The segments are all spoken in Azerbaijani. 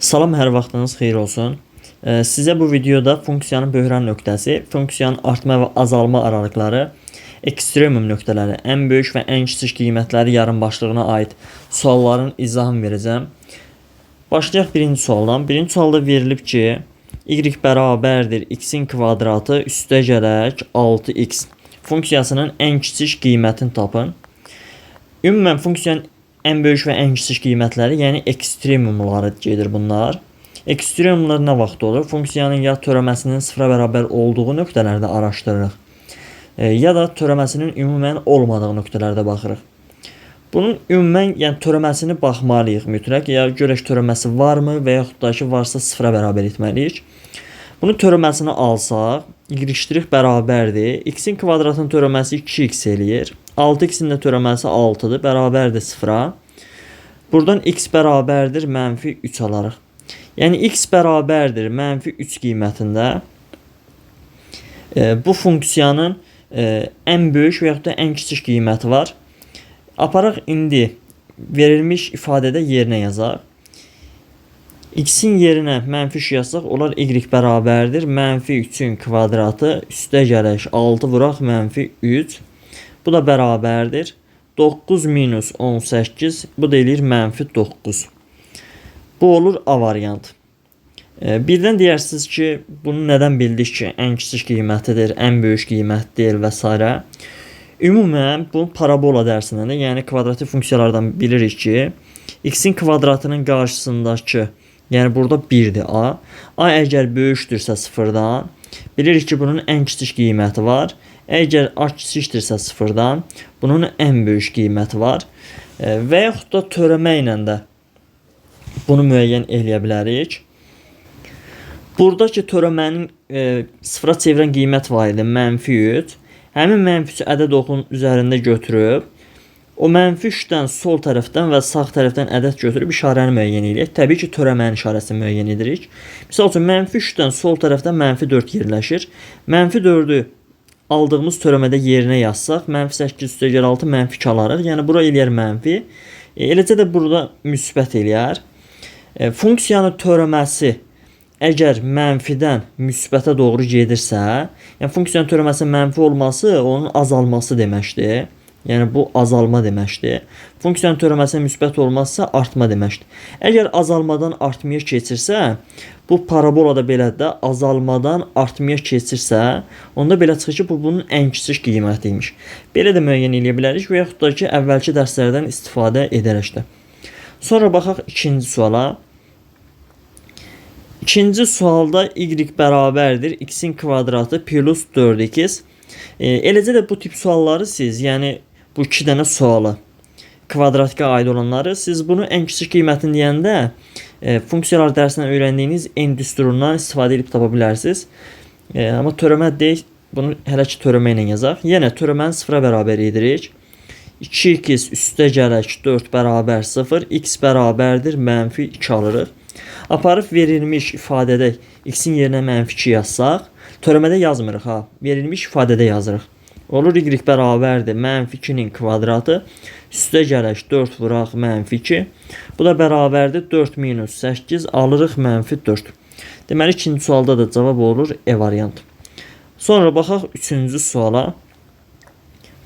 Salam, hər vaxtınız xeyir olsun. Sizə bu videoda funksiyanın böhran nöqtəsi, funksiyanın artma və azalma aralıqları, ekstremum nöqtələri, ən böyük və ən kiçik qiymətləri yarım başlığına aid sualların izahını verəcəm. Başlayaq birinci sualdan. Birinci sualda verilib ki, y bərabərdir x-in kvadratı üstə gələk 6x funksiyasının ən kiçik qiymətini tapın. Ümumən funksiyanın ən böyük və ən kiçik qiymətləri, yəni ekstremumları gedir bunlar. Ekstremumlar nə vaxt olur? Funksiyanın ya törəməsinin sıfıra bərabər olduğu nöqtələrdə araşdırırıq, ya da törəməsinin ümumən olmadığı nöqtələrdə baxırıq. Bunun ümumən, yəni törəməsini baxmalıyıq mütləq. Ya görək törəməsi varmı və yaxud da ki, varsa sıfıra bərabər etməliyik. Bunun törəməsini alsaq, y' bərabərdir. X-in kvadratının törəməsi 2x eləyir. 6x-in də törəməsi 6-dır, bərabərdir sıfıra. Buradan x bərabərdir mənfi 3 alarıq. Yəni x bərabərdir mənfi 3 qiymətində bu funksiyanın ən böyük və yaxud da ən kiçik qiyməti var. Aparaq indi verilmiş ifadədə yerinə yazaq. X-in yerinə mənfi 3 yazsaq, olar y bərabərdir mənfi 3-ün kvadratı üstə gələk 6 vuraq mənfi 3. Bu da bərabərdir 9 minus 18, bu da eləyir mənfi 9. Bu olur A variantı. Birdən deyərsiniz ki, bunu nədən bildik ki, ən kiçik qiymətidir, ən böyük qiymət deyil və s. Ümumən, bu parabola dərsindən də, yəni kvadratik funksiyalardan bilirik ki, x-in kvadratının qarşısındakı, yəni burada 1-dir A. A əgər böyükdürsə sıfırdan, bilirik ki, bunun ən kiçik qiyməti var. Əgər A kiçikdirsə sıfırdan, bunun ən böyük qiyməti var. Və yaxud da törəmə ilə də bunu müəyyən eləyə bilərik. Buradakı törəmənin sıfıra çevirən qiymət var idi, mənfi 3. Həmin mənfi 3 ədəd oxunun üzərində götürüb, o mənfi 3-dən sol tərəfdən və sağ tərəfdən ədəd götürüb işarəni müəyyən edirik. Təbii ki, törəmənin işarəsini müəyyən edirik. Misal üçün, mənfi 3-dən sol tərəfdən mənfi 4 yerləşir. Mənfi 4-ü aldığımız törəmədə yerinə yazsaq, mənfi 8 üstə gəl 6, mənfi 2 alarıq. Yəni, bura eləyər mənfi. Eləcə də burada müsbət eləyər. Funksiyanın törəməsi əgər mənfidən müsbətə doğru gedirsə, yəni funksiyanın törəməsinin mənfi olması onun azalması deməkdir. Yəni bu azalma deməkdir. Funksiyanın törəməsinin müsbət olması artma deməkdir. Əgər azalmadan artmaya keçirsə, bu parabolada belədir də, azalmadan artmaya keçirsə, onda belə çıxır ki, bu bunun ən kiçik qiyməti imiş. Belə də müəyyən eləyə bilərik və yaxud da ki, əvvəlki dərslərdən istifadə edərək də. Sonra baxaq ikinci suala. İkinci sualda y bərabərdir x-in kvadratı plus 4x. Eləcə də bu tip sualları siz, yəni bu iki dənə sualı, kvadratika aid olanları, siz bunu ən kiçik qiymətini deyəndə funksiyalar dərsindən öyrəndiyiniz n düsturundan istifadə edib tapa bilərsiniz. Amma törəmə deyil, bunu hələ ki törəmə ilə yazaq. Yenə törəməni sıfıra bərabər edirik. 2x üstə gələk 4 bərabər 0, x bərabərdir mənfi 2 alırıq. Aparıb verilmiş ifadədə x-in yerinə mənfi 2 yazsaq, törəmədə yazmırıq ha, verilmiş ifadədə yazırıq. Olur y bərabərdir mənfi 2-nin kvadratı, üstə gələk 4 vuraq mənfi 2. Bu da bərabərdir 4 minus 8, alırıq mənfi 4. Deməli, ikinci sualda da cavab olur E variantı. Sonra baxaq üçüncü suala.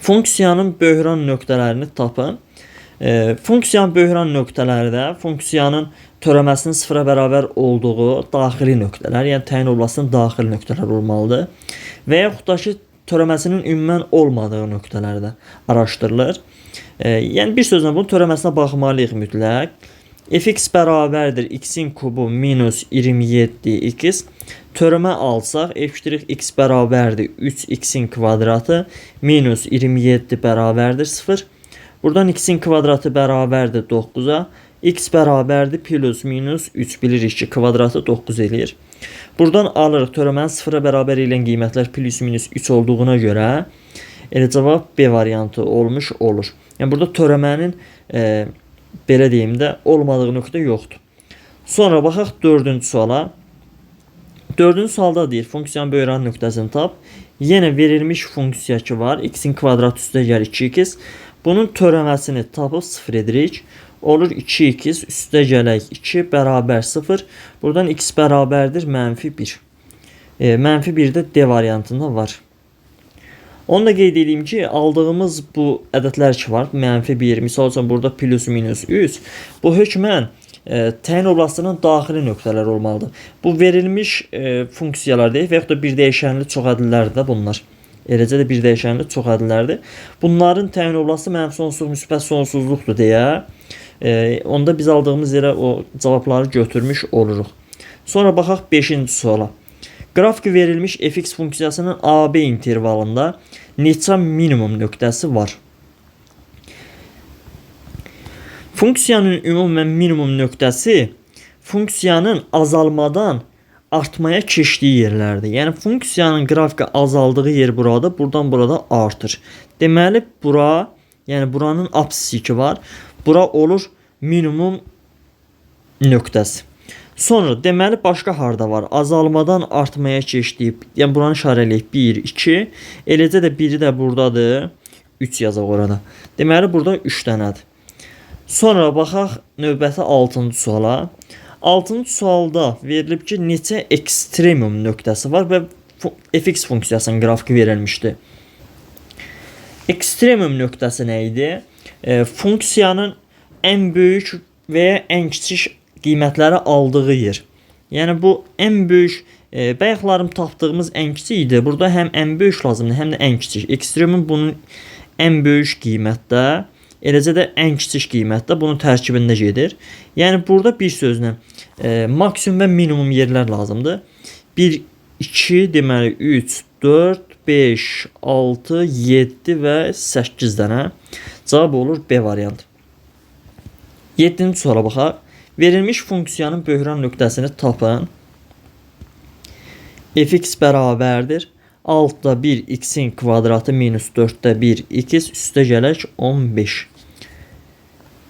Funksiyanın böhran nöqtələrini tapın. Funksiyanın böhran nöqtələri də funksiyanın törəməsinin sıfıra bərabər olduğu daxili nöqtələr, yəni təyin oblasının daxili nöqtələr olmalıdır. Və yaxud da ki, törəməsinin ümumən olmadığı nöqtələrdə araşdırılır. Yəni bir sözlə bunun törəməsinə baxmalıyıq mütləq. Fx bərabərdir x-in kubu minus 27x. Törəmə alsaq, f' x bərabərdir 3x-in kvadratı minus 27 bərabərdir 0. Buradan x-in kvadratı bərabərdir 9-a. X bərabərdir plus minus 3, bilirik ki, kvadratı 9 eləyir. Buradan alırıq törəmənin sıfıra bərabər eləyən qiymətlər plus minus 3 olduğuna görə elə cavab B variantı olmuş olur. Yəni burada törəmənin belə deyim də olmadığı nöqtə yoxdur. Sonra baxaq dördüncü suala. Dördüncü sualda deyir, funksiyanın böhran nöqtəsini tap. Yenə verilmiş funksiya ki var, x-in kvadratı üstə gəlir 2x. Bunun törəməsini tapıb sıfır edirik. Olur 2x üstə gələk 2 bərabər 0. Buradan x bərabərdir mənfi 1. Mənfi 1 də D variantında var. Onu da qeyd edeyim ki, aldığımız bu ədədlər ki var, mənfi 1, misal üçün burada plus minus 3, bu hökmən təyin oblastının daxili nöqtələr olmalıdır. Bu verilmiş funksiyalar deyil və yaxud da bir dəyişənli çox ədədlərdir də bunlar. Eləcə də bir dəyişənli çox ədədlərdir. Bunların təyin oblastı mənfi sonsuzluq, müsbət sonsuzluqdur deyə onda biz aldığımız yerə o cavabları götürmüş oluruq. Sonra baxaq 5-ci suala. Qrafik verilmiş fx funksiyasının AB intervalında neçə minimum nöqtəsi var? Funksiyanın ümumən minimum nöqtəsi funksiyanın azalmadan artmaya keçdiyi yerlərdir. Yəni funksiyanın qrafika azaldığı yer buradır, buradan burada artır. Deməli bura, yəni buranın apsisi ki var, bura olur minimum nöqtəsi. Sonra deməli başqa harda var? Azalmadan artmaya keçdiyi, yəni buranı işarə eləyək 1, 2. Eləcə də biri də buradadır. 3 yazaq orada. Deməli burada 3 dənədir. Sonra baxaq növbəti 6-cı suala. 6-cı sualda verilib ki, neçə ekstremum nöqtəsi var və fx funksiyasının qrafiki verilmişdi. Ekstremum nöqtəsi nə idi? Funksiyanın ən böyük və ya ən kiçik qiymətləri aldığı yer. Yəni bu ən böyük, bayaqlarım tapdığımız ən kiçik idi. Burada həm ən böyük lazımdır, həm də ən kiçik. Ekstremum bunun ən böyük qiymətdə, eləcə də ən kiçik qiymətdə bunun tərkibində gedir. Yəni burada bir sözlə maksimum və minimum yerlər lazımdır. 1, 2, deməli 3, 4, 5, 6, 7 və 8 dənə. Cavab olur B variantı. 7-ci suala baxaq. Verilmiş funksiyanın böhran nöqtəsini tapın. Fx bərabərdir 6-da 1 x-in kvadratı minus 4-də 1 x üstə gələk 15.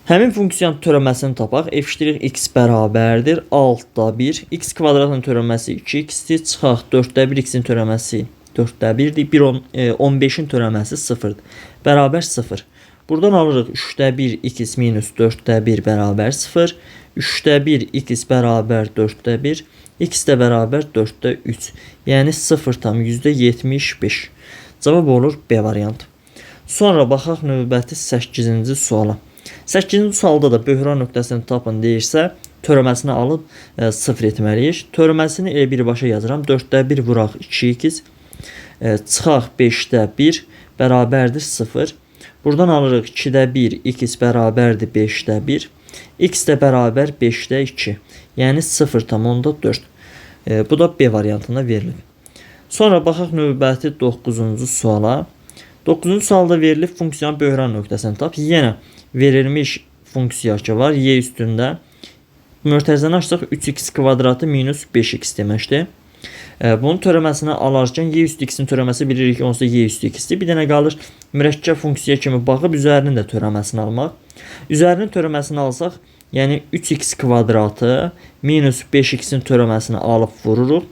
Həmin funksiyanın törəməsini tapaq. F' x bərabərdir 6-da 1. X kvadratının törəməsi 2x-dir. Çıxaq 4-də 1 x-in törəməsi 4-də 1-dir. 15-in törəməsi 0-dır. Bərabər 0. Buradan alırıq 3-də 1 x minus 4-də 1 bərabər 0. 3-də 1 x bərabər 4-də 1. X də bərabər 4-də 3. Yəni 0,75. Cavab olur B variantı. Sonra baxaq növbəti 8-ci suala. 8-ci sualda da böhran nöqtəsini tapın deyirsə, törəməsini alıb 0 etməliyik. Törəməsini elə birbaşa yazıram. 4-də 1 vuraq 2x. Çıxaq 5-də 1 bərabərdir 0. Buradan alırıq 2-də 1 x bərabərdir 5-də 1. X də bərabər 5-də 2. Yəni 0,4. Bu da B variantında verilib. Sonra baxaq növbəti 9-cu suala. 9-cu sualda verilib funksiyanın böhran nöqtəsini tap. Yenə verilmiş funksiya ki var. Y üstündə mötərizəni açsaq 3x kvadratı minus 5x deməkdir. Bunun törəməsini alarkən y üstü x-in törəməsi bilirik ki, onsuz da y üstü x-dir. Bir dənə qalır mürəkkəb funksiya kimi baxıb üzərinin də törəməsini almaq. Üzərinin törəməsini alsaq, yəni 3x kvadratı minus 5x-in törəməsini alıb vururuq.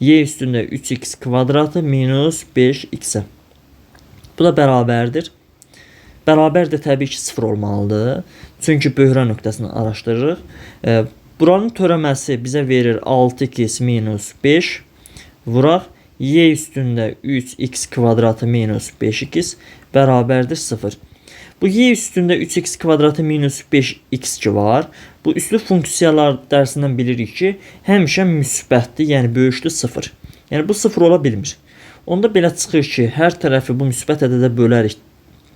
Y üstündə 3x kvadratı minus 5x-ə. Bu da bərabərdir. Bərabər də təbii ki 0 olmalıdır. Çünki böhran nöqtəsini araşdırırıq. Buranın törəməsi bizə verir 6x minus 5. Vuraq y üstündə 3x kvadratı minus 5x bərabərdir 0. Bu y üstündə 3x kvadratı minus 5x ki var. Bu üslü funksiyalar dərsindən bilirik ki, həmişə müsbətdir, yəni böyükdür 0. Yəni bu 0 ola bilmir. Onda belə çıxır ki, hər tərəfi bu müsbət ədədə bölərik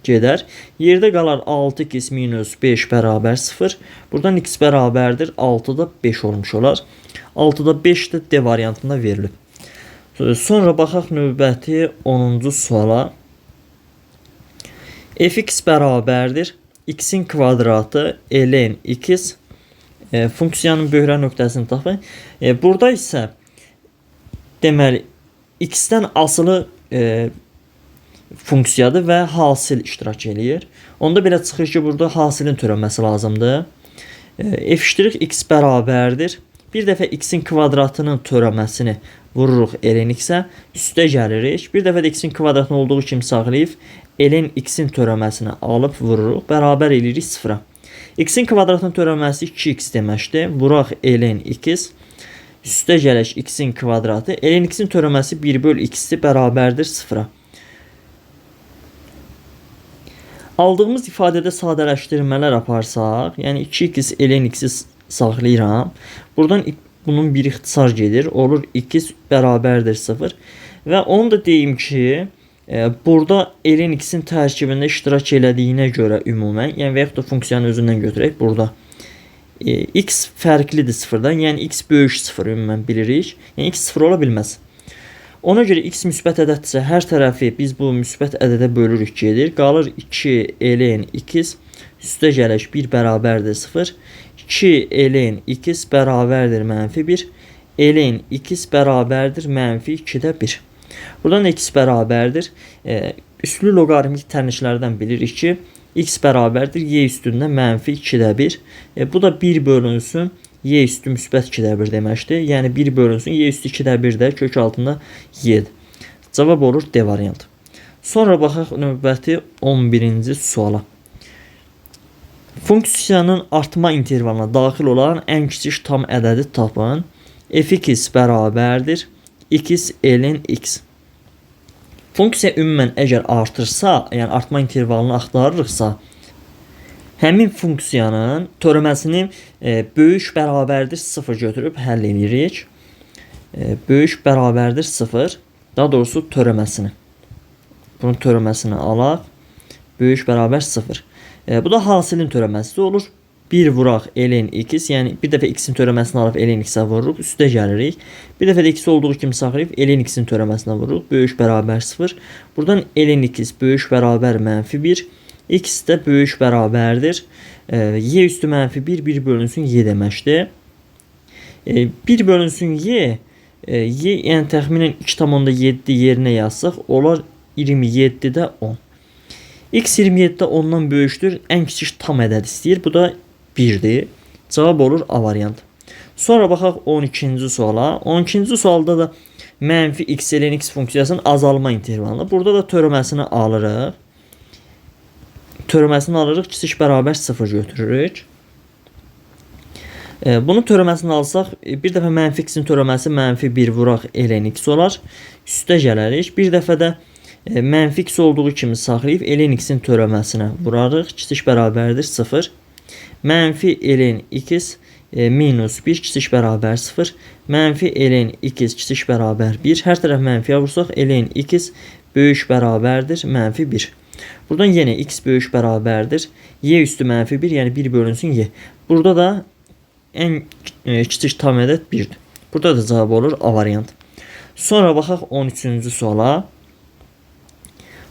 gedər. Yerdə qalar 6x minus 5 bərabər 0. Buradan x bərabərdir 6-da 5 olmuş olar. 6-da 5 də D variantında verilib. Sonra baxaq növbəti 10-cu suala. Fx bərabərdir x-in kvadratı ln x funksiyanın böhran nöqtəsini tapın. Burada isə deməli x-dən asılı funksiyadır və hasil iştirak eləyir. Onda belə çıxır ki, burada hasilin törənməsi lazımdır. F' x bərabərdir. Bir dəfə x-in kvadratının törəməsini vururuq ln x-ə, üstə gəlirik. Bir dəfə də x-in kvadratını olduğu kimi saxlayıb ln x-in törəməsini alıb vururuq. Bərabər eləyirik 0-a. X-in kvadratının törəməsi 2x deməkdir. Vuraq ln x. Üstə gələk x-in kvadratı. Ln x-in törəməsi 1 böl x-dir, bərabərdir 0-a. Aldığımız ifadədə sadələşdirmələr aparsaq, yəni 2x ln x-i saxlayıram. Buradan bunun bir ixtisar gedir. Olur x bərabərdir 0. Və onu da deyim ki, burada ln x-in tərkibində iştirak elədiyinə görə ümumən, yəni və yaxud da funksiyanın özündən götürək burada. X fərqlidir sıfırdan, yəni x böyük sıfır ümumən bilirik. Yəni x sıfır ola bilməz. Ona görə x müsbət ədəddirsə, hər tərəfi biz bu müsbət ədədə bölürük gedir. Qalır 2 ln x üstə gələk 1 bərabərdir 0. 2 ln x bərabərdir mənfi 1. Ln x bərabərdir mənfi 2-də 1. Buradan x bərabərdir. Üslü loqaritmik tərnişlərdən bilirik ki, x bərabərdir y üstündə mənfi 2-də 1. Bu da 1 bölünsün y üstü müsbət 2-də 1 deməkdir. Yəni 1 bölünsün y üstü 2-də 1 də kök altında y-dir. Cavab olur D variantı. Sonra baxaq növbəti 11-ci suala. Funksiyanın artma intervalına daxil olan ən kiçik tam ədədi tapın. Fx bərabərdir x ln x. Funksiya ümumən əgər artırsa, yəni artma intervalını axtarırıqsa, həmin funksiyanın törəməsini böyük bərabərdir 0 götürüb həll edirik. Böyük bərabərdir 0, daha doğrusu törəməsini. Bunun törəməsini alaq. Böyük bərabər 0. Bu da hasilin törəməsi olur. 1 vuraq ln x, yəni bir dəfə x-in törəməsini alıb ln x-ə vururuq, üstə gəlirik. Bir dəfə də x olduğu kimi saxlayıb ln x-in törəməsinə vururuq, böyük bərabər 0. Buradan ln x böyük bərabər mənfi 1, x də böyük bərabərdir. Y üstü mənfi 1, 1 bölünsün y deməkdir. 1 bölünsün y, y yəni təxminən 2,7 yerinə yazsaq, olar 27-də 10. X 27-də 10-dan böyükdür, ən kiçik tam ədəd istəyir. Bu da 1-dir. Cavab olur A variantı. Sonra baxaq 12-ci suala. 12-ci sualda da mənfi x ln x funksiyasının azalma intervalını. Burada da törəməsini alırıq. Törəməsini alırıq, kiçik bərabər 0 götürürük. Bunun törəməsini alsaq, bir dəfə mənfi x-in törəməsi mənfi 1 vuraq ln x olar. Üstə gələrik. Bir dəfə də mənfi x olduğu kimi saxlayıb ln x-in törəməsinə vurarıq. Kiçik bərabərdir 0. Mənfi ln x minus 1 kiçik bərabər 0. Mənfi ln x kiçik bərabər 1. Hər tərəf mənfiyə vursaq ln x böyük bərabərdir mənfi 1. Buradan yenə x böyük bərabərdir. Y üstü mənfi 1, yəni 1 bölünsün y. Burada da ən kiçik tam ədəd 1-dir. Burada da cavab olur A variantı. Sonra baxaq 13-cü suala.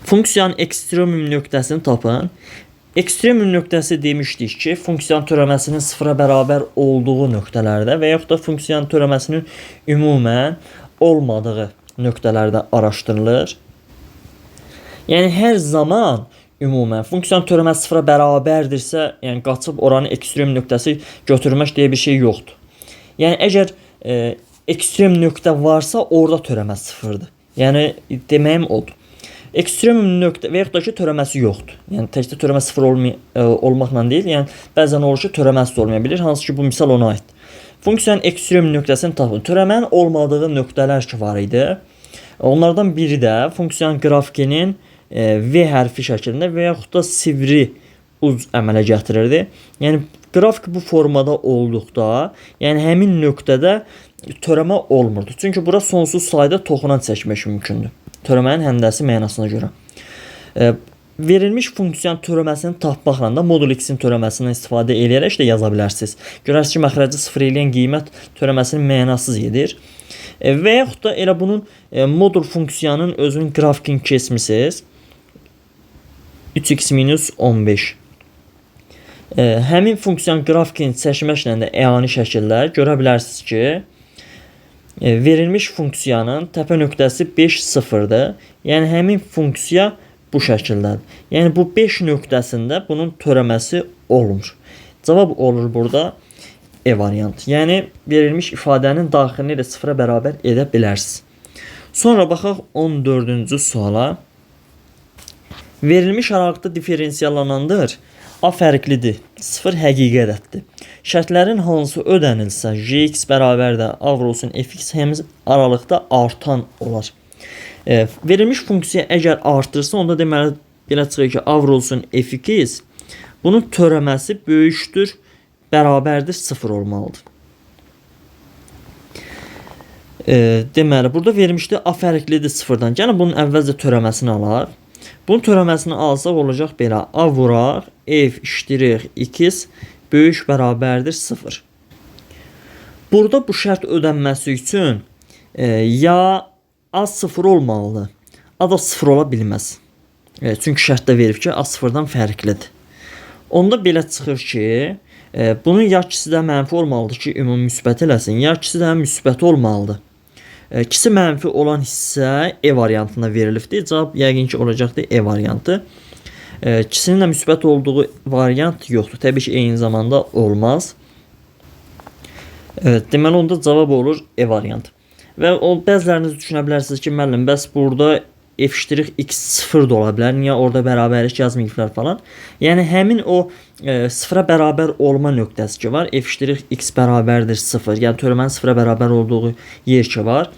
Funksiyanın ekstremum nöqtəsini tapın. Ekstremum nöqtəsi demişdik ki, funksiyanın törəməsinin sıfıra bərabər olduğu nöqtələrdə və yaxud da funksiyanın törəməsinin ümumən olmadığı nöqtələrdə araşdırılır. Yəni hər zaman ümumən funksiyanın törəməsi sıfıra bərabərdirsə, yəni qaçıb oranın ekstrem nöqtəsi götürmək deyə bir şey yoxdur. Yəni əgər ekstrem nöqtə varsa, orada törəmə sıfırdır. Yəni deməyim odur. Ekstremum nöqtə və yaxud da ki, törəməsi yoxdur. Yəni təkcə törəmə sıfır olmaqla deyil, yəni bəzən olur ki, törəməsi də olmaya bilir, hansı ki bu misal ona aiddir. Funksiyanın ekstremum nöqtəsini tapın. Törəmənin olmadığı nöqtələr ki var idi. Onlardan biri də funksiyanın qrafikinin V hərfi şəklində və yaxud da sivri uc əmələ gətirirdi. Yəni qrafik bu formada olduqda, yəni həmin nöqtədə törəmə olmurdu. Çünki bura sonsuz sayda toxunan çəkmək mümkündür. Törəmənin həndəsi mənasına görə. Verilmiş funksiyanın törəməsini tapmaqla da modul x-in törəməsindən istifadə eləyərək də yaza bilərsiniz. Görərsiniz ki, məxrəci sıfır eləyən qiymət törəməsini mənasız edir. Və yaxud da elə bunun modul funksiyanın özünün qrafikini keçmisiniz. 3x minus 15. Həmin funksiyanın qrafikini çəkməklə də əyani şəkildə görə bilərsiniz ki, verilmiş funksiyanın təpə nöqtəsi 5, 0-dır. Yəni həmin funksiya bu şəkildədir. Yəni bu 5 nöqtəsində bunun törəməsi olmur. Cavab olur burada E variantı. Yəni verilmiş ifadənin daxilini ilə sıfıra bərabər edə bilərsiniz. Sonra baxaq 14-cü suala. Verilmiş aralıqda diferensiyallanandır. A fərqlidir. 0 həqiqi ədəddir. Şərtlərin hansı ödənilsə, gx bərabərdir A vurulsun fx həmin aralıqda artan olar. Verilmiş funksiya əgər artırsa, onda deməli belə çıxır ki, A vurulsun fx bunun törəməsi böyükdür, bərabərdir 0 olmalıdır. Deməli, burada verilmişdir A fərqlidir 0-dan. Yəni bunun əvvəlcə törəməsini alaq. Bunun törəməsini alsaq olacaq belə. A vuraq, f ştrix x böyük bərabərdir 0. Burada bu şərt ödənməsi üçün ya A 0 olmalıdır, A da 0 ola bilməz. Çünki şərtdə verib ki, A 0-dan fərqlidir. Onda belə çıxır ki, bunun ya ikisi də mənfi olmalıdır ki, ümumi müsbət eləsin, ya ikisi də müsbət olmalıdır. İkisi mənfi olan hissə E variantında verilibdir. Cavab yəqin ki, olacaqdır E variantı. İkisinin də müsbət olduğu variant yoxdur. Təbii ki, eyni zamanda olmaz. Evet, deməli onda cavab olur E variantı. Və o bəziləriniz düşünə bilərsiniz ki, müəllim, bəs burada f' x 0 da ola bilər. Niyə orada bərabərlik yazmayıblar falan. Yəni həmin o sıfıra bərabər olma nöqtəsi ki var. F' x bərabərdir 0. Yəni törəmənin sıfıra bərabər olduğu yer ki var.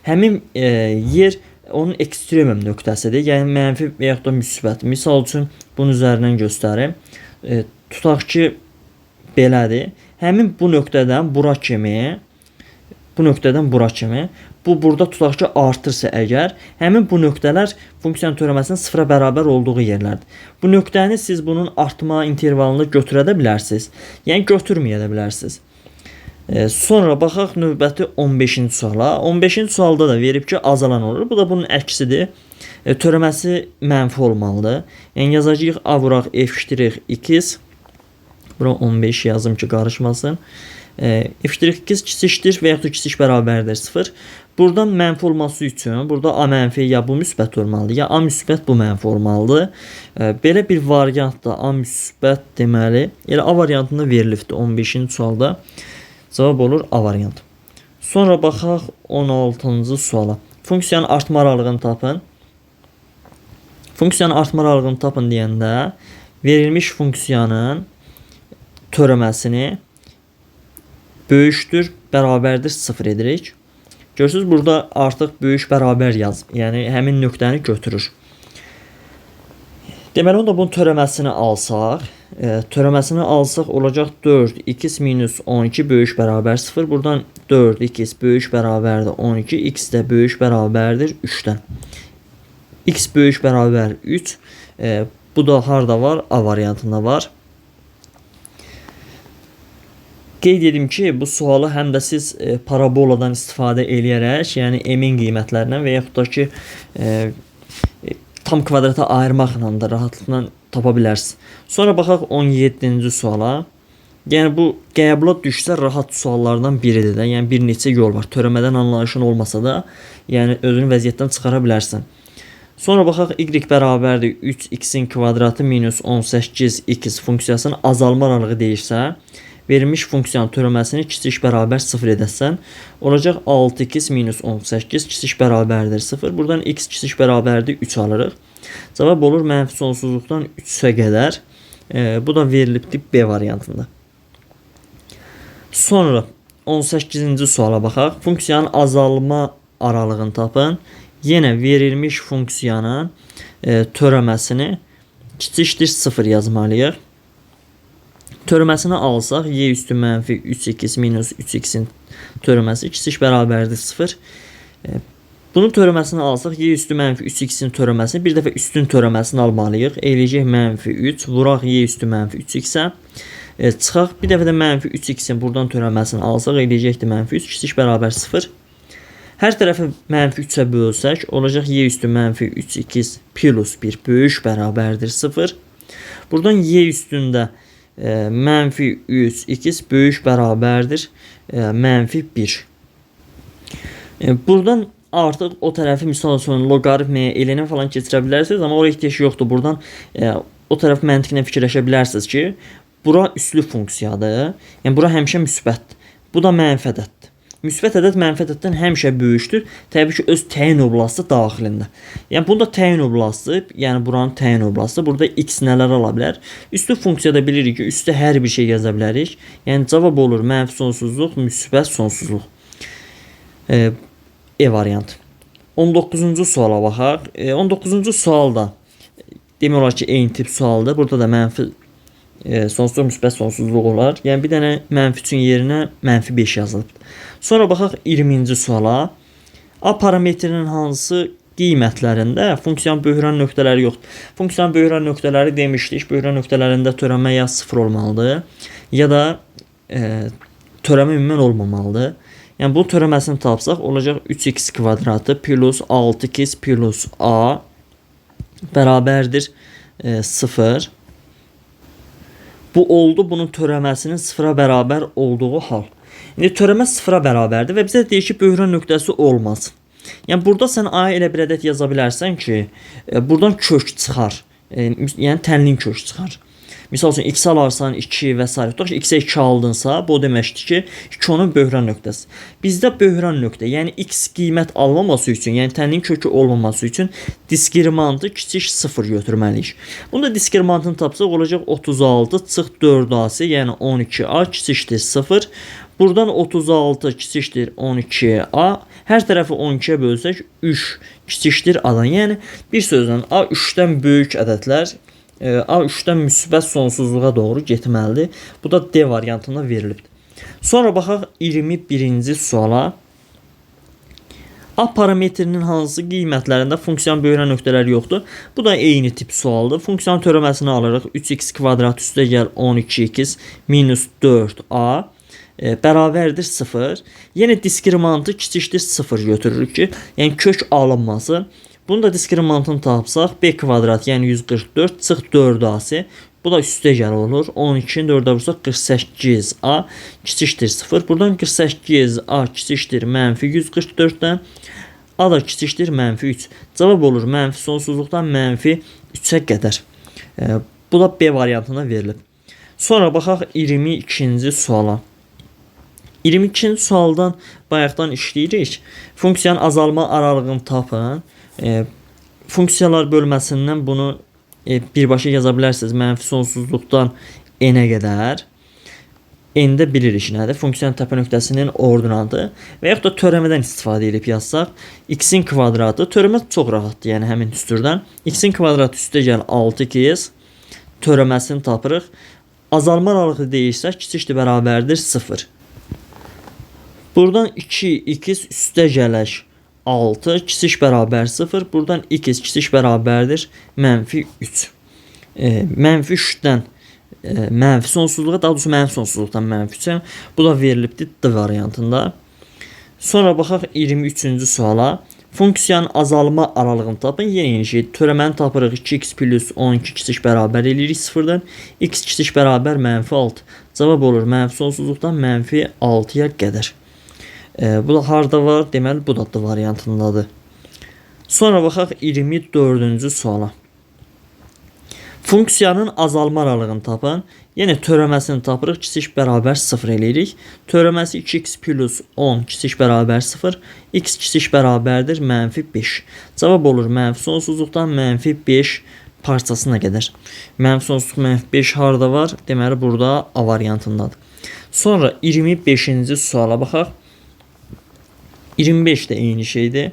Həmin yer onun ekstremum nöqtəsidir. Yəni mənfi və yaxud da müsbət. Misal üçün bunun üzərindən göstərim. Tutaq ki belədir. Həmin bu nöqtədən bura kimi, bu nöqtədən bura kimi, bu burada tutaq ki artırsa əgər, həmin bu nöqtələr funksiyanın törəməsinin sıfıra bərabər olduğu yerlərdir. Bu nöqtəni siz bunun artma intervalında götürə də bilərsiniz. Yəni götürməyə də bilərsiniz. Sonra baxaq növbəti 15-ci suala. 15-ci sualda da verib ki, azalan olur. Bu da bunun əksidir. Törəməsi mənfi olmalıdır. Yəni yazacağıq A vuraq f' x. Bura 15 yazım ki, qarışmasın. F' x kiçikdir və yaxud da kiçik bərabərdir 0. Buradan mənfi olması üçün burada A mənfi ya bu müsbət olmalıdır, ya A müsbət bu mənfi olmalıdır. Belə bir variant da A müsbət deməli, elə A variantında verilibdir 15-ci sualda. Cavab olur A variantı. Sonra baxaq 16-cı suala. Funksiyanın artma aralığını tapın. Funksiyanın artma aralığını tapın deyəndə verilmiş funksiyanın törəməsini böyükdür, bərabərdir 0 edirik. Görürsünüz, burada artıq böyük bərabər yazıb. Yəni həmin nöqtəni götürür. Deməli, onda bunun törəməsini alsaq, törəməsini alsaq olacaq 4x minus 12 böyük bərabər 0. Buradan 4x böyük bərabərdir 12, x də böyük bərabərdir 3-dən. X böyük bərabər 3. Bu da harda var? A variantında var. Qeyd edim ki, bu sualı həm də siz paraboladan istifadə eləyərək, yəni m-in qiymətlərindən və yaxud da ki, tam kvadrata ayırmaqla da rahatlıqla tapa bilərsiniz. Sonra baxaq 17-ci suala. Yəni bu qəbula düşsə rahat suallardan biridir də. Yəni bir neçə yol var. Törəmədən anlayışın olmasa da, yəni özünü vəziyyətdən çıxara bilərsən. Sonra baxaq y bərabərdir 3x-in kvadratı minus 18x funksiyasının azalma aralığı deyirsə, verilmiş funksiyanın törəməsini kiçik bərabər 0 edəsən, olacaq 6x minus 18 kiçik bərabərdir 0. Buradan x kiçik bərabərdir 3 alırıq. Cavab olur mənfi sonsuzluqdan 3-ə qədər. Bu da verilibdir B variantında. Sonra 18-ci suala baxaq. Funksiyanın azalma aralığını tapın. Yenə verilmiş funksiyanın törəməsini kiçikdir 0 yazmalıyıq. Törəməsini alsaq, y üstü mənfi 3x minus 3x-in törəməsi kiçik bərabərdir 0. Bunun törəməsini alsaq, y üstü mənfi 3x-in törəməsini bir dəfə üstün törəməsini almalıyıq. Eləyəcək mənfi 3, vuraq y üstü mənfi 3x-ə. Çıxaq, bir dəfə də mənfi 3x-in buradan törəməsini alsaq, eləyəcəkdir mənfi 3, kiçik bərabər 0. Hər tərəfi mənfi 3-ə bölsək, olacaq y üstü mənfi 3x plus 1 böyük bərabərdir 0. Buradan y üstündə mənfi 3x böyük bərabərdir mənfi 1. Buradan artıq o tərəfi misal üçün loqaritmiyə, ln falan keçirə bilərsiniz, amma oraya ehtiyac yoxdur. Buradan o tərəf məntiqlə fikirləşə bilərsiniz ki, bura üslü funksiyadır. Yəni bura həmişə müsbətdir. Bu da mənfi ədəddir. Müsbət ədəd mənfi ədəddən həmişə böyükdür. Təbii ki, öz təyin oblasti daxilində. Yəni bunda təyin oblasti, yəni buranın təyin oblasti, burada x nələr ala bilər? Üstü funksiyada bilirik ki, üstə hər bir şey yaza bilərik. Yəni cavab olur mənfi sonsuzluq, müsbət sonsuzluq. E variantı. 19-cu suala baxaq. 19-cu sual da demək olar ki, eyni tip sualdır. Burada da mənfi sonsuzluq, müsbət sonsuzluq olar. Yəni bir dənə mənfi üçün yerinə mənfi 5 yazılıbdır. Sonra baxaq 20-ci suala. A parametrinin hansı qiymətlərində funksiyanın böhran nöqtələri yoxdur? Funksiyanın böhran nöqtələri demişdik. Böhran nöqtələrində törənmə ya 0 olmalıdır, ya da törəmə ümumən olmamalıdır. Yəni bu törəməsini tapsaq olacaq 3x kvadratı plus 6x plus a bərabərdir 0. Bu oldu bunun törəməsinin 0-a bərabər olduğu hal. İndi törəmə 0-a bərabərdir və bizə deyir ki, böhran nöqtəsi olmaz. Yəni burada sən a elə bir ədəd yaza bilərsən ki, buradan kök çıxar. Yəni tənlin kök çıxar. Misal üçün x alarsan 2 və s. Tutaq ki, x-ə 2 aldınsa, bu o deməkdir ki, 2 onun böhran nöqtəsi. Bizdə böhran nöqtə, yəni x qiymət almaması üçün, yəni tənlin kökü olmaması üçün diskriminantı kiçik 0 götürməliyik. Bunda diskriminantını tapsaq olacaq 36 çıx 4ac, yəni 12a kiçikdir 0. Buradan 36 kiçikdir 12a. Hər tərəfi 12-yə bölsək 3 kiçikdir a-dan. Yəni bir sözlə a 3-dən böyük ədədlər A 3-dən müsbət sonsuzluğa doğru getməlidir. Bu da D variantında verilibdir. Sonra baxaq 21-ci suala. A parametrinin hansı qiymətlərində funksiyanın böhran nöqtələri yoxdur? Bu da eyni tip sualdır. Funksiyanın törəməsini alırıq. 3x kvadrat üstə gəl 12x minus 4a bərabərdir 0. Yenə diskriminantı kiçikdir 0 götürürük ki, yəni kök alınmasın. Bunu da diskriminantını tapsaq b kvadrat, yəni 144 çıx 4ac. Bu da üstə gəl olur. 12-ni 4-ə vursaq 48a kiçikdir 0. Buradan 48a kiçikdir mənfi 144-dən. A da kiçikdir mənfi 3. Cavab olur mənfi sonsuzluqdan mənfi 3-ə qədər. Bu da B variantında verilib. Sonra baxaq 22-ci suala. 22-ci sualdan bayaqdan işləyirik. Funksiyanın azalma aralığını tapın. Funksiyalar bölməsindən bunu birbaşa yaza bilərsiniz. Mənfi sonsuzluqdan n-ə qədər. N-də bilirik nədir? Funksiyanın təpə nöqtəsinin ordinatı və yaxud da törəmədən istifadə edib yazsaq, x-in kvadratı, törəmə çox rahatdır, yəni həmin düsturdan. X-in kvadratı üstə gəl 6x törəməsini tapırıq. Azalma aralığı deyirsə, kiçikdir bərabərdir 0. Buradan 2x üstə gələk 6 kiçik bərabər 0. Buradan x kiçik bərabərdir mənfi 3. Mənfi 3-dən mənfi sonsuzluğa, daha doğrusu mənfi sonsuzluqdan mənfi 3-ə. Bu da verilibdir D variantında. Sonra baxaq 23-cü suala. Funksiyanın azalma aralığını tapın. Yenə eyni şey. Törəməni tapırıq. 2x plus 12 kiçik bərabər eləyirik 0-dan. X kiçik bərabər mənfi 6. Cavab olur mənfi sonsuzluqdan mənfi 6-ya qədər. Bu da harda var? Deməli, bu da D variantındadır. Sonra baxaq 24-cü suala. Funksiyanın azalma aralığını tapın. Yenə törəməsini tapırıq. Kiçik bərabər 0 eləyirik. Törəməsi 2x plus 10 kiçik bərabər 0. X kiçik bərabərdir mənfi 5. Cavab olur mənfi sonsuzluqdan mənfi 5 parçasına qədər. Mənfi sonsuzluq mənfi 5 harda var? Deməli, burada A variantındadır. Sonra 25-ci suala baxaq. 25 də eyni şeydir.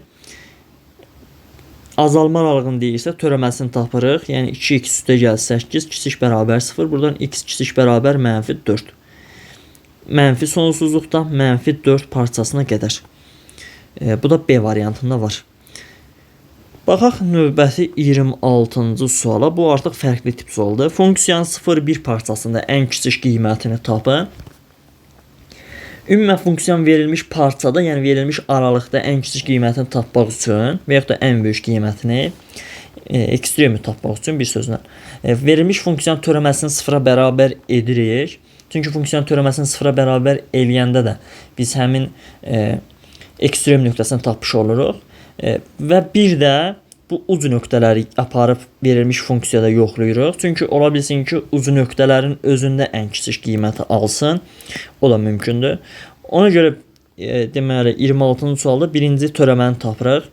Azalma aralığını deyirsə, törəməsini tapırıq. Yəni 2x üstə gəl 8 kiçik bərabər 0. Buradan x kiçik bərabər mənfi 4. Mənfi sonsuzluqdan mənfi 4 parçasına qədər. Bu da B variantında var. Baxaq növbəti 26-cı suala. Bu artıq fərqli tip sualdır. Funksiyanın 0,1 parçasında ən kiçik qiymətini tapın. Ümumən funksiyanın verilmiş parçada, yəni verilmiş aralıqda ən kiçik qiymətini tapmaq üçün və yaxud da ən böyük qiymətini, ekstremi tapmaq üçün bir sözlə verilmiş funksiyanın törəməsini sıfıra bərabər edirik. Çünki funksiyanın törəməsini sıfıra bərabər eləyəndə də biz həmin ekstrem nöqtəsini tapmış oluruq. Və bir də bu uc nöqtələri aparıb verilmiş funksiyada yoxlayırıq. Çünki ola bilsin ki, uc nöqtələrin özündə ən kiçik qiyməti alsın. O da mümkündür. Ona görə Deməli 26-cı sualda birinci törəməni tapırıq.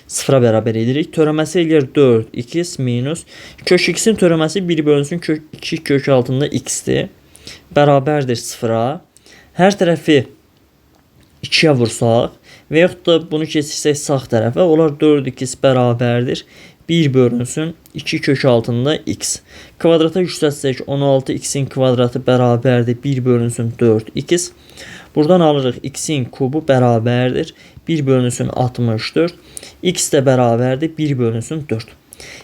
0-a bərabər edirik. Törəməsi eləyir 4x minus kök x-in törəməsi 1 bölünsün kök 2 kök altında x-dir. Bərabərdir 0-a. Hər tərəfi 2-yə vursaq və yaxud da bunu keçirsək sağ tərəfə, olar 4x bərabərdir 1 bölünsün 2 kök altında x. Kvadrata yüksəltsək 16x-in kvadratı bərabərdir 1 bölünsün 4x. Buradan alırıq x-in kubu bərabərdir 1 bölünsün 64. X də bərabərdir 1 bölünsün 4.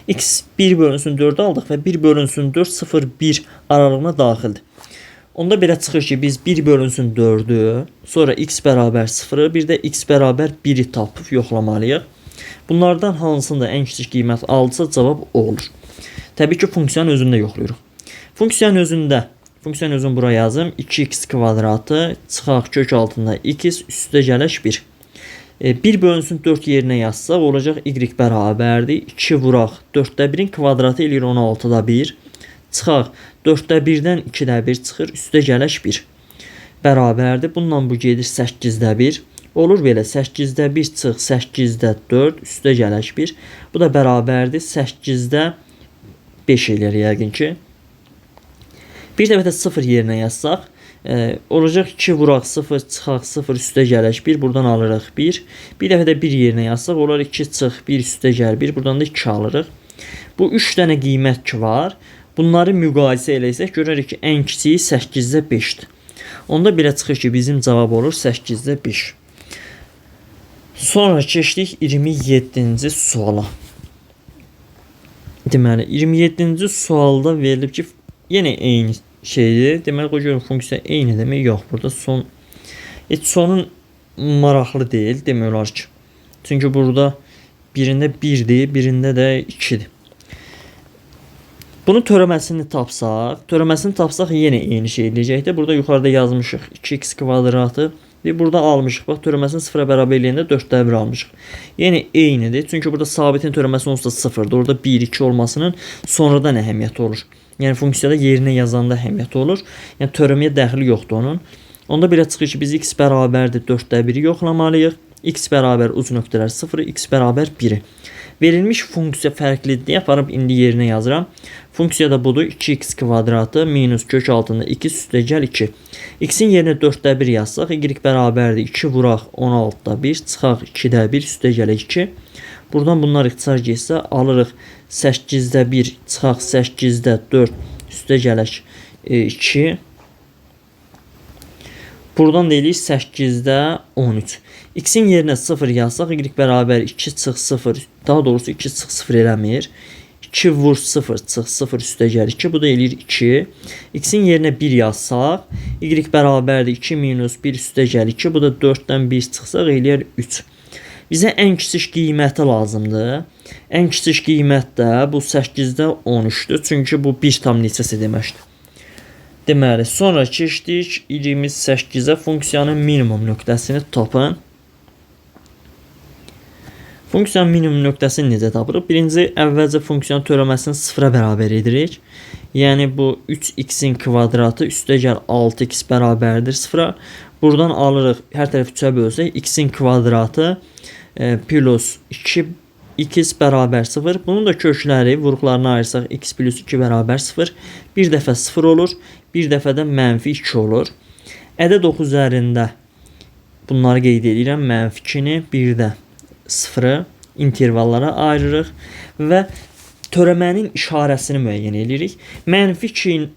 X 1 bölünsün 4 aldıq və 1 bölünsün 4 0,1 aralığına daxildir. Onda belə çıxır ki, biz 1 bölünsün 4-ü, sonra x bərabər 0-ı, bir də x bərabər 1-i tapıb yoxlamalıyıq. Bunlardan hansında ən kiçik qiymət aldısa cavab o olur. Təbii ki, funksiyanın özündə yoxlayırıq. Funksiyanın özündə, funksiyanın özünü bura yazım. 2x kvadratı çıxaq kök altında x üstə gələk 1. 1 bölünsün 4 yerinə yazsaq olacaq y bərabərdir. 2 vuraq 4-də 1-in kvadratı eləyir 16-da 1. Çıxaq 4-də 1-dən 2-də 1 çıxır, üstə gələk 1. Bərabərdir. Bununla bu gedir 8-də 1. Olur belə 8-də 1 çıx 8-də 4 üstə gələk 1. Bu da bərabərdir 8-də 5 eləyir yəqin ki. Bir dəfə də 0 yerinə yazsaq, olacaq 2 vuraq 0 çıxaq 0 üstə gələk 1. Buradan alırıq 1. Bir dəfə də 1 yerinə yazsaq, olar 2 çıx 1 üstə gəl 1. Buradan da 2 alırıq. Bu 3 dənə qiymət ki var. Bunları müqayisə eləsək görərik ki, ən kiçiyi 8-də 5-dir. Onda belə çıxır ki, bizim cavab olur 8-də 5. Sonra keçdik 27-ci suala. Deməli, 27-ci sualda verilib ki, yenə eyni şeydir. Deməli, qoy görüm funksiya eynidirmi? Yox, burada son heç sonun maraqlı deyil, demək olar ki. Çünki burada birində 1-dir, birində də 2-dir. Bunun törəməsini tapsaq, yenə eyni şey eləyəcəkdir. Burada yuxarıda yazmışıq 2x kvadratı və burada almışıq. Bax, törəməsini 0-a bərabər eləyəndə 4-də 1 almışıq. Yəni eynidir. Çünki burada sabitin törəməsi onsuz da 0-dır. Orada 1, 2 olmasının sonradan əhəmiyyəti olur. Yəni funksiyada yerinə yazanda əhəmiyyəti olur. Yəni törəməyə dəxli yoxdur onun. Onda belə çıxır ki, biz x bərabərdir 4-də 1-i yoxlamalıyıq. X bərabər uc nöqtələr 0-ı, x bərabər 1-i. Verilmiş funksiya fərqlidir deyə aparıb indi yerinə yazıram. Funksiya da budur. 2x kvadratı minus kök altında 2 üstə gəl 2. X-in yerinə 4-də 1 yazsaq, y bərabərdir 2 vuraq 16-da 1, çıxaq 2-də 1, üstə gələk 2. Buradan bunlar ixtisar getsə alırıq 8-də 1, çıxaq 8-də 4, üstə gələk 2. Buradan da eləyir 8-də 13. X-in yerinə 0 yazsaq, y bərabər 2 çıx 0, daha doğrusu 2 çıx 0 eləmir. 2 vur 0 çıx 0 üstə gəl 2, bu da eləyir 2. X-in yerinə 1 yazsaq, y bərabərdir 2 minus 1 üstə gəl 2, bu da 4-dən 1 çıxsaq eləyər 3. Bizə ən kiçik qiyməti lazımdır. Ən kiçik qiymət də bu 8-də 13-dür. Çünki bu 1 tam neçəsi deməkdir. Deməli, sonra keçdik 28-ə funksiyanın minimum nöqtəsini tapın. Funksiyanın minimum nöqtəsini necə tapırıq? Birinci, əvvəlcə funksiyanın törəməsini 0-a bərabər edirik. Yəni, bu 3x-in kvadratı üstə gəl 6x bərabərdir 0-a. Buradan alırıq, hər tərəf 3-ə bölsək, x-in kvadratı plus 2x bərabər 0. Bunun da kökləri, vuruqlarını ayırsaq, x plus 2 bərabər 0. Bir dəfə 0 olur, bir dəfə də mənfi 2 olur. Ədəd oxu üzərində bunları qeyd edirəm. Mənfi 2-ni, bir də 0-ı intervallara ayırırıq və törəmənin işarəsini müəyyən edirik. Mənfi 2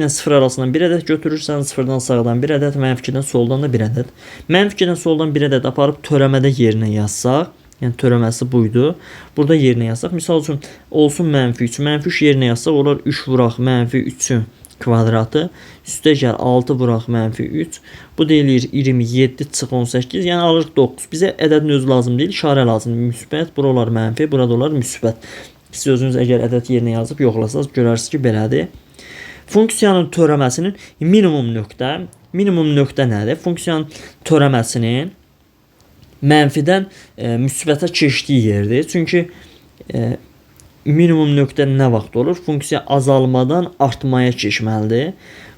ilə 0 arasından bir ədəd götürürsən, 0-dan sağdan bir ədəd, mənfi 2-dən soldan da bir ədəd. Mənfi 2-dən soldan bir ədəd aparıb törəmədə yerinə yazsaq, yəni törəməsi buydu. Burada yerinə yazsaq, misal üçün olsun mənfi 3. Mənfi 3 yerinə yazsaq, olar 3 vuraq mənfi 3-ün kvadratı, üstə gəl 6 vuraq mənfi 3. Bu da eləyir 27 çıx 18, yəni alırıq 9. Bizə ədədin özü lazım deyil, işarə lazımdır. Müsbət, bura olar mənfi, burada olar müsbət. Siz özünüz əgər ədəd yerinə yazıb yoxlasanız görərsiniz ki, belədir. Funksiyanın törəməsinin minimum nöqtə, minimum nöqtə nədir? Funksiyanın törəməsinin mənfidən müsbətə keçdiyi yerdir. Çünki minimum nöqtə nə vaxt olur? Funksiya azalmadan artmaya keçməlidir.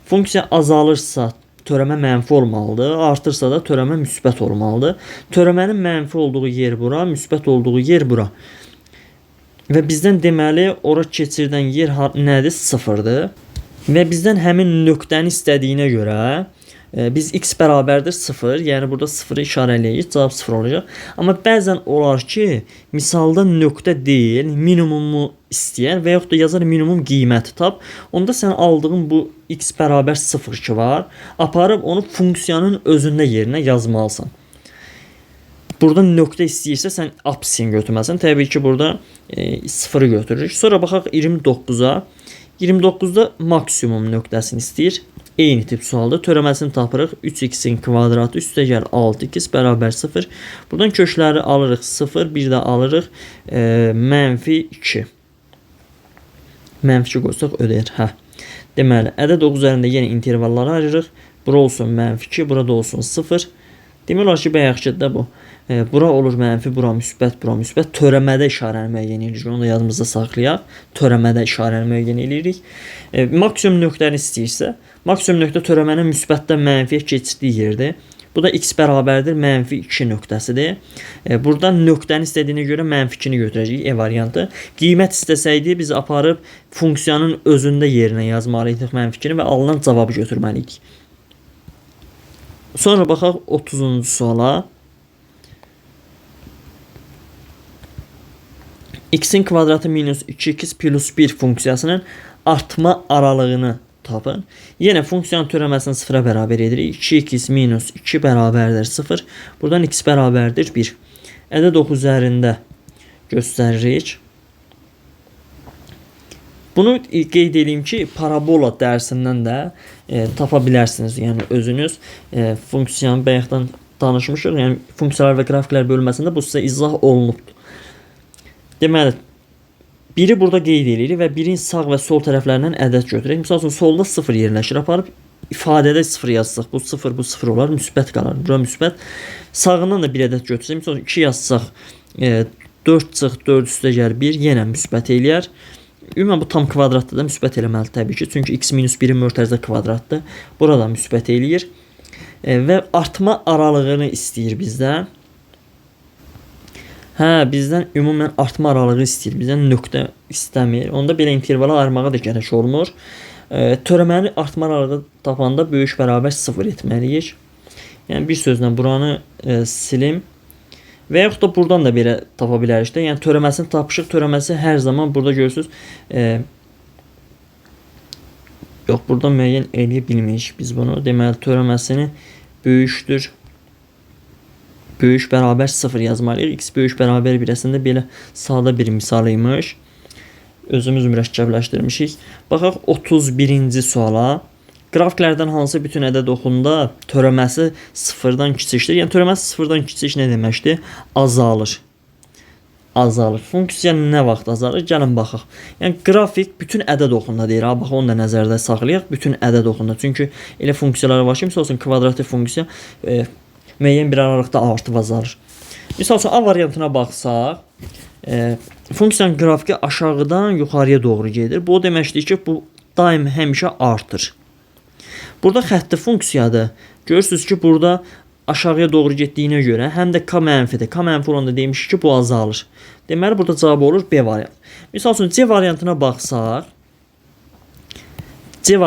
Funksiya azalırsa törəmə mənfi olmalıdır, artırsa da törəmə müsbət olmalıdır. Törəmənin mənfi olduğu yer bura, müsbət olduğu yer bura. Və bizdən deməli ora keçirdən yer nədir? 0-dır. Və bizdən həmin nöqtəni istədiyinə görə biz x bərabərdir 0, yəni burada 0-ı işarə eləyirik, cavab 0 olacaq. Amma bəzən olar ki, misalda nöqtə deyil, minimumu istəyər və yaxud da yazar minimum qiyməti tap. Onda sən aldığın bu x bərabər 0 ki var, aparıb onu funksiyanın özündə yerinə yazmalısan. Burada nöqtə istəyirsə sən apsin götürməlisən. Təbii ki, burada 0-ı götürürük. Sonra baxaq 29-a. 29-da maksimum nöqtəsini istəyir. Eyni tip sualdır. Törəməsini tapırıq. 3x-in kvadratı üstə gəl 6x bərabər 0. Buradan kökləri alırıq 0, bir də alırıq mənfi 2. Mənfi 2 qoysaq ödəyir. Hə. Deməli, ədəd oxu üzərində yenə intervalları ayırırıq. Bura olsun mənfi 2, burada olsun 0. Demək olar ki, bayaqki də bu. Bura olur mənfi, bura müsbət, bura müsbət. Törəmədə işarəni müəyyən edirik. Onu da yadımızda saxlayaq. Törəmədə işarəni müəyyən edirik. Maksimum nöqtəni istəyirsə, maksimum nöqtə törəmənin müsbətdən mənfiyə keçirdiyi yerdir. Bu da x bərabərdir mənfi 2 nöqtəsidir. Buradan nöqtəni istədiyinə görə mənfi 2-ni götürəcəyik, E variantı. Qiymət istəsəydi biz aparıb funksiyanın özündə yerinə yazmalı idik mənfi 2-ni və alınan cavabı götürməliydik. Sonra baxaq 30-cu suala. X-in kvadratı minus 2x plus 1 funksiyasının artma aralığını tapın. Yenə funksiyanın törəməsini 0-a bərabər edirik. 2x minus 2 bərabərdir 0. Buradan x bərabərdir 1. Ədəd oxu üzərində göstəririk. Bunu qeyd edeyim ki, parabola dərsindən də tapa bilərsiniz. Yəni özünüz funksiyanı bayaqdan danışmışıq. Yəni funksiyalar və qrafiklər bölməsində bu sizə izah olunubdur. Deməli, biri burada qeyd edirik və birin sağ və sol tərəflərindən ədəd götürək. Misal üçün, solda 0 yerləşir. Aparıb ifadədə 0 yazsaq, bu 0, bu 0 olar, müsbət qalar. Bura müsbət. Sağından da bir ədəd götürsək, misal üçün, 2 yazsaq, 4 çıx, 4 üstə gəl 1, yenə müsbət eləyər. Ümumən, bu tam kvadratda da müsbət eləməli təbii ki. Çünki x minus 1-in mötərizə kvadratdır. Burada müsbət eləyir. Və artma aralığını istəyir bizdən. Hə, bizdən ümumən artma aralığı istəyir. Bizdən nöqtə istəmir. Onda belə intervala ayırmağa da gərək olmur. Törəməni artma aralığı tapanda böyük bərabər 0 etməliyik. Yəni, bir sözlə buranı silim. Və yaxud da buradan da belə tapa bilərik də. Yəni, törəməsini tapışıq. Törəməsi hər zaman burada görürsünüz. Yox, burada müəyyən eləyə bilmirik biz bunu. Deməli, törəməsini böyükdür. Böyük bərabər 0 yazmalıyıq. X böyük bərabər 1 əslində belə sadə bir misal imiş. Özümüz mürəkkəbləşdirmişik. Baxaq 31-ci suala. Qrafiklərdən hansı bütün ədəd oxunda törəməsi 0-dan kiçikdir? Yəni törəməsi 0-dan kiçik nə deməkdir? Azalır. Azalır. Funksiya nə vaxt azalır? Gəlin baxaq. Yəni qrafik bütün ədəd oxunda deyir. Ha, bax onu da nəzərdə saxlayaq. Bütün ədəd oxunda. Çünki elə funksiyalar var ki, misal üçün kvadratik funksiya müəyyən bir aralıqda artıb azalır. Misal üçün A variantına baxsaq, funksiyanın qrafiki aşağıdan yuxarıya doğru gedir. Bu o deməkdir ki, bu daim həmişə artır. Burada xətti funksiyadır. Görürsünüz ki, burada aşağıya doğru getdiyinə görə həm də K mənfidir. K mənfi olanda demişik ki, bu azalır. Deməli, burada cavab olur B variantı. Misal üçün C variantına baxsaq, C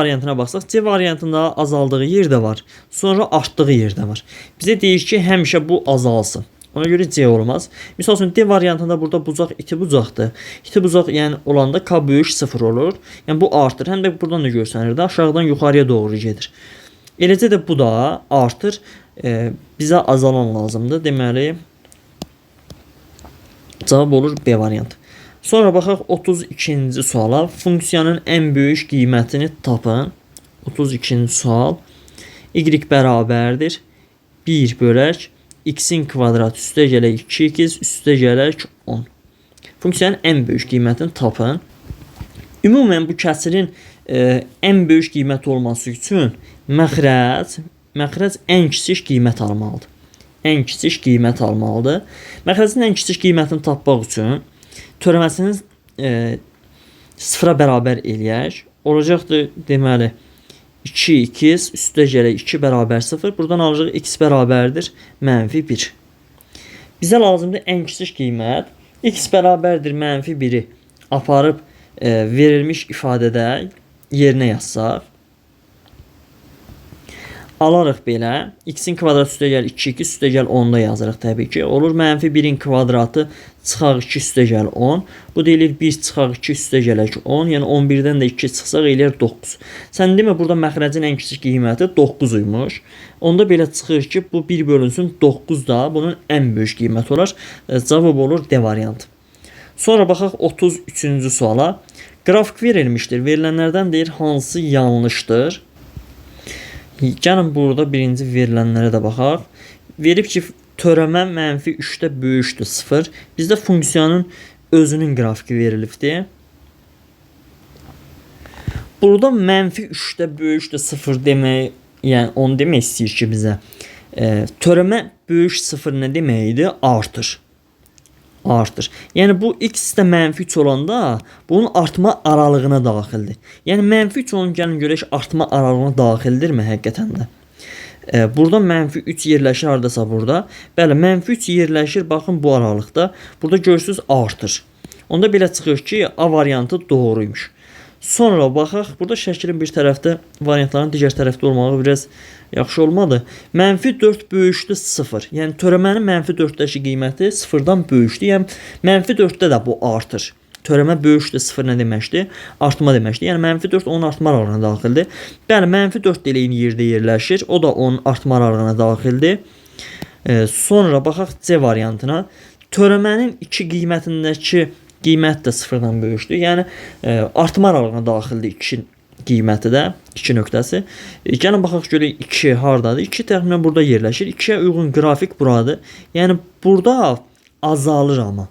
variantında azaldığı yer də var, sonra artdığı yer də var. Bizə deyir ki, həmişə bu azalsın. Ona görə C olmaz. Misal üçün D variantında burada bucaq iti bucaqdır. İti bucaq yəni olanda K böyük 0 olur. Yəni bu artır. Həm də buradan da görsənir də aşağıdan yuxarıya doğru gedir. Eləcə də bu da artır. Bizə azalan lazımdır. Deməli cavab olur B variantı. Sonra baxaq 32-ci suala. Funksiyanın ən böyük qiymətini tapın. 32-ci sual. Y bərabərdir 1 bölək x-in kvadratı üstə gələk 2x üstə gələk 10. Funksiyanın ən böyük qiymətini tapın. Ümumən bu kəsirin ən böyük qiyməti olması üçün məxrəc ən kiçik qiymət almalıdır. Ən kiçik qiymət almalıdır. Məxrəcin ən kiçik qiymətini tapmaq üçün törəməsini sıfıra bərabər eləyək. Olacaqdır deməli 2x üstə gələk 2 bərabər 0. Buradan alacaq x bərabərdir mənfi 1. Bizə lazımdır ən kiçik qiymət. X bərabərdir mənfi 1-i aparıb verilmiş ifadədə yerinə yazsaq. Alarıq belə. X-in kvadratı üstə gəl 2, 2 üstə gəl 10-da yazırıq təbii ki. Olur mənfi 1-in kvadratı çıxaq 2 üstə gəl 10. Bu da eləyir 1 çıxaq 2 üstə gələk 10. Yəni 11-dən də 2 çıxsaq eləyir 9. Sən demə burada məxrəcin ən kiçik qiyməti 9 imiş. Onda belə çıxır ki, bu 1 bölünsün 9 da bunun ən böyük qiyməti olar. Cavab olur D variantı. Sonra baxaq 33-cü suala. Qrafik verilmişdir. Verilənlərdən deyir hansı yanlışdır? Gəlin burada birinci verilənlərə də baxaq. Verib ki, törəmə mənfi 3-də böyükdür 0. Bizdə funksiyanın özünün qrafiki verilibdir. Burada mənfi 3-də böyükdür 0 demək, yəni onu demək istəyir ki bizə. Törəmə böyük 0 nə deməkdir? Artır. Artır. Yəni bu x də mənfi 3 olanda bunun artma aralığına daxildir. Yəni mənfi 3 onun gəlin görək artma aralığına daxildirmi həqiqətən də? Burada mənfi 3 yerləşir hardasa burada. Bəli, mənfi 3 yerləşir baxın bu aralıqda. Burada görürsünüz artır. Onda belə çıxır ki, A variantı doğruymuş. Sonra baxaq, burada şəklin bir tərəfdə, variantların digər tərəfdə olmağı biraz yaxşı olmadı. Mənfi 4 böyükdür 0. Yəni törəmənin mənfi 4-dəki qiyməti 0-dan böyükdür. Yəni mənfi 4-də də bu artır. Törəmə böyükdür 0 nə deməkdir? Artma deməkdir. Yəni mənfi 4 onun artma aralığına daxildir. Bəli, mənfi 4 də elə eyni yerdə yerləşir. O da onun artma aralığına daxildir. Sonra baxaq C variantına. Törəmənin 2 qiymətindəki qiymət də 0-dan böyükdür. Yəni artma aralığına daxildir 2 qiyməti də, 2 nöqtəsi. Gəlin baxaq görək 2 hardadır? 2 təxminən burada yerləşir. 2-yə uyğun qrafik buradır. Yəni burada azalır amma.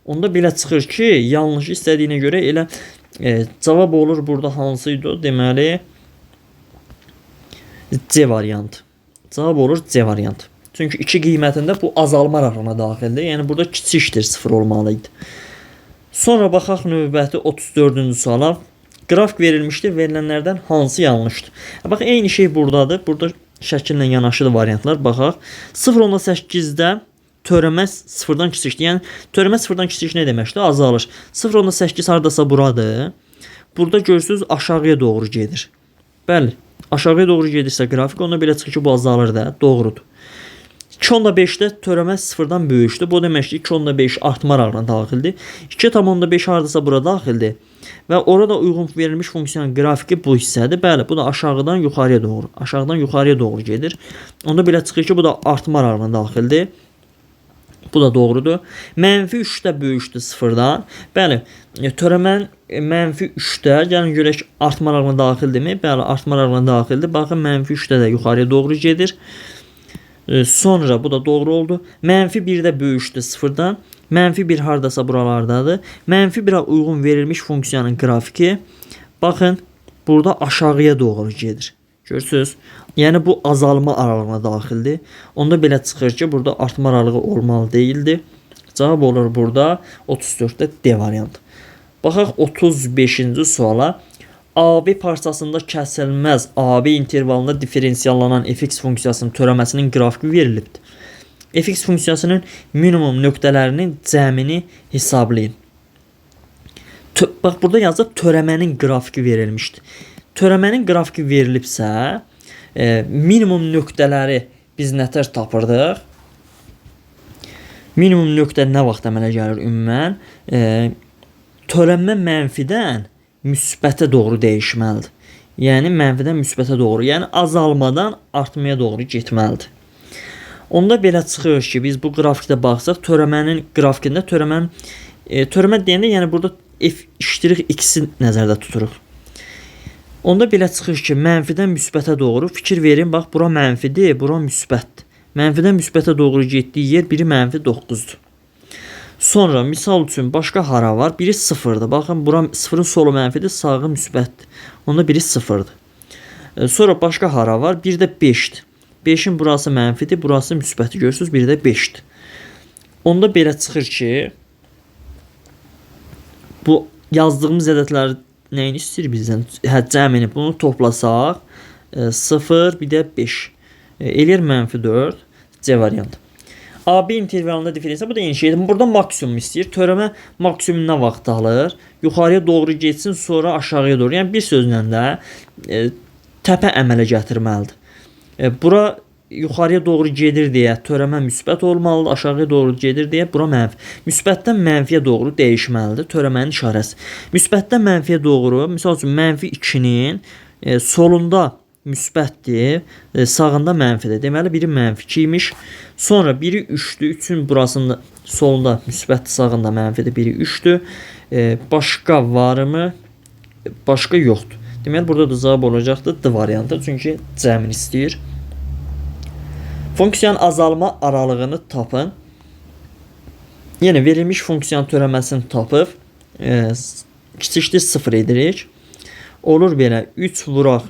Onda belə çıxır ki, yanlış istədiyinə görə elə cavab olur burada hansı idi o? Deməli C variantı. Cavab olur C variantı. Çünki 2 qiymətində bu azalma aralığına daxildir. Yəni burada kiçikdir 0 olmalı idi. Sonra baxaq növbəti 34-cü suala. Qrafik verilmişdir. Verilənlərdən hansı yanlışdır? Bax, eyni şey buradadır. Burada şəkillə yanaşıdır variantlar. Baxaq. 0,8-də törəmə 0-dan kiçikdir. Yəni törəmə 0-dan kiçik nə deməkdir? Azalır. 0,8 hardasa buradır. Burada görürsünüz aşağıya doğru gedir. Bəli, aşağıya doğru gedirsə qrafik, onda belə çıxır ki, bu azalır da. Doğrudur. 2,5-də törəmə 0-dan böyükdür. Bu deməkdir 2,5 artma aralığına daxildir. 2,5 hardasa bura daxildir. Və orada uyğun verilmiş funksiyanın qrafiki bu hissədir. Bəli, bu da aşağıdan yuxarıya doğru. Aşağıdan yuxarıya doğru gedir. Onda belə çıxır ki, bu da artma aralığına daxildir. Bu da doğrudur. Mənfi 3-də böyükdür 0-dan. Bəli, törəmənin mənfi 3-də, gəlin görək artma aralığına daxildirmi? Bəli, artma aralığına daxildir. Baxın, mənfi 3-də də yuxarıya doğru gedir. Sonra bu da doğru oldu. Mənfi 1-də böyükdür 0-dan. Mənfi 1 hardasa buralardadır. Mənfi 1-ə uyğun verilmiş funksiyanın qrafiki. Baxın, burada aşağıya doğru gedir. Görürsünüz? Yəni bu azalma aralığına daxildir. Onda belə çıxır ki, burada artma aralığı olmalı deyildi. Cavab olur burada 34-də D variantı. Baxaq 35-ci suala. AB parçasında kəsilməz AB intervalında diferensiallanan fx funksiyasının törəməsinin qrafiki verilibdir. Fx funksiyasının minimum nöqtələrinin cəmini hesablayın. Bax burada yazıb törəmənin qrafiki verilmişdir. Törəmənin qrafiki verilibsə, minimum nöqtələri biz nətər tapırdıq? Minimum nöqtə nə vaxt əmələ gəlir ümumən? Törənmə mənfidən müsbətə doğru dəyişməlidir. Yəni mənfidən müsbətə doğru, yəni azalmadan artmaya doğru getməlidir. Onda belə çıxır ki, biz bu qrafikdə baxsaq, törəmənin qrafikində törəmənin törəmə deyəndə, yəni burada f iştirik x-i nəzərdə tuturuq. Onda belə çıxır ki, mənfidən müsbətə doğru fikir verin, bax bura mənfidir, bura müsbətdir. Mənfidən müsbətə doğru getdiyi yer biri mənfi 9-dur. Sonra misal üçün başqa hara var? Biri 0-dır. Baxın, bura 0-ın solu mənfidir, sağı müsbətdir. Onda biri 0-dır. Sonra başqa hara var? Bir də 5-dir. 5-in burası mənfidir, burası müsbətdir. Görürsünüz, biri də 5-dir. Onda belə çıxır ki, bu yazdığımız ədədlər nəyini istəyir bizdən? Hə, cəmini. Bunu toplasaq, 0, bir də 5. Eləyir mənfi 4. C variantı. AB intervalında diferensial, bu da eyni şeydir. Burada maksimum istəyir. Törəmə maksimum nə vaxt alır? Yuxarıya doğru getsin, sonra aşağıya doğru. Yəni bir sözlə də təpə əmələ gətirməlidir. Bura yuxarıya doğru gedir deyə törəmə müsbət olmalıdır, aşağıya doğru gedir deyə bura mənfi. Müsbətdən mənfiyə doğru dəyişməlidir törəmənin işarəsi. Müsbətdən mənfiyə doğru, misal üçün mənfi 2-nin solunda müsbətdir, sağında mənfidir. Deməli biri mənfi 2 imiş. Sonra biri 3-dür. 3-ün burasında solunda müsbətdir, sağında mənfidir. Biri 3-dür. Başqa varmı? Başqa yoxdur. Deməli burada da cavab olacaqdır D variantı. Çünki cəmini istəyir. Funksiyanın azalma aralığını tapın. Yenə verilmiş funksiyanın törəməsini tapıb kiçikdir 0 edirik. Olur belə 3 vuraq.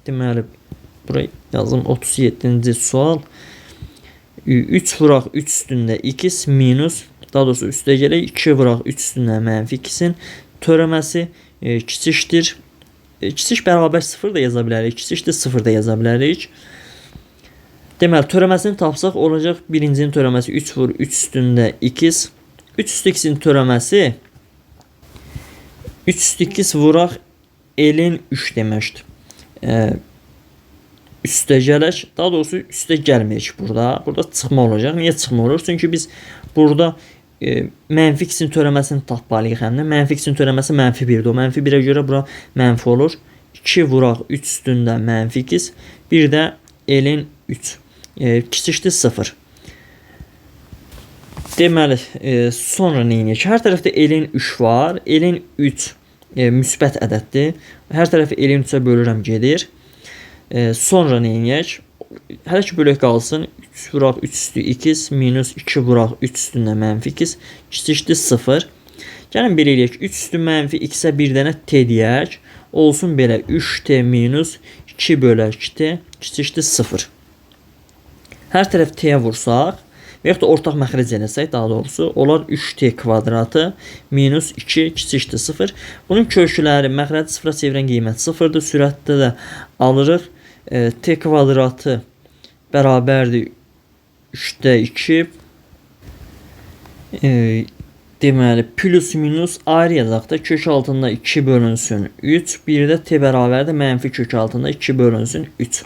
Deməli bura yazım 37-ci sual. 3 vuraq 3 üstündə x minus, daha doğrusu üstə gələk 2 vuraq 3 üstündə mənfi x-in törəməsi kiçikdir. Kiçik bərabər 0 da yaza bilərik, kiçikdir 0 da yaza bilərik. Deməli törəməsini tapsaq olacaq birincinin törəməsi 3 vur 3 üstündə x. 3 üstü x-in törəməsi 3 üstü x vuraq ln 3 deməkdir. Üstə gələk, daha doğrusu üstə gəlməyək burada. Burada çıxma olacaq. Niyə çıxma olur? Çünki biz burada mənfi x-in törəməsini tapmalıyıq həm də. Mənfi x-in törəməsi mənfi 1-dir. O mənfi 1-ə görə bura mənfi olur. 2 vuraq 3 üstündə mənfi x, bir də ln 3. Kiçikdir 0. Deməli, sonra nə edək? Hər tərəfdə ln 3 var. Ln 3 müsbət ədəddir. Hər tərəfi ln 3-ə bölürəm, gedir. Sonra nə edək? Hələ ki bölək qalsın. 3 vuraq 3 üstü x minus 2 vuraq 3 üstündə mənfi x kiçikdir 0. Gəlin belə eləyək. 3 üstü mənfi x-ə bir dənə t deyək. Olsun belə 3t minus 2 bölək t kiçikdir 0. Hər tərəf t-yə vursaq və yaxud da ortaq məxrəc eləsək, daha doğrusu, olar 3t kvadratı minus 2 kiçikdir 0. Bunun kökləri məxrəci sıfıra çevirən qiymət 0-dır. Sürətdə də alırıq. T kvadratı bərabərdir 3-də 2. Deməli, plus minus ayrı yazaq da kök altında 2 bölünsün 3. Bir də t bərabərdir mənfi kök altında 2 bölünsün 3.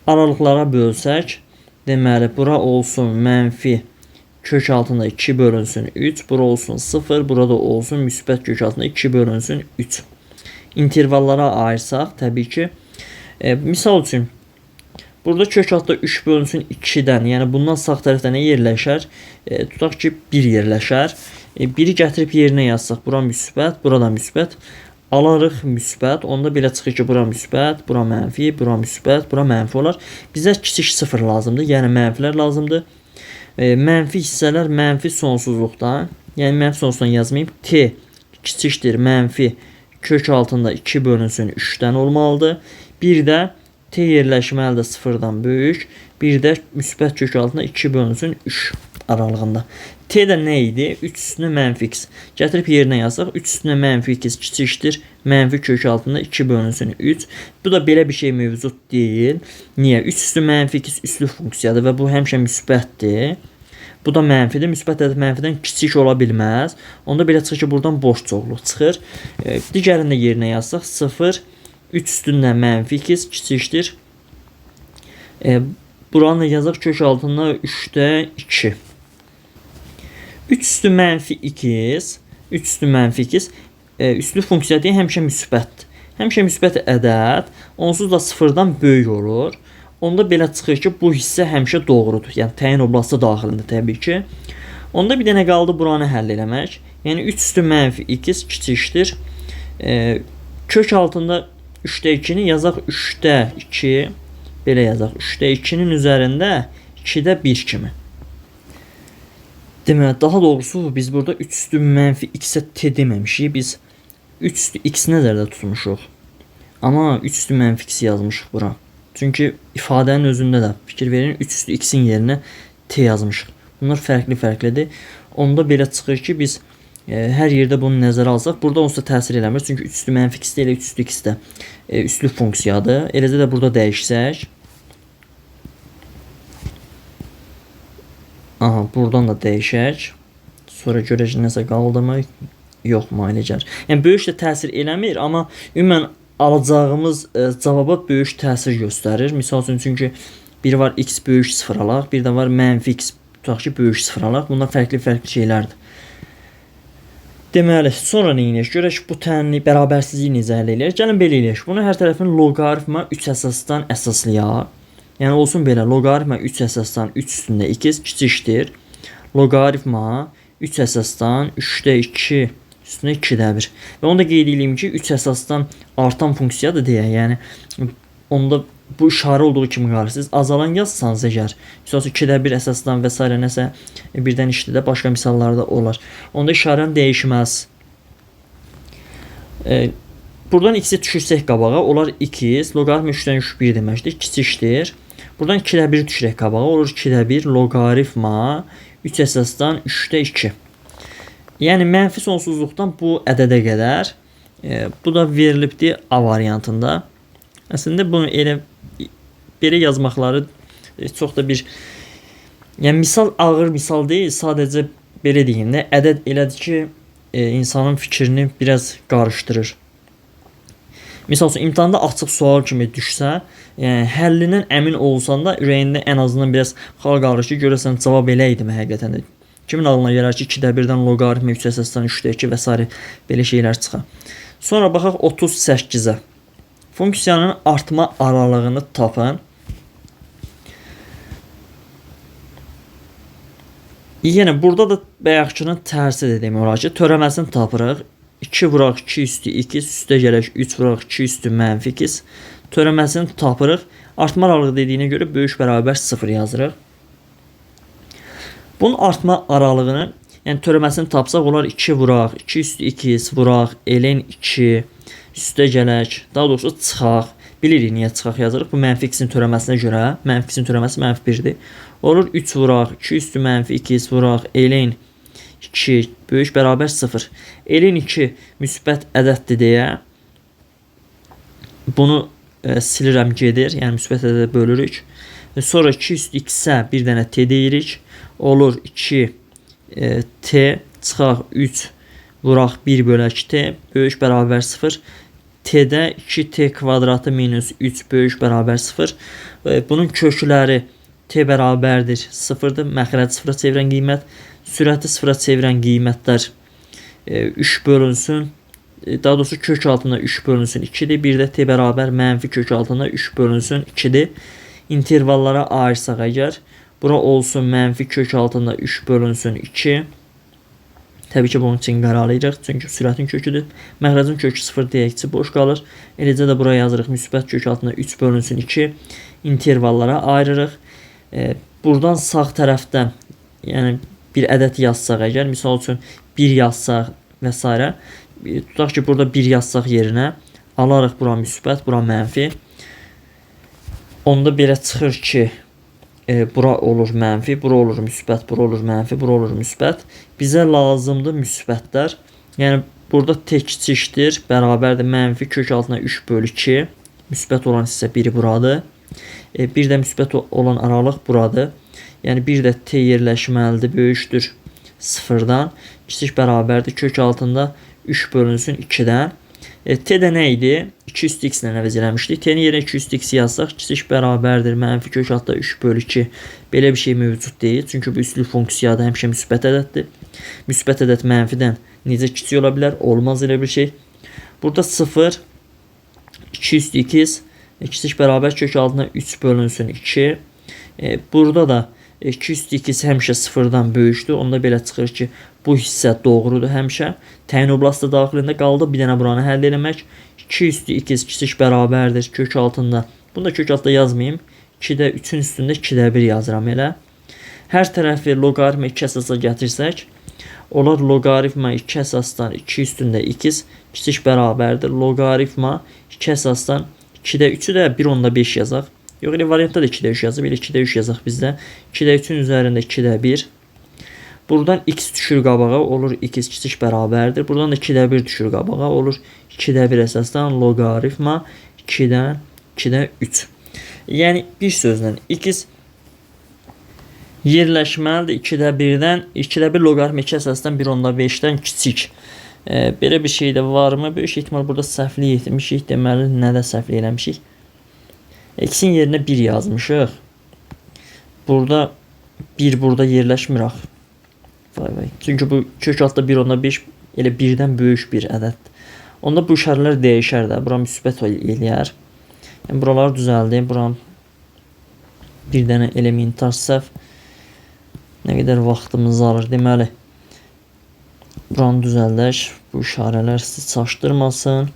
Aralıqlara bölsək, deməli, bura olsun mənfi kök altında 2 bölünsün 3. Bura olsun 0. Burada olsun müsbət kök altında 2 bölünsün 3. İntervallara ayırsaq, təbii ki, misal üçün, burada kök altında 3 bölünsün 2-dən, yəni bundan sağ tərəfdə nə yerləşər? Tutaq ki, 1 yerləşər. 1-i gətirib yerinə yazsaq, bura müsbət, bura da müsbət. Alarıq müsbət, onda belə çıxır ki, bura müsbət, bura mənfi, bura müsbət, bura mənfi olar. Bizə kiçik 0 lazımdır, yəni mənfilər lazımdır. Mənfi hissələr mənfi sonsuzluqdan, yəni mənfi sonsuzdan yazmayayım. T kiçikdir mənfi kök altında 2 bölünsün 3-dən olmalıdır. Bir də T yerləşməlidir 0-dan böyük. Bir də müsbət kök altında 2 bölünsün 3 aralığında. T də nə idi? 3 üstünə mənfi x. Gətirib yerinə yazsaq, 3 üstünə mənfi x kiçikdir. Mənfi kök altında 2 bölünsün 3. Bu da belə bir şey mövcud deyil. Niyə? 3 üstü mənfi x üslü funksiyadır və bu həmişə müsbətdir. Bu da mənfidir. Müsbət ədəd mənfidən kiçik ola bilməz. Onda belə çıxır ki, buradan boş çoxluq çıxır. Digərini də yerinə yazsaq, 0, 3 üstündən mənfi x kiçikdir. Buranı da yazaq kök altında 3-də 2. 3 üstü mənfi x, 3 üstü mənfi x üslü funksiya deyə həmişə müsbətdir. Həmişə müsbət ədəd onsuz da sıfırdan böyük olur. Onda belə çıxır ki, bu hissə həmişə doğrudur. Yəni təyin oblasti daxilində təbii ki. Onda bir dənə qaldı buranı həll eləmək. Yəni 3 üstü mənfi x kiçikdir. Kök altında 3-də 2-ni yazaq 3-də 2. Belə yazaq. 3-də 2-nin üzərində 2-də 1 kimi. Deməli, daha doğrusu biz burada 3 üstü mənfi x-ə t deməmişik. Biz 3 üstü x nəzərdə tutmuşuq. Amma 3 üstü mənfi x yazmışıq bura. Çünki ifadənin özündə də fikir verin 3 üstü x-in yerinə t yazmışıq. Bunlar fərqli-fərqlidir. Onda belə çıxır ki, biz Hər yerdə bunu nəzərə alsaq, burada onsuz da təsir eləmir. Çünki 3 üstü mənfi x də elə 3 üstü x də üslü funksiyadır. Eləcə də burada dəyişsək. Aha, buradan da dəyişək. Sonra görək nəsə qaldı mı? Yox, maile gəlir. Yəni böyük də təsir eləmir, amma ümumən alacağımız cavaba böyük təsir göstərir. Misal üçün, çünki bir var x böyük 0 alaq, bir də var mənfi x tutaq ki, böyük 0 alaq. Bunlar fərqli-fərqli şeylərdir. Deməli, sonra nə edək? Görək bu tənlik bərabərsizliyi necə həll eləyək? Gəlin belə eləyək. Bunu hər tərəfin loqaritma 3 əsasdan əsaslayaq. Yəni olsun belə, loqaritma 3 əsasdan 3 üstündə x kiçikdir. Loqaritma 3 əsasdan 3-də 2 üstünə 2-də 1. Və onu da qeyd edeyim ki, 3 əsasdan artan funksiyadır deyə. Yəni onda bu işarə olduğu kimi qalır. Siz azalan yazsanız əgər, misal üçün 2-də 1 əsasdan və s. nəsə birdən işdə də başqa misallarda olar. Onda işarən dəyişməz. Buradan x-i düşürsək qabağa, olar 2x, loqaritma 3-dən 3 1 deməkdir, kiçikdir. Buradan 2-də 1 düşürək qabağa, olur 2-də 1 loqaritma 3 əsasdan 3-də 2. Yəni mənfi sonsuzluqdan bu ədədə qədər. Bu da verilibdir A variantında. Əslində bunu elə belə yazmaqları çox da bir, yəni misal ağır misal deyil, sadəcə belə deyim də, ədəd elədir ki, insanın fikrini biraz qarışdırır. Misal üçün imtahanda açıq sual kimi düşsə, yəni həllindən əmin olsan da ürəyində ən azından biraz xal qalır ki, görəsən cavab elə idimi həqiqətən də. Kimin ağlına gələr ki, 2-də 1-dən loqaritma 3 əsasdan 3-də 2 və s. belə şeylər çıxar. Sonra baxaq 38-ə. Funksiyanın artma aralığını tapın. Yenə burada da bayaqkının tərsidir demək olar ki, törəməsini tapırıq. 2 vuraq 2 üstü x, üstə gələk 3 vuraq 2 üstü mənfi x. Törəməsini tapırıq. Artma aralığı dediyinə görə böyük bərabər 0 yazırıq. Bunun artma aralığını, yəni törəməsini tapsaq olar 2 vuraq 2 üstü x vuraq ln 2 üstə gələk, daha doğrusu çıxaq. Bilirik niyə çıxaq yazırıq. Bu mənfi x-in törəməsinə görə, mənfi x-in törəməsi mənfi 1-dir. Olur 3 vuraq 2 üstü mənfi x vuraq ln 2 böyük bərabər 0. Ln 2 müsbət ədəddir deyə bunu silirəm gedir. Yəni müsbət ədədə bölürük. Sonra 2 üstü x-ə bir dənə t deyirik. Olur 2 t çıxaq 3 vuraq 1 bölək t böyük bərabər 0. T-də 2t kvadratı minus 3 böyük bərabər 0. Bunun kökləri t bərabərdir 0-dır. Məxrəci 0-a çevirən qiymət. Sürəti 0-a çevirən qiymətlər 3 bölünsün. Daha doğrusu kök altında 3 bölünsün 2-dir. Bir də t bərabər mənfi kök altında 3 bölünsün 2-dir. İntervallara ayırsaq əgər, bura olsun mənfi kök altında 3 bölünsün 2. Təbii ki, bunun üçün qaralayırıq. Çünki sürətin köküdür. Məxrəcin kökü 0 deyək ki, boş qalır. Eləcə də bura yazırıq müsbət kök altında 3 bölünsün 2. İntervallara ayırırıq. Buradan sağ tərəfdən, yəni bir ədəd yazsaq əgər, misal üçün 1 yazsaq və s. Tutaq ki, burada 1 yazsaq yerinə alarıq bura müsbət, bura mənfi. Onda belə çıxır ki, bura olur mənfi, bura olur müsbət, bura olur mənfi, bura olur müsbət. Bizə lazımdır müsbətlər. Yəni burada t kiçikdir, bərabərdir mənfi kök altına 3 bölü 2. Müsbət olan hissə biri buradır. Bir də müsbət olan aralıq buradır. Yəni bir də t yerləşməlidir, böyükdür 0-dan. Kiçik bərabərdir kök altında 3 bölünsün 2-dən. T də nə idi? 2 üstü x ilə əvəz eləmişdik. T-nin yerinə 2 üstü x yazsaq, kiçik bərabərdir mənfi kök altında 3 bölü 2. Belə bir şey mövcud deyil. Çünki bu üslü funksiyada həmişə müsbət ədəddir. Müsbət ədəd mənfidən necə kiçik ola bilər? Olmaz elə bir şey. Burada 0, 2 üstü x, kiçik bərabər kök altında 3 bölünsün 2. Burada da 2 üstü x həmişə 0-dan böyükdür. Onda belə çıxır ki, bu hissə doğrudur həmişə. Təyin oblastı daxilində qaldı. Bir dənə buranı həll eləmək. 2 üstü x kiçik bərabərdir kök altında. Bunu da kök altında yazmayayım. 2-də 3-ün üstündə 2-də 1 yazıram elə. Hər tərəfi loqaritma 2 əsasa gətirsək, olar loqaritma 2 əsasdan 2 üstündə x kiçik bərabərdir. Loqaritma 2 əsasdan 2-də 3-ü də 1.5 yazaq. Yox, elə variantda da 2-də 3 yazıb. Elə 2-də 3 yazaq bizdə. 2-də 3-ün üzərində 2-də 1. Buradan x düşür qabağa, olur x kiçik bərabərdir. Buradan da 2-də 1 düşür qabağa, olur 2-də 1 əsasdan loqaritma 2-dən 2-də 3. Yəni bir sözlə x yerləşməlidir 2-də 1-dən, 2-də 1 loqaritma 2 əsasdan 1.5-dən kiçik. Belə bir şey də varmı? Böyük ehtimal burada səhvlik etmişik. Deməli, nədə səhvlik eləmişik? X-in yerinə 1 yazmışıq. Burada 1 burada yerləşmir axı. Vay vay. Çünki bu kök altda 1.5 elə 1-dən böyük bir ədəddir. Onda bu işarələr dəyişər də. Bura müsbət eləyər. Yəni, buraları düzəldim. Buram bir dənə elementar səhv. Nə qədər vaxtımızı alır. Deməli, buranı düzəldək. Bu işarələr sizi çaşdırmasın.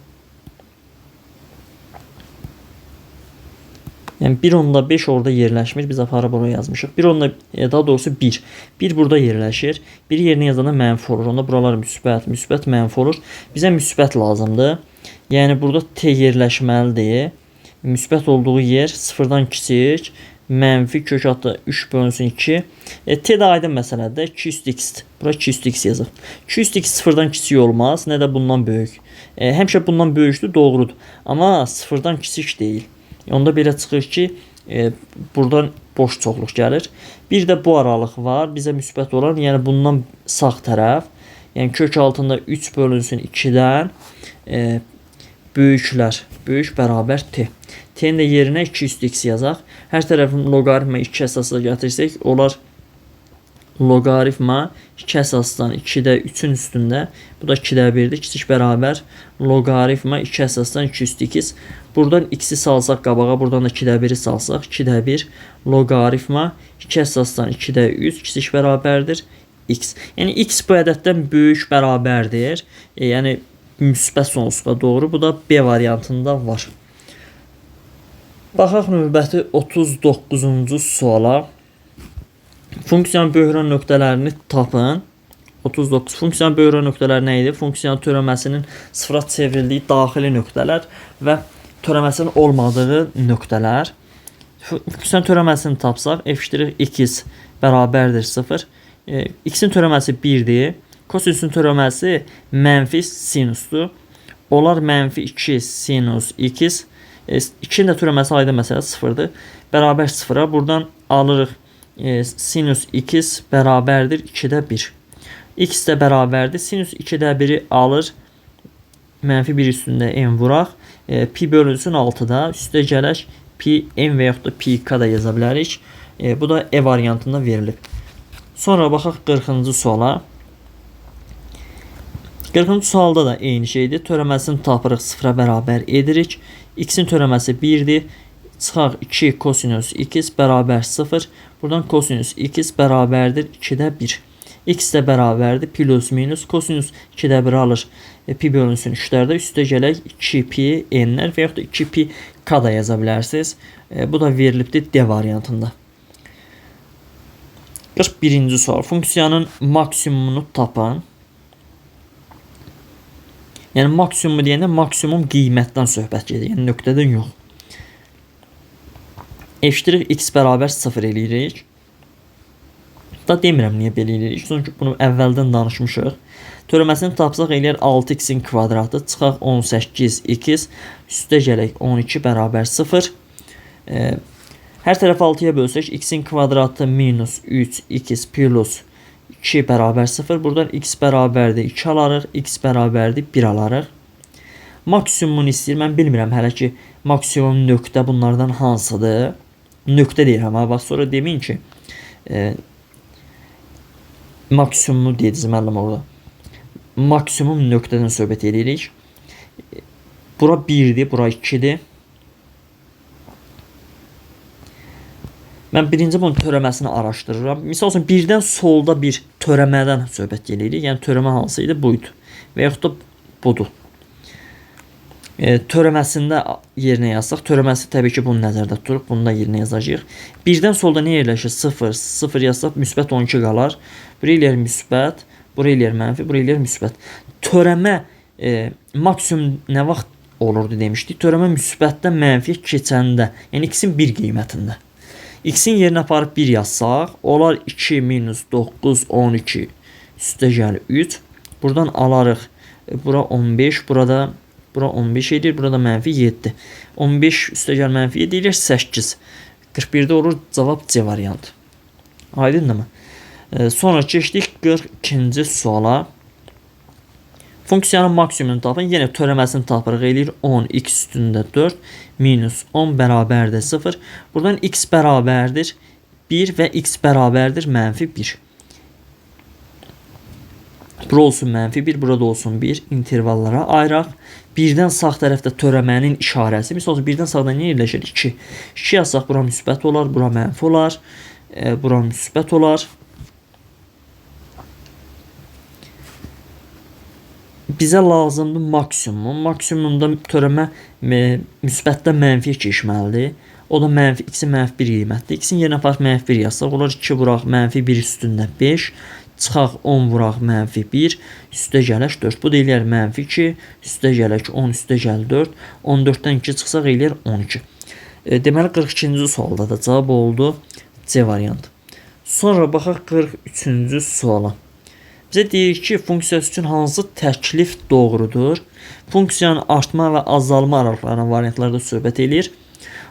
Yəni 1.5 orada yerləşmir. Biz aparıb oraya yazmışıq. 1. Daha doğrusu 1. 1 burada yerləşir. 1 yerinə yazanda mənfi olur. Onda buralar müsbət, müsbət, mənfi olur. Bizə müsbət lazımdır. Yəni burada T yerləşməlidir. Müsbət olduğu yer 0-dan kiçik, mənfi kök altı 3 bölünsün 2. T də aydın məsələdir. 2 üstü x. Bura 2 üstü x yazıq. 2 üstü x 0-dan kiçik olmaz, nə də bundan böyük. Həmişə bundan böyükdür, doğrudur. Amma 0-dan kiçik deyil. Onda belə çıxır ki, buradan boş çoxluq gəlir. Bir də bu aralıq var, bizə müsbət olan, yəni bundan sağ tərəf. Yəni kök altında 3 bölünsün 2-dən böyüklər, böyük bərabər T. T-nin də yerinə 2 üstü x yazaq. Hər tərəfin loqaritma 2 əsasla gətirsək, olar loqaritma 2 əsasdan 2-də 3-ün üstündə, bu da 2-də 1-dir, kiçik bərabər loqaritma 2 əsasdan 2 üstü x. Buradan x-i salsaq qabağa, buradan da 2-də 1-i salsaq, 2-də 1 loqaritma 2 əsasdan 2-də 3 kiçik bərabərdir x. Yəni x bu ədəddən böyük bərabərdir. Yəni müsbət sonsuzluğa doğru. Bu da B variantında var. Baxaq növbəti 39-cu suala. Funksiyanın böhran nöqtələrini tapın. 39. Funksiyanın böhran nöqtələri nə idi? Funksiyanın törəməsinin sıfıra çevrildiyi daxili nöqtələr və törəməsinin olmadığı nöqtələr. Funksiyanın törəməsini tapsaq, f' x bərabərdir 0. X-in törəməsi 1-dir. Kosinusun törəməsi mənfi sinusdur. Olar mənfi 2 sinus x. 2-nin də törəməsi aydın məsələ 0-dır. Bərabər 0-a. Buradan alırıq sinus x bərabərdir 2-də 1. X də bərabərdir. Sinus 2-də 1-i alır. Mənfi 1 üstündə n vuraq. Pi bölünsün 6-da. Üstə gələk pi n və yaxud da pi k da yaza bilərik. Bu da E variantında verilib. Sonra baxaq 40-cı suala. 40-cı sualda da eyni şeydir. Törəməsini tapırıq, 0-a bərabər edirik. X-in törəməsi 1-dir. Çıxaq 2 kosinus x bərabər 0. Buradan kosinus x bərabərdir 2-də 1. X də bərabərdir plus minus kosinus 2-də 1 alır. Pi bölünsün 3-lərdə. Üstə gələk 2 pi n-lər və yaxud da 2 pi k da yaza bilərsiniz. Bu da verilibdir D variantında. 41-ci sual. Funksiyanın maksimumunu tapan. Yəni maksimumu deyəndə maksimum qiymətdən söhbət gedir. Yəni nöqtədən yox. F' x bərabər 0 eləyirik. Da demirəm niyə belə eləyirik. Çünki bunu əvvəldən danışmışıq. Törəməsini tapsaq eləyər 6x-in kvadratı. Çıxaq 18x. Üstə gələk 12 bərabər 0. Hər tərəf 6-ya bölsək x-in kvadratı minus 3x plus 2 bərabər 0. Buradan x bərabərdir 2 alarıq. X bərabərdir 1 alarıq. Maksimumunu istəyir. Mən bilmirəm hələ ki maksimum nöqtə bunlardan hansıdır. Nöqtə deyirəm. Ha, bax sonra deməyin ki maksimumunu dediniz müəllim orada. Maksimum nöqtədən söhbət edirik. Bura 1-dir, bura 2-dir. Mən birinci bunun törəməsini araşdırıram. Misal üçün, birdən solda bir törəmədən söhbət edirik. Yəni törəmə hansı idi? Bu idi. Və yaxud da budur. Törəməsində yerinə yazsaq, törəməsi təbii ki, bunu nəzərdə tuturuq. Bunu da yerinə yazacağıq. Birdən solda nə yerləşir? 0, 0 yazsaq müsbət 12 qalar. Bura eləyər müsbət, bura eləyər mənfi, bura eləyər müsbət. Törəmə maksimum nə vaxt olurdu demişdik. Törəmə müsbətdən mənfiyə keçəndə, yəni x-in bir qiymətində. X-in yerinə aparıb 1 yazsaq, olar 2 minus 9, 12 üstə gəl 3. Buradan alarıq, bura 15, burada bura 15 edir, burada mənfi 7. 15 üstə gəl mənfi 7 eləyir 8. 41-də olur cavab C variantı. Aydındırmı? Sonra keçdik 42-ci suala. Funksiyanın maksimumunu tapın. Yenə törəməsini tapırıq. Eləyir 10 x üstündə 4 minus 10 bərabərdir 0. Buradan x bərabərdir 1 və x bərabərdir mənfi 1. Bura olsun mənfi 1, burada olsun 1. İntervallara ayıraq. 1-dən sağ tərəfdə törəmənin işarəsi. Misal üçün 1-dən sağda nə yerləşir? 2. 2 yazsaq bura müsbət olar, bura mənfi olar, bura müsbət olar. Bizə lazımdır maksimum. Maksimumda törəmə müsbətdən mənfiyə keçməlidir. O da mənfi, x-in mənfi 1 qiymətdir. X-in yerinə aparıb mənfi 1 yazsaq, olar 2 vuraq mənfi 1 üstündə 5, çıxaq 10 vuraq mənfi 1, üstə gələk 4. Bu da eləyər mənfi 2, üstə gələk 10, üstə gəl 4. 14-dən 2 çıxsaq eləyər 12. Deməli 42-ci sualda da cavab oldu C variantı. Sonra baxaq 43-cü suala. Bizə deyir ki, funksiyası üçün hansı təklif doğrudur? Funksiyanın artma və azalma aralıqlarına variantlarda söhbət eləyir.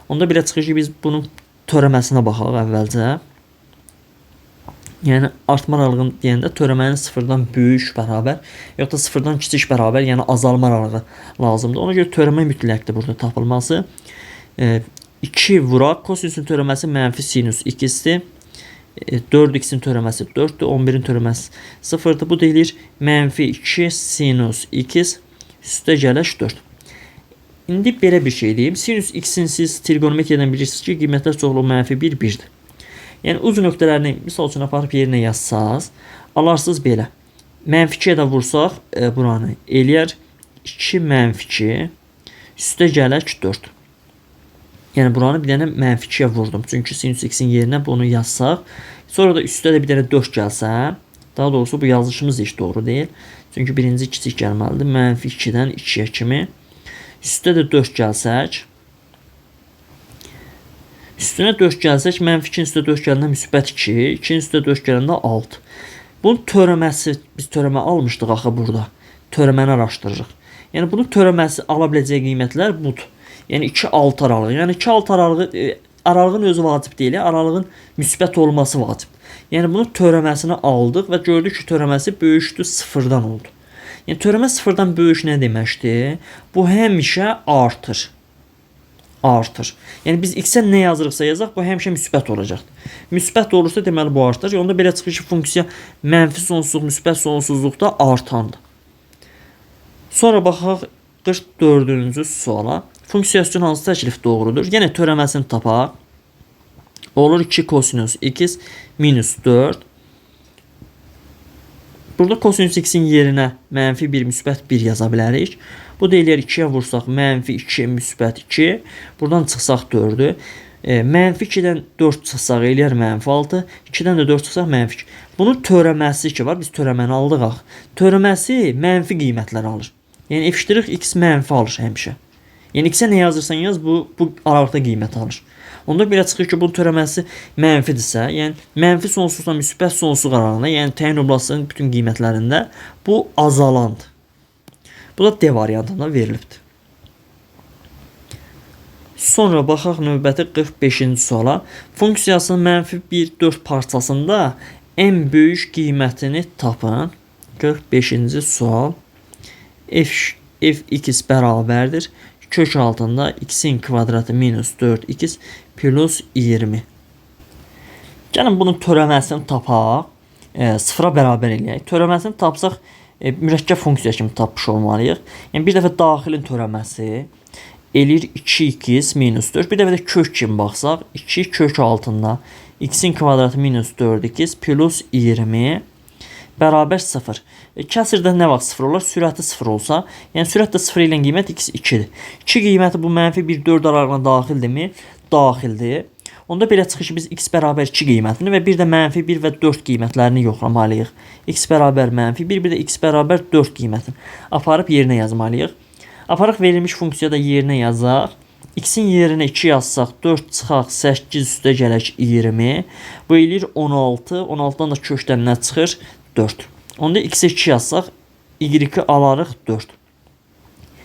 Onda belə çıxır ki, biz bunun törəməsinə baxaq əvvəlcə. Yəni, artma aralığını deyəndə törəmənin sıfırdan böyük bərabər, yox da sıfırdan kiçik bərabər, yəni azalma aralığı lazımdır. Ona görə törəmə mütləqdir burada tapılması. 2 vuraq, kosinusun törəməsi mənfi sinus x-dir. 4x-in törəməsi 4-dür, 11-in törəməsi 0-dır. Bu da eləyir mənfi 2 sinus x üstə gələk 4. İndi belə bir şey deyim. Sinus x-in siz trigonometriyadan bilirsiniz ki, qiymətlər çoxluğu mənfi 1, 1-dir. Yəni, uc nöqtələrini misal üçün aparıb yerinə yazsaz, alarsınız belə. Mənfi 2-yə də vursaq buranı eləyər 2 mənfi 2 üstə gələk 4. Yəni, buranı bir dənə mənfi 2-yə vurdum. Çünki sinus x-in yerinə bunu yazsaq, sonra da üstə də bir dənə 4 gəlsə, daha doğrusu bu yazışımız heç doğru deyil. Çünki birinci kiçik gəlməlidir. Mənfi 2-dən 2-yə kimi. Üstə də 4 gəlsək, üstünə 4 gəlsək, mənfi 2-nin üstə 4 gələndə müsbət 2, 2-nin üstə 4 gələndə 6. Bunun törəməsi, biz törəmə almışdıq axı burada. Törəməni araşdırırıq. Yəni, bunun törəməsi ala biləcəyi qiymətlər budur. Yəni 2-6 aralığı. Yəni 2-6 aralığı, aralığın özü vacib deyil, aralığın müsbət olması vacibdir. Yəni bunun törəməsini aldıq və gördük ki, törəməsi böyükdür, sıfırdan oldu. Yəni törəmə sıfırdan böyük nə deməkdir? Bu həmişə artır. Artır. Yəni biz x-ə nə yazırıqsa yazaq, bu həmişə müsbət olacaqdır. Müsbət olursa deməli bu artır. Onda belə çıxır ki, funksiya mənfi sonsuzluq, müsbət sonsuzluqda artandır. Sonra baxaq 44-cü suala. Funksiya üçün hansı təklif doğrudur? Yenə törəməsini tapaq. Olur 2 kosinus x minus 4. Burada kosinus x-in yerinə mənfi 1, müsbət 1 yaza bilərik. Bu da eləyər 2-yə vursaq mənfi 2, müsbət 2. Buradan çıxsaq 4-ü. Mənfi 2-dən 4 çıxsaq eləyər mənfi 6. 2-dən də 4 çıxsaq mənfi 2. Bunun törəməsi ki var, biz törəməni aldıq axı. Törəməsi mənfi qiymətlər alır. Yəni f' x mənfi alır həmişə. Yəni x-ə nə yazırsan yaz, bu aralıqda qiymət alır. Onda belə çıxır ki, bunun törəməsi mənfidirsə, yəni mənfi sonsuzla müsbət sonsuzluq aralığında, yəni təyin oblastının bütün qiymətlərində bu azalandır. Bu da D variantında verilibdir. Sonra baxaq növbəti 45-ci suala. Funksiyasının mənfi 1, 4 parçasında ən böyük qiymətini tapın. 45-ci sual. Fx bərabərdir. Kök altında x-in kvadratı minus 4x plus 20. Gəlin bunun törəməsini tapaq. Sıfıra bərabər eləyək. Törəməsini tapsaq, mürəkkəb funksiya kimi tapmış olmalıyıq. Yəni bir dəfə daxilin törəməsi eləyir 2x minus 4. Bir dəfə də kök kimi baxsaq, 2 kök altında x-in kvadratı minus 4x plus 20 bərabər 0. Kəsirdə nə vaxt 0 olar? Sürəti 0 olsa, yəni sürət də 0 ilə qiymət x 2-dir. 2 qiyməti bu mənfi 1, 4 aralığına daxildirmi? Daxildir. Onda belə çıxır ki, biz x bərabər 2 qiymətini və bir də mənfi 1 və 4 qiymətlərini yoxlamalıyıq. X bərabər mənfi 1, bir də x bərabər 4 qiymətini aparıb yerinə yazmalıyıq. Aparıq verilmiş funksiyada yerinə yazaq. X-in yerinə 2 yazsaq 4 çıxaq 8 üstə gələk 20. Bu eləyir 16. 16-dan da kökdən nə çıxır? 4. Onda x-ə 2 yazsaq y-i alarıq 4.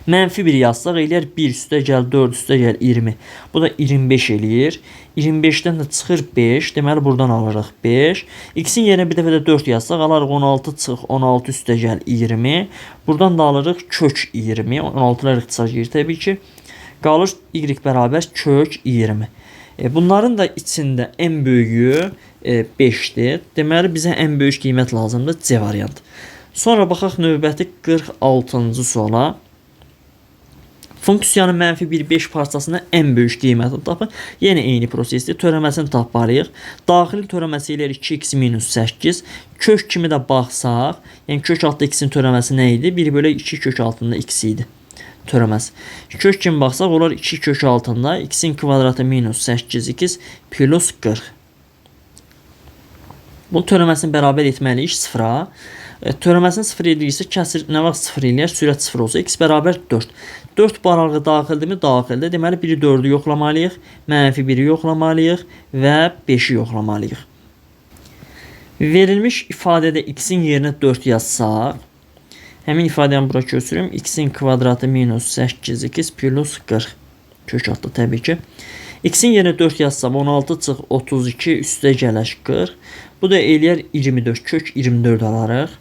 Mənfi 1 yazsaq eləyər 1 üstə gəl 4 üstə gəl 20. Bu da 25 eləyir. 25-dən də çıxır 5. Deməli buradan alırıq 5. X-in yerinə bir dəfə də 4 yazsaq alarıq 16 çıx 16 üstə gəl 20. Buradan da alırıq kök 20. 16-lar ixtisar girir təbii ki. Qalır y bərabər kök 20. Bunların da içində ən böyüyü 5-dir. Deməli bizə ən böyük qiymət lazımdır, C variantı. Sonra baxaq növbəti 46-cı suala. Funksiyanın mənfi 1,5 parçasında ən böyük qiymətini tapın. Yenə eyni prosesdir. Törəməsini tapmalıyıq. Daxili törəməsi eləyir 2x minus 8. Kök kimi də baxsaq, yəni kök altında x-in törəməsi nə idi? 1 bölü 2 kök altında x idi törəməsi. Kök kimi baxsaq, olar 2 kök altında x-in kvadratı minus 8x plus 40. Bunun törəməsini bərabər etməliyik sıfıra. Törəməsini 0 eləyirsə, kəsir nə vaxt 0 eləyər? Sürət 0 olsa, x bərabər 4. 4 bu aralığı daxildirmi? Daxildir. Deməli, biri 4-ü yoxlamalıyıq, mənfi 1-i yoxlamalıyıq və 5-i yoxlamalıyıq. Verilmiş ifadədə x-in yerinə 4 yazsaq, həmin ifadəni bura köçürüm. X-in kvadratı minus 8x plus 40. Kök altı təbii ki. X-in yerinə 4 yazsam 16 çıx 32 üstə gələk 40. Bu da eləyər 24. Kök 24 alarıq.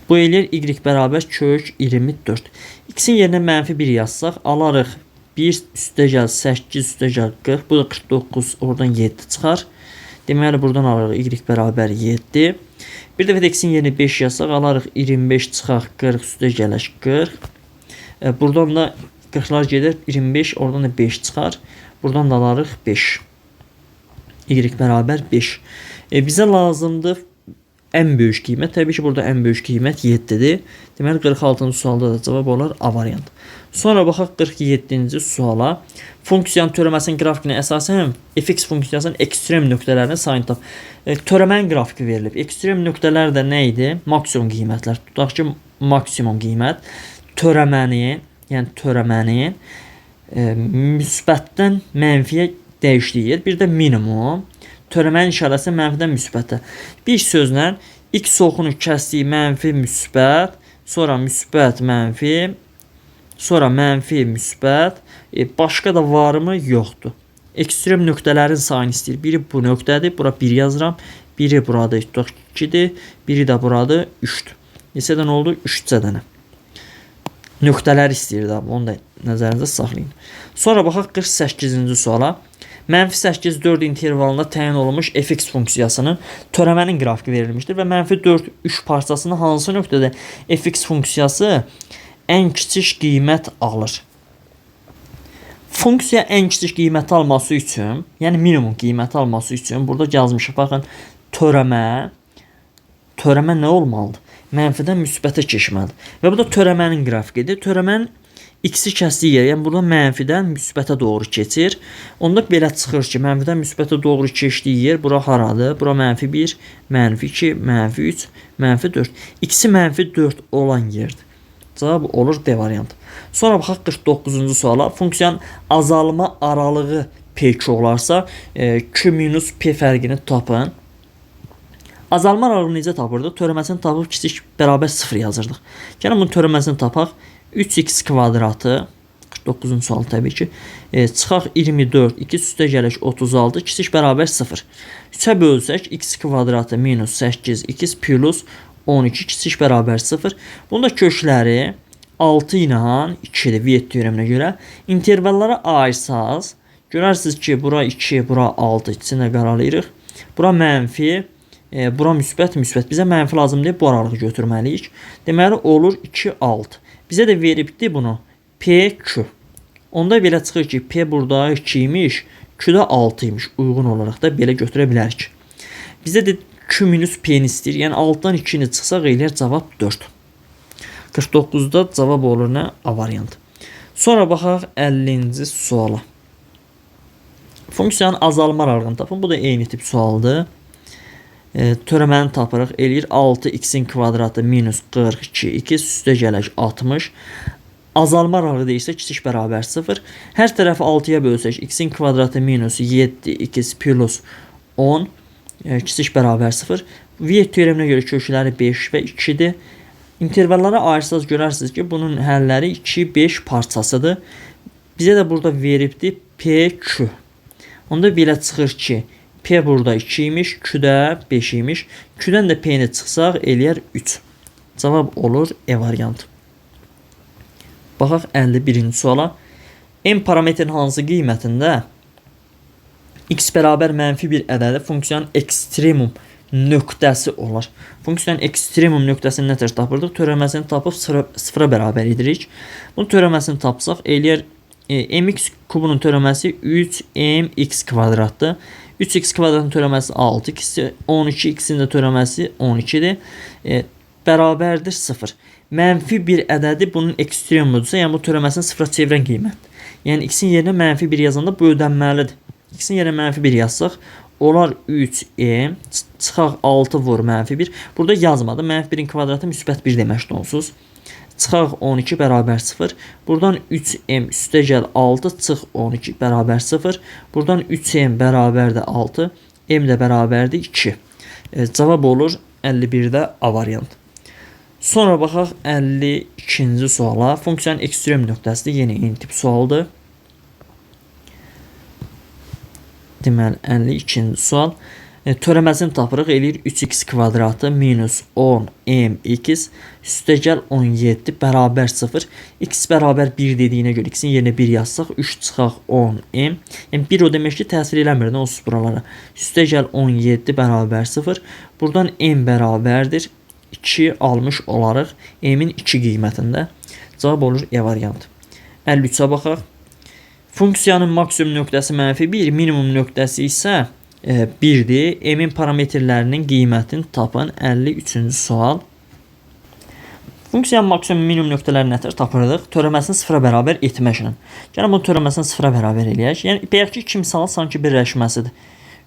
Bu eləyər y bərabər kök 24. X-in yerinə mənfi 1 yazsaq alarıq 1 üstə gəl 8 üstə gəl 40. Bu da 49, oradan 7 çıxar. Deməli buradan alırıq y bərabər 7. Bir dəfə də x-in yerinə 5 yazsaq alarıq 25 çıxaq 40 üstə gələk 40. Buradan da 40-lar gedir 25, oradan da 5 çıxar. Buradan da alarıq 5. Y bərabər 5. Bizə lazımdır ən böyük qiymət. Təbii ki, burada ən böyük qiymət 7-dir. Deməli 46-cı sualda da cavab olar A variantı. Sonra baxaq 47-ci suala. Funksiyanın törəməsinin qrafikinə əsasən fx funksiyasının ekstrem nöqtələrinin sayını tap. Törəmənin qrafiki verilib. Ekstrem nöqtələr də nə idi? Maksimum qiymətlər. Tutaq ki, maksimum qiymət törəmənin, yəni törəmənin müsbətdən mənfiyə dəyişdiyi yer. Bir də minimum. Törəmənin işarəsi mənfidən müsbətə. Bir sözlə x oxunu kəsdiyi mənfi müsbət, sonra müsbət mənfi, sonra mənfi müsbət. Başqa da varmı? Yoxdur. Ekstrem nöqtələrin sayını istəyir. Biri bu nöqtədir. Bura 1 yazıram. Biri buradır, tutaq 2-dir. Biri də buradır, 3-dür. Neçədən oldu? 3 dənə. Nöqtələr istəyir də, onu da nəzərinizdə saxlayın. Sonra baxaq 48-ci suala. Mənfi 8, 4 intervalında təyin olunmuş fx funksiyasının törəmənin qrafiki verilmişdir və mənfi 4, 3 parçasının hansı nöqtədə fx funksiyası ən kiçik qiymət alır? Funksiya ən kiçik qiyməti alması üçün, yəni minimum qiyməti alması üçün burada yazmışıq. Baxın, törəmə nə olmalıdır? Mənfidən müsbətə keçməlidir. Və bu da törəmənin qrafikidir. Törəmənin x-i kəsdiyi yer, yəni burada mənfidən müsbətə doğru keçir. Onda belə çıxır ki, mənfidən müsbətə doğru keçdiyi yer bura haradır? Bura mənfi 1, mənfi 2, mənfi 3, mənfi 4. X-i mənfi 4 olan yerdir. Cavab olur D variantı. Sonra baxaq 49-cu suala. Funksiyanın azalma aralığı P2 olarsa, Q minus P fərqini tapın. Azalma aralığını necə tapırdıq? Törəməsini tapıb kiçik bərabər 0 yazırdıq. Gəlin bunun törəməsini tapaq. 3x kvadratı 49-cu sual təbii ki. Çıxaq 24, 2 üstə gələk 36, kiçik bərabər 0. 3-ə bölsək x kvadratı minus 8x plus 12 kiçik bərabər 0. Bunda kökləri 6 ilə 2-dir Viet teoreminə görə. İntervallara ayırsaz, görərsiniz ki, bura 2, bura 6, ikisini də qaralayırıq. Bura mənfi, bura müsbət, müsbət. Bizə mənfi lazım deyil, bu aralığı götürməliyik. Deməli, olur 2, 6. Bizə də veribdi bunu P, Q. Onda belə çıxır ki, P burada 2 imiş, Q da 6 imiş. Uyğun olaraq da belə götürə bilərik. Bizə də Q minus P-ni istəyir. Yəni 6-dan 2-ni çıxsaq eləyər cavab 4. 49-da cavab olur nə? A variantı. Sonra baxaq 50-ci suala. Funksiyanın azalma aralığını tapın. Bu da eyni tip sualdır. Törəməni tapırıq. Eləyir 6x-in kvadratı minus 42x üstə gələk 60. Azalma aralığı deyirsə, kiçik bərabər 0. Hər tərəfi 6-ya bölsək, x-in kvadratı minus 7x plus 10 kiçik bərabər 0. Viet teoreminə görə kökləri 5 və 2-dir. İntervallara ayırsaz görərsiniz ki, bunun həlləri 2, 5 parçasıdır. Bizə də burada veribdir PQ. Onda belə çıxır ki, P burada 2 imiş, Q də 5 imiş. Q-dən də P-ni çıxsaq eləyər 3. Cavab olur E variantı. Baxaq 51-ci suala. M parametrin hansı qiymətində x bərabər mənfi bir ədədi funksiyanın ekstremum nöqtəsi olar. Funksiyanın ekstremum nöqtəsini nə tər tapırdıq? Törəməsini tapıb sıfıra bərabər edirik. Bunun törəməsini tapsaq eləyər mx kubunun törəməsi 3mx kvadratdır. 3x kvadratın törəməsi 6x, 12x-in də törəməsi 12-dir. Bərabərdir 0. Mənfi bir ədədi bunun ekstremumudursa, yəni bu törəməsini sıfıra çevirən qiymətdir. Yəni x-in yerinə mənfi 1 yazanda bu ödənməlidir. X-in yerinə mənfi 1 yazsaq, olar 3m, çıxaq 6 vur mənfi 1. Burada yazmadı. Mənfi 1-in kvadratı müsbət 1 deməkdir onsuz. Çıxaq 12 bərabər 0. Buradan 3m üstə gəl 6, çıx 12 bərabər 0. Buradan 3m bərabərdir 6, m də bərabərdir 2. Cavab olur 51-də A variantı. Sonra baxaq 52-ci suala. Funksiyanın ekstrem nöqtəsidir. Yenə eyni tip sualdır. Deməli 52-ci sual. Törəməsini tapırıq. Eləyir 3x kvadratı minus 10mx üstəgəl 17 bərabər 0. X bərabər 1 dediyinə görə x-in yerinə 1 yazsaq 3 çıxaq 10m. Yəni 1 o demək ki, təsir eləmir nə olsun buralara. Üstəgəl 17 bərabər 0. Buradan m bərabərdir 2 almış olarıq m-in 2 qiymətində. Cavab olur E variantı. 53-ə baxaq. Funksiyanın maksimum nöqtəsi mənfi 1, minimum nöqtəsi isə 1-dir. M-in parametrlərinin qiymətini tapın. 53-cü sual. Funksiyanın maksimum minimum nöqtələrini nətər tapırdıq? Törəməsini sıfıra bərabər etməklə. Gəlin bunu törəməsini sıfıra bərabər eləyək. Yəni bayaqki iki misal sanki birləşməsidir.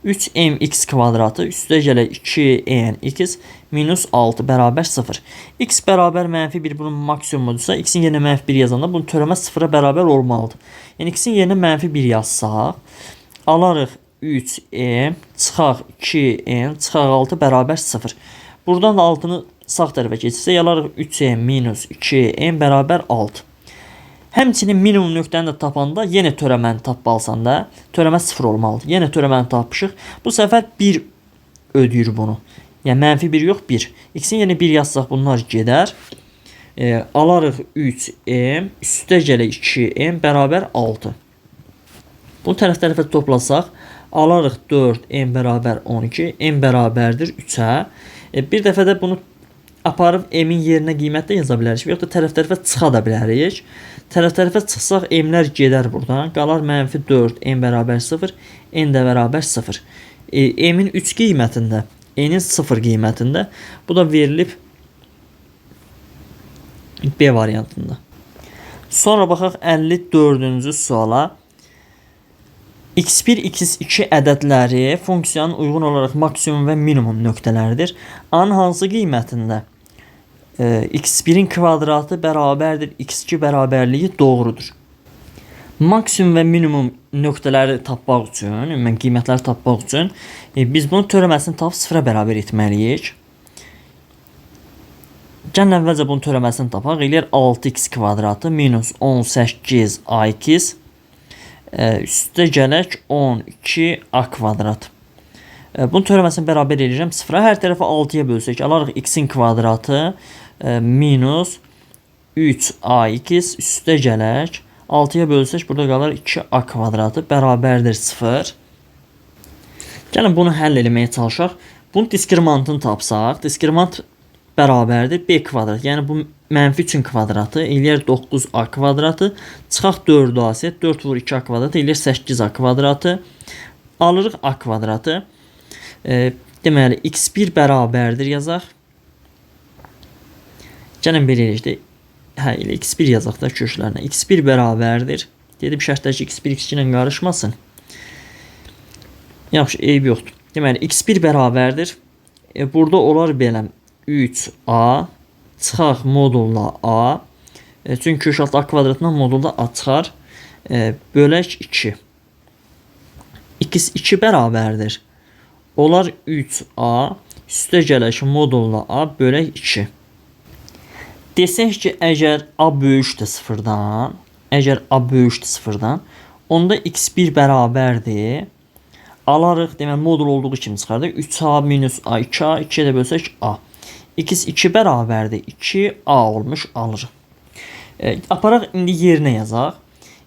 3mx kvadratı üstə gələk 2nx minus 6 bərabər 0. X bərabər mənfi 1 bunun maksimumudursa, x-in yerinə mənfi 1 yazanda bunun törəmə sıfıra bərabər olmalıdır. Yəni x-in yerinə mənfi 1 yazsaq, alarıq 3m, çıxaq 2n, çıxaq 6 bərabər 0. Buradan da 6-nı sağ tərəfə keçirsək, alarıq 3m minus 2m bərabər 6. Həmçinin minimum nöqtəni də tapanda yenə törəməni tapmalısan da, törəmə 0 olmalıdır. Yenə törəməni tapmışıq. Bu səfər 1 ödəyir bunu. Yəni mənfi 1 yox, 1. X-in yerinə 1 yazsaq bunlar gedər. Alarıq 3m, üstə gələk 2m bərabər 6. Bunu tərəf tərəfə toplasaq, alarıq 4m bərabər 12, m bərabərdir 3-ə. Bir dəfə də bunu aparıb m-in yerinə qiymət də yaza bilərik və yaxud da tərəf tərəfə çıxa da bilərik. Tərəf tərəfə çıxsaq m-lər gedər buradan. Qalar mənfi 4, m bərabər 0, n də bərabər 0. M-in 3 qiymətində, n-in 0 qiymətində. Bu da verilib B variantında. Sonra baxaq 54-cü suala. X1, x2 ədədləri funksiyanın uyğun olaraq maksimum və minimum nöqtələridir. A-nın hansı qiymətində x1-in kvadratı bərabərdir x2 bərabərliyi doğrudur. Maksimum və minimum nöqtələri tapmaq üçün, ümumən qiymətləri tapmaq üçün biz bunun törəməsini tapıb sıfıra bərabər etməliyik. Gəlin əvvəlcə bunun törəməsini tapaq. Eləyər 6x kvadratı minus 18ax üstə gələk 12a kvadrat. Bunun törəməsini bərabər eləyirəm sıfıra. Hər tərəfi 6-ya bölsək, alarıq x-in kvadratı minus 3ax üstə gələk. 6-ya bölsək, burada qalar 2a kvadratı bərabərdir 0. Gəlin bunu həll eləməyə çalışaq. Bunun diskriminantını tapsaq, diskriminant bərabərdir b kvadrat. Yəni bu mənfi 3-ün kvadratı eləyər 9a kvadratı. Çıxaq 4ac, 4 vur 2a kvadratı eləyər 8a kvadratı. Alırıq a kvadratı. Deməli x1 bərabərdir yazaq. Gəlin belə eləyək də. Hə, elə x1 yazaq da köklərinə. X1 bərabərdir. Dedim şərtdə ki, x1 x2 ilə qarışmasın. Yaxşı, eybi yoxdur. Deməli x1 bərabərdir. Burada olar belə 3a çıxaq modulla a Çünki kök altı a kvadratından modulda a çıxar. Bölək 2. X2 bərabərdir. Olar 3a üstə gələk modulla a bölək 2. Desək ki, əgər a böyükdür sıfırdan, əgər a böyükdür sıfırdan, onda x1 bərabərdir. Alarıq, deməli modul olduğu kimi çıxardıq. 3a minus a 2a, 2-yə də bölsək a. X2 bərabərdir 2a olmuş alırıq. Aparaq indi yerinə yazaq.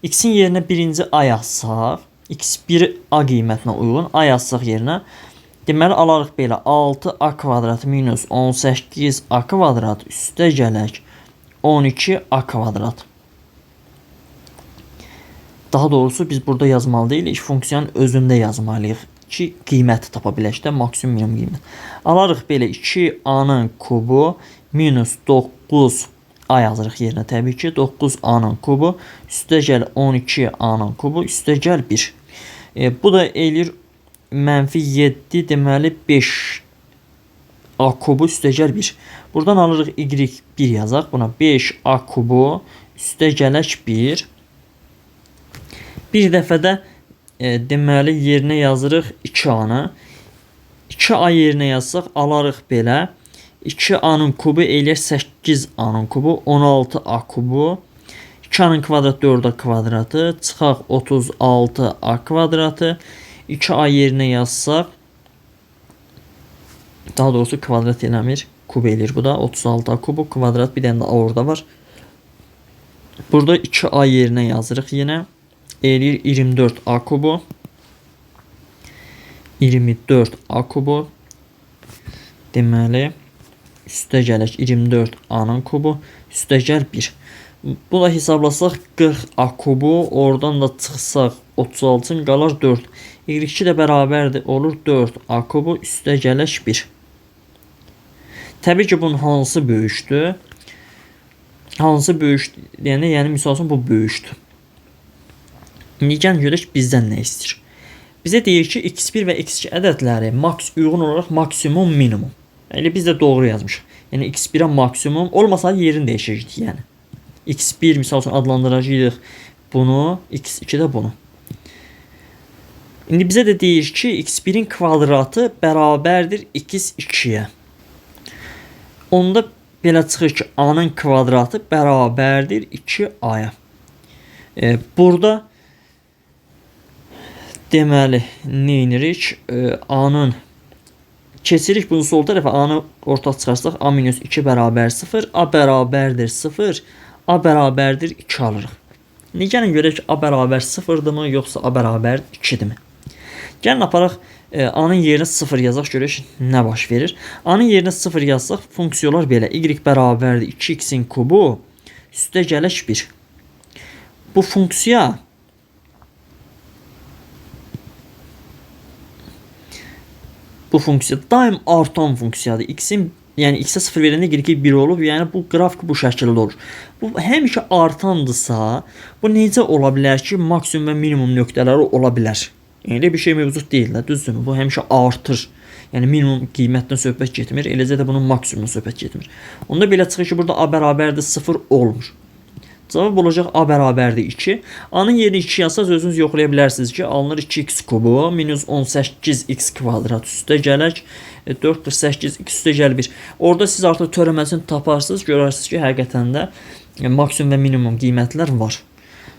X-in yerinə birinci a yazsaq, x1 a qiymətinə uyğun a yazsaq yerinə, deməli alarıq belə 6a kvadrat minus 18a kvadrat üstə gələk 12a kvadrat. Daha doğrusu biz burada yazmalı deyilik, funksiyanın özündə yazmalıyıq ki, qiyməti tapa bilək də, maksimum minimum qiymət. Alarıq belə 2a-nın kubu minus 9a yazırıq yerinə təbii ki, 9a-nın kubu üstə gəl 12a-nın kubu üstə gəl 1. Bu da eləyir mənfi 7, deməli 5a kubu üstə gəl 1. Buradan alırıq y1 yazaq. Buna 5a kubu üstə gələk 1. Bir dəfə də deməli yerinə yazırıq 2a-nı. 2a yerinə yazsaq alarıq belə. 2a-nın kubu eləyər 8a-nın kubu 16a kubu. 2a-nın kvadratı 4a kvadratı çıxaq 36a kvadratı. 2a yerinə yazsaq, daha doğrusu kvadrat eləmir, kub eləyir bu da 36a kubu kvadrat, bir dənə də a orada var. Burada 2a yerinə yazırıq yenə. Eləyir 24a kubu. 24a kubu. Deməli, üstə gələk 24a-nın kubu, üstə gəl 1. Bu da hesablasaq 40a kubu, oradan da çıxsaq 36-ın qalar 4. Y2 də bərabərdir, olur 4a kubu, üstə gələk 1. Təbii ki, bunun hansı böyükdür? Hansı böyükdür deyəndə, yəni misal üçün bu böyükdür. İndi gəlin görək bizdən nə istəyir. Bizə deyir ki, x1 və x2 ədədləri uyğun olaraq maksimum, minimum. Elə biz də doğru yazmışıq. Yəni x1-ə maksimum olmasa yerini dəyişəcəkdik yəni. X1 misal üçün adlandıracağıq bunu, x2 də bunu. İndi bizə də deyir ki, x1-in kvadratı bərabərdir x2-yə. Onda belə çıxır ki, a-nın kvadratı bərabərdir 2a-ya. Burada deməli, nə edirik? A-nın keçirik bunu sol tərəfə, A-nı ortaq çıxarsaq, A minus 2 bərabər 0, A bərabərdir 0, A bərabərdir 2 alırıq. İndi gəlin görək ki, A bərabər 0-dırmı, yoxsa A bərabər 2-dirmi? Gəlin aparaq A-nın yerinə 0 yazaq, görək nə baş verir. A-nın yerinə 0 yazsaq, funksiyalar belə. Y bərabərdir 2x-in kubu, üstə gələk 1. Bu funksiya daim artan funksiyadır. X-in, yəni x-ə 0 verəndə y 1 olub, yəni bu qrafik bu şəkildə olur. Bu həmişə artandırsa, bu necə ola bilər ki, maksimum və minimum nöqtələri ola bilər? Yəni elə bir şey mövcud deyil də, düzdürmü? Bu həmişə artır. Yəni minimum qiymətdən söhbət getmir, eləcə də bunun maksimumdan söhbət getmir. Onda belə çıxır ki, burada a bərabərdir 0 olmur. Cavab olacaq a bərabərdir 2. A-nın yerinə 2 yazsaz özünüz yoxlaya bilərsiniz ki, alınır 2x kubu minus 18x kvadrat üstə gələk 4,48x üstə gəl 1. Orada siz artıq törəməsini taparsınız, görərsiniz ki, həqiqətən də maksimum və minimum qiymətlər var.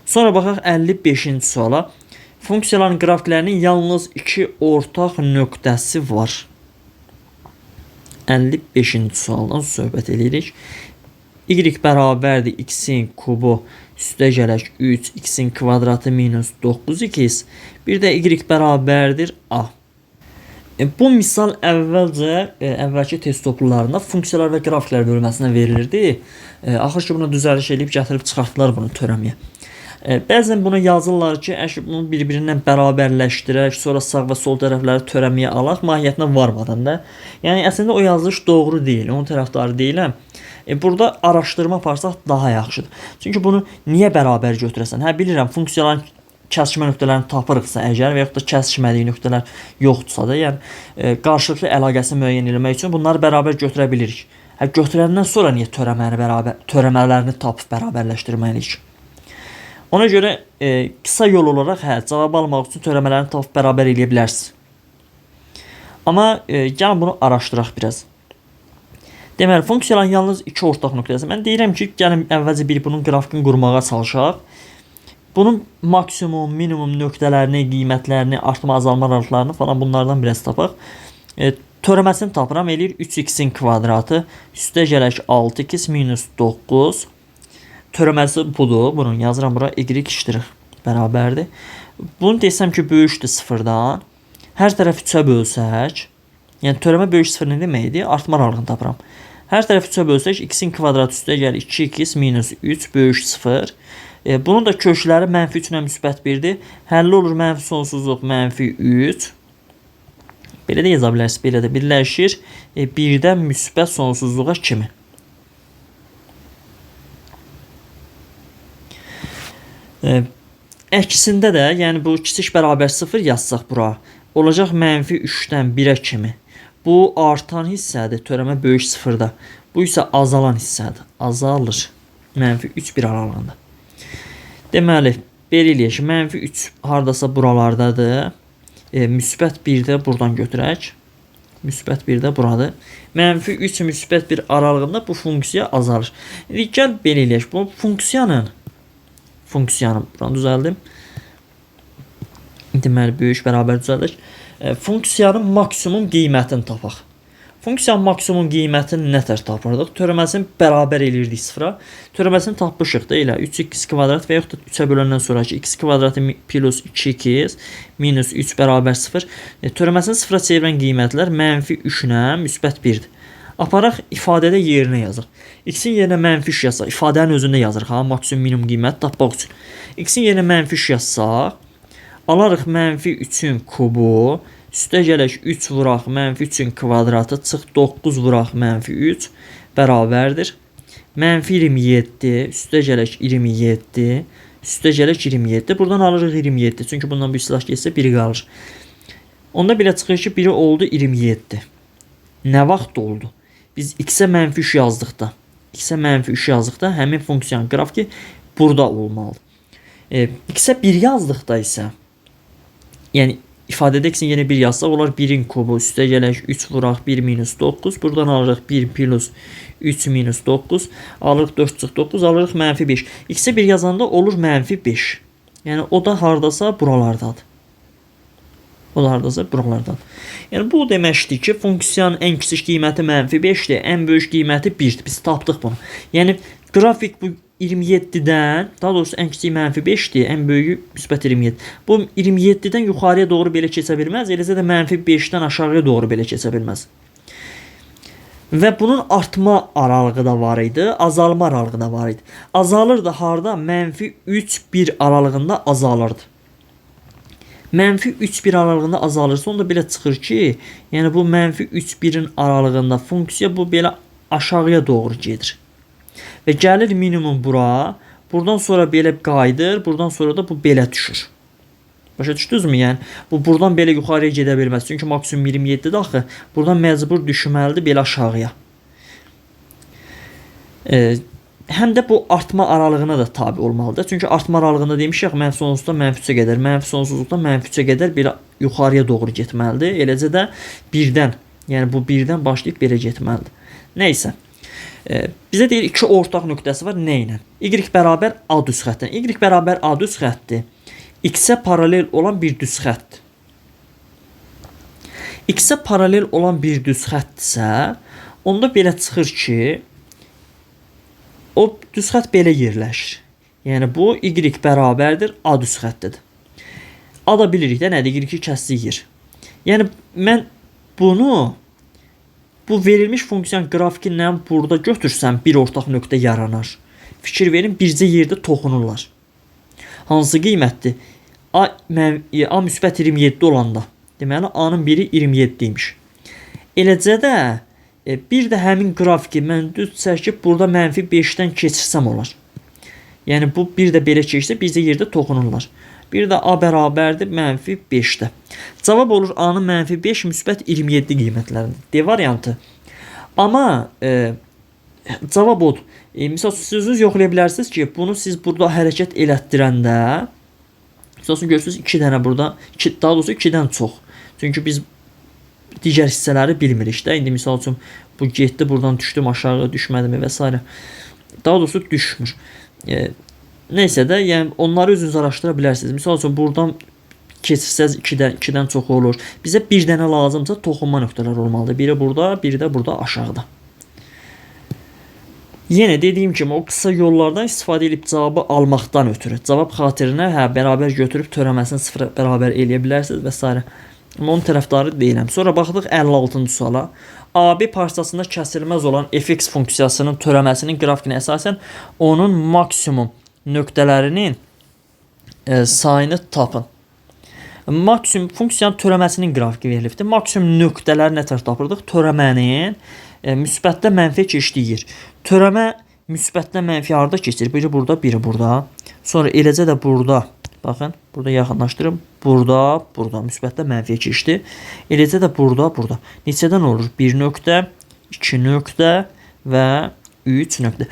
Sonra baxaq 55-ci suala. Funksiyaların qrafiklərinin yalnız 2 ortaq nöqtəsi var. 55-ci sualdan söhbət eləyirik. Y bərabərdir x-in kubu üstə gələk 3, x-in kvadratı minus 9x. Bir də y bərabərdir a. Bu misal əvvəlcə əvvəlki test toplularında funksiyalar və qrafiklər bölməsinə verilirdi. Axır ki, buna düzəliş eləyib gətirib çıxartdılar bunu törəməyə. Bəzən bunu yazırlar ki, əşi bunu bir-birindən bərabərləşdirək, sonra sağ və sol tərəfləri törəməyə alaq, mahiyyətinə varmadan da. Yəni əslində o yazılış doğru deyil, onun tərəfdarı deyiləm. Burada araşdırma aparsaq daha yaxşıdır. Çünki bunu niyə bərabər götürəsən? Hə bilirəm, funksiyaların kəsişmə nöqtələrini tapırıqsa əgər və yaxud da kəsişmədiyi nöqtələr yoxdursa da, yəni qarşılıqlı əlaqəsini müəyyən eləmək üçün bunları bərabər götürə bilirik. Hə, götürəndən sonra niyə törəməni bərabər, törəmələrini tapıb bərabərləşdirməliyik? Ona görə qısa yol olaraq hə, cavabı almaq üçün törəmələrini tapıb bərabər eləyə bilərsiniz. Amma gəlin bunu araşdıraq biraz. Deməli, funksiyaların yalnız iki ortaq nöqtəsi. Mən deyirəm ki, gəlin əvvəlcə bir bunun qrafikini qurmağa çalışaq. Bunun maksimum, minimum nöqtələrini, qiymətlərini, artma, azalma aralıqlarını falan bunlardan biraz tapaq. Törəməsini tapıram. Eləyir 3x-in kvadratı üstə gələk 6x minus 9. Törəməsi budur. Bunun yazıram bura y iştirik bərabərdir. Bunu desəm ki, böyükdür sıfırdan. Hər tərəf 3-ə bölsək, yəni törəmə böyük sıfır nə deməkdir? Artma aralığını tapıram. Hər tərəf 3-ə bölsək, x-in kvadratı üstə gəlir 2x minus 3 böyük 0. Bunun da kökləri mənfi 3 ilə müsbət 1-dir. Həlli olur mənfi sonsuzluq mənfi 3. Belə də yaza bilərsiniz, belə də birləşir. 1-dən müsbət sonsuzluğa kimi. Əksində də, yəni bu kiçik bərabər 0 yazsaq bura, olacaq mənfi 3-dən 1-ə kimi. Bu artan hissədir, törəmə böyük 0-da. Bu isə azalan hissədir. Azalır. Mənfi 3 1 aralığında. Deməli, belə eləyək ki, mənfi 3 hardasa buralardadır. Müsbət 1 də buradan götürək. Müsbət 1 də buradır. Mənfi 3 müsbət 1 aralığında bu funksiya azalır. İndi gəl belə eləyək. Bu funksiyanın buranı düzəldim. Deməli, böyük bərabər düzəldək. Funksiyanın maksimum qiymətini tapaq. Funksiyanın maksimum qiymətini nə tər tapırdıq? Törəməsini bərabər eləyirdik sıfıra. Törəməsini tapmışıq da elə 3x kvadrat və yaxud da 3-ə böləndən sonraki x kvadratı plus 2x minus 3 bərabər 0. Törəməsini sıfıra çevirən qiymətlər mənfi 3 ilə müsbət 1-dir. Aparaq ifadədə yerinə yazaq. X-in yerinə mənfi 3 yazsaq, ifadənin özündə yazırıq, ha, maksimum minimum qiymət tapmaq üçün. X-in yerinə mənfi 3 yazsaq, alarıq mənfi 3-ün kubu, üstə gələk 3 vuraq mənfi 3-ün kvadratı, çıx 9 vuraq mənfi 3 bərabərdir. Mənfi 27, üstə gələk 27, üstə gələk 27. Buradan alırıq 27, çünki bundan bir silah getsə 1 qalır. Onda belə çıxır ki, biri oldu 27. Nə vaxt oldu? Biz x-ə mənfi 3 yazdıqda, x-ə mənfi 3 yazdıqda həmin funksiyanın qrafiki burada olmalıdır. X-ə 1 yazdıqda isə, yəni ifadədə x-in yerinə 1 yazsaq, olar 1-in kubu, üstə gələk 3 vuraq 1 minus 9, buradan alırıq 1 plus 3 minus 9, alırıq 4 çıx 9, alırıq mənfi 5. X-ə 1 yazanda olur mənfi 5. Yəni o da hardasa buralardadır. O da hardasa buralardadır. Yəni bu deməkdir ki, funksiyanın ən kiçik qiyməti mənfi 5-dir, ən böyük qiyməti 1-dir. Biz tapdıq bunu. Yəni qrafik bu 27-dən, daha doğrusu ən kiçiyi mənfi 5-dir, ən böyüyü müsbət 27. Bu 27-dən yuxarıya doğru belə keçə bilməz, eləcə də mənfi 5-dən aşağıya doğru belə keçə bilməz. Və bunun artma aralığı da var idi, azalma aralığı da var idi. Azalırdı harda? Mənfi 3, 1 aralığında azalırdı. Mənfi 3, 1 aralığında azalırsa, onda belə çıxır ki, yəni bu mənfi 3, 1-in aralığında funksiya bu belə aşağıya doğru gedir. Və gəlir minimum bura, buradan sonra belə qayıdır, buradan sonra da bu belə düşür. Başa düşdünüzmü? Yəni bu buradan belə yuxarıya gedə bilməz. Çünki maksimum 27-dir axı. Buradan məcbur düşməlidir belə aşağıya. Həm də bu artma aralığına da tabi olmalıdır. Çünki artma aralığında demişik, mənfi sonsuzdan mənfi 3-ə qədər, mənfi sonsuzluqdan mənfi 3-ə qədər belə yuxarıya doğru getməlidir. Eləcə də 1-dən, yəni bu 1-dən başlayıb belə getməlidir. Nəysə. Bizə deyir iki ortaq nöqtəsi var. Nə ilə? Y bərabər A düz xəttinə. Y bərabər A düz xətti X-ə paralel olan bir düz xəttdir. X-ə paralel olan bir düz xəttdirsə, onda belə çıxır ki, o düz xətt belə yerləşir. Yəni bu Y bərabərdir A düz xəttidir. A da bilirik də nədir? Y-i kəsdiyi yer. Yəni mən bunu bu verilmiş funksiyanın qrafiki ilə burada götürsəm bir ortaq nöqtə yaranar. Fikir verin, bircə yerdə toxunurlar. Hansı qiymətdir? A müsbət 27 olanda. Deməli, A-nın biri 27 imiş. Eləcə də bir də həmin qrafiki mən düz çəkib burada mənfi 5-dən keçirsəm olar. Yəni bu bir də belə keçsə bircə yerdə toxunurlar. Bir də A bərabərdir mənfi 5-də. Cavab olur A-nın mənfi 5 müsbət 27 qiymətlərində. D variantı. Amma Cavab odur. Misal üçün, siz özünüz yoxlaya bilərsiniz ki, bunu siz burada hərəkət elətdirəndə, misal üçün, görürsünüz 2 dənə burada, 2, daha doğrusu 2-dən çox. Çünki biz digər hissələri bilmirik də. İndi misal üçün, bu getdi, buradan düşdüm aşağı, düşmədimi və s. Daha doğrusu düşmür. Neysə də, yəni onları özünüz araşdıra bilərsiniz. Misal üçün, buradan keçirsəz 2-dən çox olur. Bizə bir dənə lazımsa toxunma nöqtələri olmalıdır. Biri burada, biri də burada aşağıda. Yenə dediyim kimi o qısa yollardan istifadə edib cavabı almaqdan ötürü. Cavab xatirinə bərabər götürüb törəməsini sıfıra bərabər eləyə bilərsiniz və s. Amma onun tərəfdarı deyiləm. Sonra baxdıq 56-cı suala. AB parçasında kəsilməz olan fx funksiyasının törəməsinin qrafikinə əsasən onun maksimum nöqtələrinin sayını tapın. Maksimum funksiyanın törəməsinin qrafiki verilibdir. Maksimum nöqtələri nə tərəf tapırdıq? Törəmənin müsbətdə mənfiyə keçdiyi yer. Törəmə müsbətdə mənfi harda keçir? Biri burada, biri burada. Sonra eləcə də burada. Baxın, burada yaxınlaşdırım. Burada, burada müsbətdə mənfiyə keçdi. Eləcə də burada, burada. Neçədən olur? 1 nöqtə, 2 nöqtə və 3 nöqtə.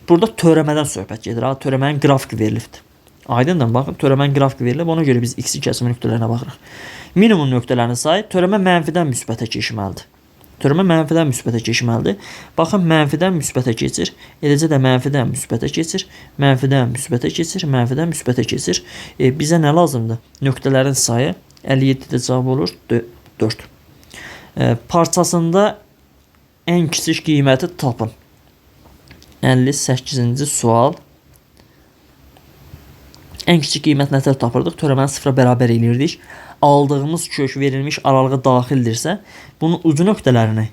Burada törəmədən söhbət gedir. Ha, törəmənin qrafiki verilibdir. Aydındır, baxın, törəmənin qrafiki verilib. Ona görə biz x-i kəsmə nöqtələrinə baxırıq. Minimum nöqtələrinin sayı törəmə mənfidən müsbətə keçməlidir. Törəmə mənfidən müsbətə keçməlidir. Baxın, mənfidən müsbətə keçir. Eləcə də mənfidən müsbətə keçir. Mənfidən müsbətə keçir. Mənfidən müsbətə keçir. Bizə nə lazımdır? Nöqtələrin sayı 57-də cavab olur 4. Parçasında ən kiçik qiyməti tapın. 58-ci sual. Ən kiçik qiymət nətər tapırdıq? Törəməni sıfıra bərabər eləyirdik. Aldığımız kök verilmiş aralığa daxildirsə, bunun ucu nöqtələrini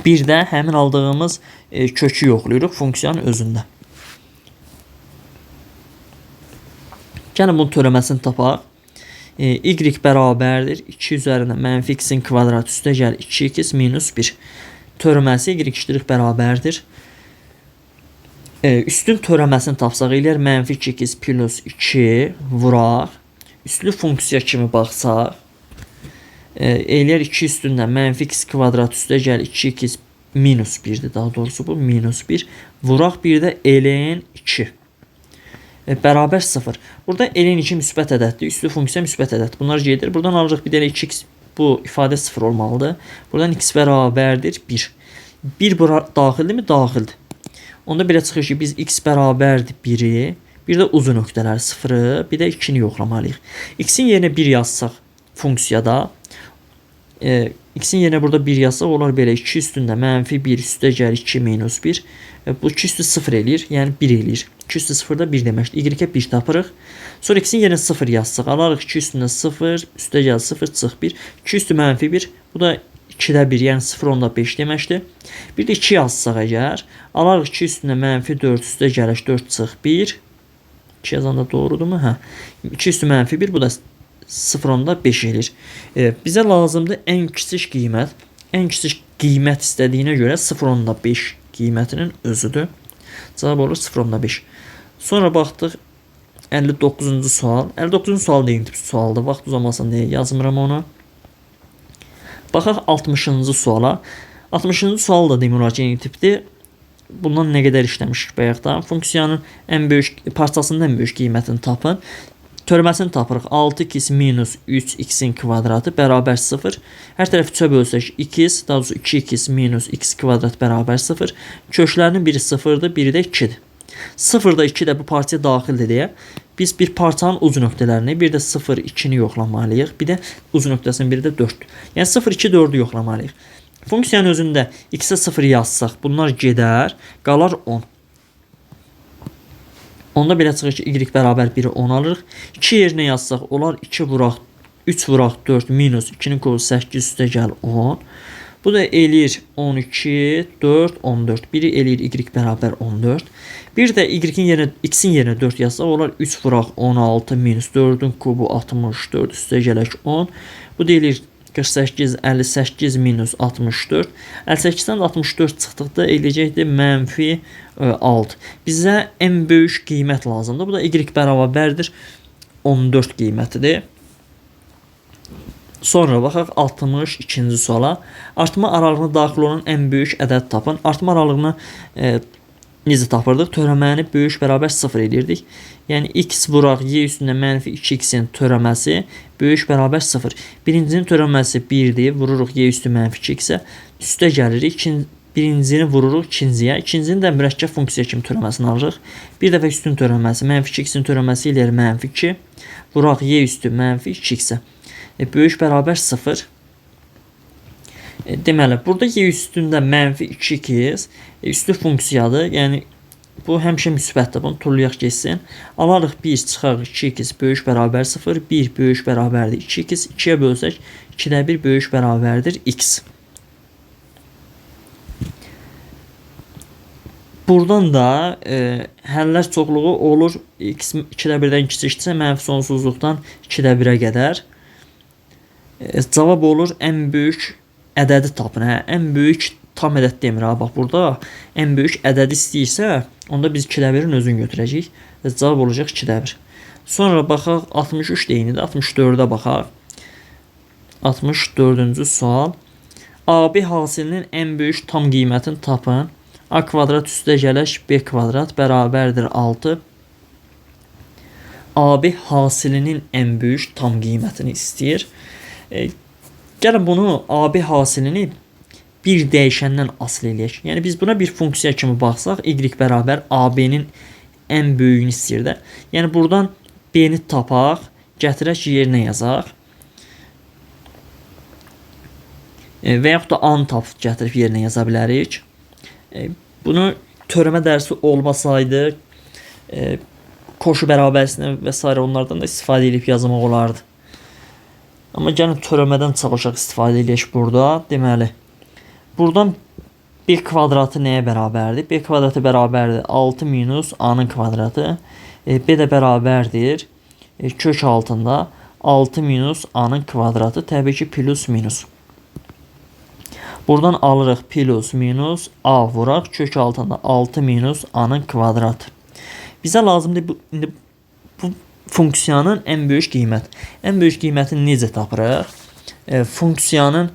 bir də həmin aldığımız kökü yoxlayırıq funksiyanın özündə. Gəlin bunun törəməsini tapaq. Y bərabərdir 2 üzərində mənfi x-in kvadratı üstə gəl 2x minus 1. Törəməsi y ştrix bərabərdir. Üstün törəməsini tapsaq eləyər mənfi 2x plus 2 vuraq. Üslü funksiya kimi baxsaq, eləyər 2 üstündən mənfi x kvadrat üstə gəl 2x minus 1-dir. Daha doğrusu bu minus 1. Vuraq bir də ln 2. Bərabər 0. Burada ln 2 müsbət ədəddir. Üslü funksiya müsbət ədəd. Bunlar gedir. Buradan alırıq bir dənə 2x. Bu ifadə 0 olmalıdır. Buradan x bərabərdir 1. 1 bura daxildirmi? Daxildir. Onda belə çıxır ki, biz x bərabərdir 1-i, bir də ucu nöqtələri 0-ı, bir də 2-ni yoxlamalıyıq. X-in yerinə 1 yazsaq funksiyada, x-in yerinə burada 1 yazsaq, olar belə 2 üstündə mənfi 1 üstə gəl 2 minus 1. Bu 2 üstü 0 eləyir, yəni 1 eləyir. 2 üstü 0 da 1 deməkdir. Y-ə 1 tapırıq. Sonra x-in yerinə 0 yazsaq, alarıq 2 üstündə 0, üstə gəl 0, çıx 1. 2 üstü mənfi 1, bu da 2-də 1, yəni 0,5 deməkdir. Bir də 2 yazsaq əgər, alarıq 2 üstündə mənfi 4, üstə gələk 4, çıx 1. 2 yazanda doğrudurmu? Hə. 2 üstü mənfi 1, bu da 0,5 eləyir. Bizə lazımdır ən kiçik qiymət. Ən kiçik qiymət istədiyinə görə 0,5 qiymətinin özüdür. Cavab olur 0,5. Sonra baxdıq 59-cu sual. 59-cu sual deyim tip sualdır. Vaxt uzamasın deyə yazmıram onu. Baxaq 60-cı suala. 60-cı sual da demək olar ki, eyni tipdir. Bundan nə qədər işləmişik bayaqdan. Funksiyanın ən böyük parçasının ən böyük qiymətini tapın. Törəməsini tapırıq. 6x minus 3x-in kvadratı bərabər 0. Hər tərəfi 3-ə bölsək x, daha doğrusu 2x minus x kvadrat bərabər 0. Köklərinin biri 0-dır, biri də 2-dir. 0 da 2 də bu parçaya daxildir deyə biz bir parçanın ucu nöqtələrini, bir də 0, 2-ni yoxlamalıyıq. Bir də ucu nöqtəsinin biri də 4-dür. Yəni 0, 2, 4-ü yoxlamalıyıq. Funksiyanın özündə x-ə 0 yazsaq, bunlar gedər, qalar 10. Onda belə çıxır ki, y bərabər 1-i 10 alırıq. 2 yerinə yazsaq, olar 2 vuraq, 3 vuraq 4 minus 2-nin kubu 8 üstə gəl 10. Bu da eləyir 12, 4, 14. Biri eləyir y bərabər 14. Bir də y-in yerinə, x-in yerinə 4 yazsaq, olar 3 vuraq 16 minus 4-ün kubu 64 üstə gələk 10. Bu da eləyir 48, 58 minus 64. 58-dən 64 çıxdıqda eləyəcəkdir mənfi 6. Bizə ən böyük qiymət lazımdır. Bu da y bərabərdir 14 qiymətidir. Sonra baxaq 62-ci suala. Artma aralığına daxil olan ən böyük ədəd tapın. Artma aralığını necə tapırdıq? Törəməni böyük bərabər 0 eləyirdik. Yəni x vuraq y üstündə mənfi 2x-in törəməsi böyük bərabər 0. Birincinin törəməsi 1-dir. Vururuq y üstü mənfi 2x-ə. Üstə gəlirik. Birincini vururuq ikinciyə. İkincinin də mürəkkəb funksiya kimi törəməsini alırıq. Bir dəfə üstün törəməsi mənfi 2x-in törəməsi eləyir mənfi 2. Vuraq y üstü mənfi 2x-ə. Böyük bərabər 0. Deməli, burada y üstündə mənfi 2x üstü funksiyadır. Yəni, bu həmişə müsbətdir. Bunu turlayaq geçsin. Alarıq 1, çıxarıq 2x böyük bərabər 0. 1 böyük bərabərdir 2x. 2-yə bölsək, 2-də 1 böyük bərabərdir x. Buradan da həllər çoxluğu olur. X 2-də 1-dən kiçikdirsə, mənfi sonsuzluqdan 2-də 1-ə qədər. Cavab olur ən böyük ədədi tapın. Hə, ən böyük tam ədəd demir. Ha, bax burada ən böyük ədədi istəyirsə, onda biz 2-də 1-in özünü götürəcəyik. Cavab olacaq 2-də 1. Sonra baxaq 63 deyinidir. 64-ə baxaq. 64-cü sual. AB hasilinin ən böyük tam qiymətini tapın. A kvadrat üstə gələk B kvadrat bərabərdir 6. AB hasilinin ən böyük tam qiymətini istəyir. Gəlin bunu AB hasilini bir dəyişəndən asılı eləyək. Yəni biz buna bir funksiya kimi baxsaq, y bərabər AB-nin ən böyüyünü istəyir də. Yəni buradan B-ni tapaq, gətirək yerinə yazaq. Və yaxud da A-nı tapıb gətirib yerinə yaza bilərik. Bunu törəmə dərsi olmasaydı, koşu bərabərsinə və s. onlardan da istifadə edib yazmaq olardı. Amma gəlin törəmədən çalışaq istifadə eləyək burada. Deməli, buradan B kvadratı nəyə bərabərdir? B kvadratı bərabərdir 6 minus A-nın kvadratı. B də bərabərdir kök altında 6 minus A-nın kvadratı. Təbii ki, plus minus. Buradan alırıq plus minus A vuraq kök altında 6 minus A-nın kvadratı. Bizə lazımdır indi bu funksiyanın ən böyük qiymət. Ən böyük qiymətini necə tapırıq? Funksiyanın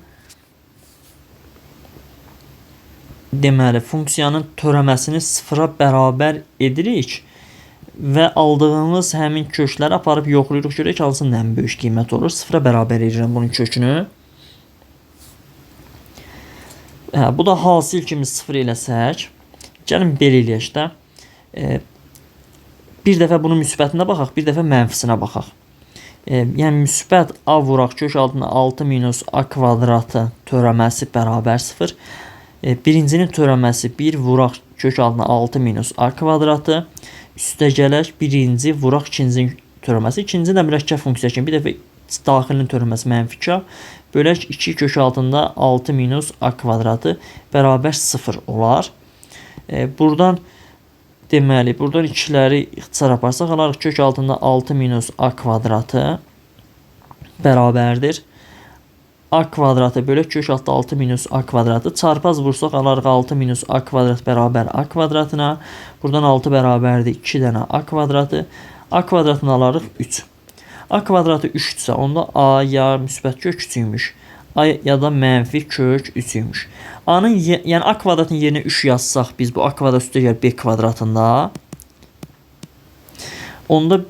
deməli, funksiyanın törəməsini sıfıra bərabər edirik və aldığımız həmin kökləri aparıb yoxlayırıq, görək ki, hansının ən böyük qiymət olur. Sıfıra bərabər edirəm bunun kökünü. Hə, bu da hasil kimi sıfır eləsək, gəlin belə eləyək də. Bir dəfə bunun müsbətinə baxaq, bir dəfə mənfisinə baxaq. Yəni müsbət A vuraq kök altında 6 minus A kvadratı törəməsi bərabər 0. Birincinin törəməsi 1 vuraq kök altında 6 minus A kvadratı. Üstə gələk birinci vuraq ikincinin törəməsi. İkinci də mürəkkəb funksiya kimi bir dəfə daxilinin törəməsi mənfi 2A. Bölək 2 kök altında 6 minus A kvadratı bərabər 0 olar. Buradan deməli, buradan ikiləri ixtisar aparsaq, alarıq kök altında 6 minus A kvadratı bərabərdir. A kvadratı bölək kök altında 6 minus A kvadratı. Çarpaz vursaq, alarıq 6 minus A kvadrat bərabər A kvadratına. Buradan 6 bərabərdir 2 dənə A kvadratı. A kvadratını alarıq 3. A kvadratı 3-dürsə, onda A ya müsbət kök 3 imiş. A ya da mənfi kök 3 imiş. A-nın, yəni A kvadratın yerinə 3 yazsaq, biz bu A kvadrat üstə gəl B kvadratında. Onda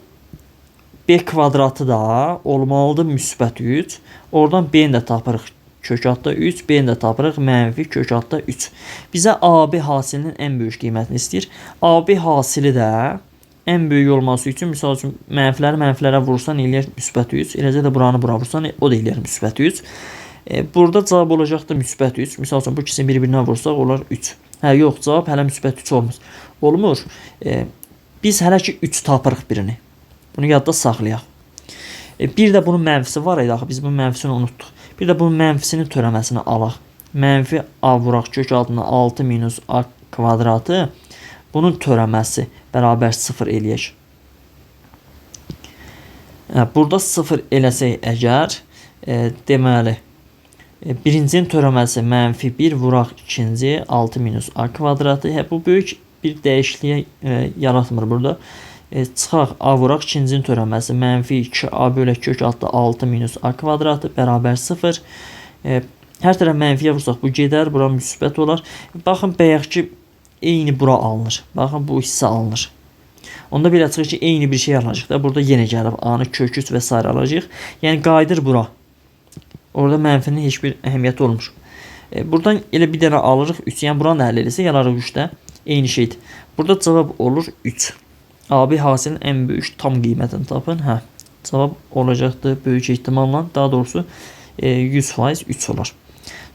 B kvadratı da olmalıdır müsbət 3. Oradan B-ni də tapırıq kök altda 3, B-ni də tapırıq mənfi kök altda 3. Bizə AB hasilinin ən böyük qiymətini istəyir. AB hasili də ən böyük olması üçün, misal üçün, mənfiləri mənfilərə vursan eləyər müsbət 3. Eləcə də buranı bura vursan, o da eləyər müsbət 3. Burada cavab olacaqdır müsbət 3. Misal üçün, bu ikisini bir-birinə vursaq olar 3. Hə, yox, cavab hələ müsbət 3 olmur. Olmur. Biz hələ ki 3 tapırıq birini. Bunu yadda saxlayaq. Bir də bunun mənfisi var idi axı, biz bunun mənfisini unutduq. Bir də bunun mənfisinin törəməsini alaq. Mənfi A vuraq kök altında 6 minus A kvadratı. Bunun törəməsi bərabər 0 eləyək. Burada 0 eləsək əgər, deməli, birincinin törəməsi mənfi 1 vuraq ikinci 6 minus A kvadratı. Bu böyük bir dəyişikliyə yaratmır burada. Çıxaq A vuraq ikincinin törəməsi mənfi 2A bölək kök altda 6 minus A kvadratı bərabər 0. Hər tərəf mənfiyə vursaq bu gedər, bura müsbət olar. Baxın, bayaqki eyni bura alınır. Baxın, bu hissə alınır. Onda belə çıxır ki, eyni bir şey alacaq da. Burada yenə gəlib A-nı kök 3 və s. alacaq. Yəni, qayıdır bura. Orada mənfinin heç bir əhəmiyyəti olmur. Buradan elə bir dənə alırıq 3. Yəni, buranı da həll eləsək, alarıq 3-də. Eyni şeydir. Burada cavab olur 3. AB hasilinin ən böyük tam qiymətini tapın. Hə, cavab olacaqdır böyük ehtimalla. Daha doğrusu 100% 3 olar.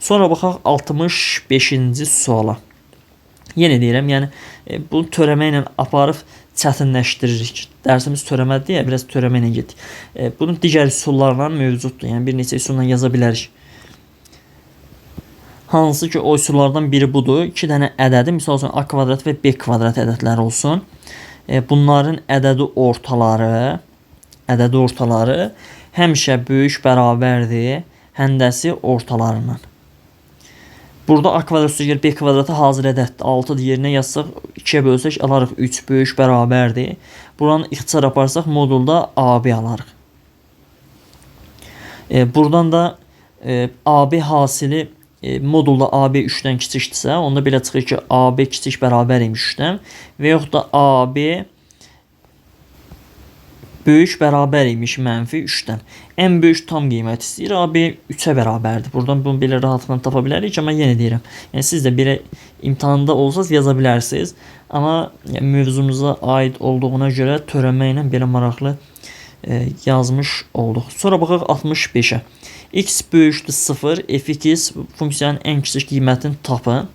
Sonra baxaq 65-ci suala. Yenə deyirəm, yəni bunu törəmə ilə aparıb çətinləşdiririk. Dərsimiz törəmədir deyə biraz törəmə ilə getdik. Bunun digər üsullarla mövcuddur. Yəni bir neçə üsulla yaza bilərik. Hansı ki o üsullardan biri budur. 2 dənə ədədi, misal üçün A kvadrat və B kvadrat ədədləri olsun. Bunların ədədi ortaları həmişə böyük bərabərdir həndəsi ortalarından. Burada A kvadrat üstə gəlir B kvadratı hazır ədəddir. 6-dır yerinə yazsaq 2-yə bölsək alarıq 3 böyük bərabərdir. Buranı ixtisar aparsaq modulda AB alarıq. Buradan da AB hasili modulda AB 3-dən kiçikdirsə, onda belə çıxır ki, AB kiçik bərabər imiş 3-dən və yaxud da AB böyük bərabər imiş mənfi 3-dən. Ən böyük tam qiymət istəyir. AB 3-ə bərabərdir. Buradan bunu belə rahatlıqla tapa bilərik, amma yenə deyirəm. Yəni siz də belə imtahanda olsaz yaza bilərsiniz. Amma yəni, mövzumuza aid olduğuna görə törəmə ilə belə maraqlı yazmış olduq. Sonra baxaq 65-ə. X böyükdür 0, fx funksiyanın ən kiçik qiymətini tapın.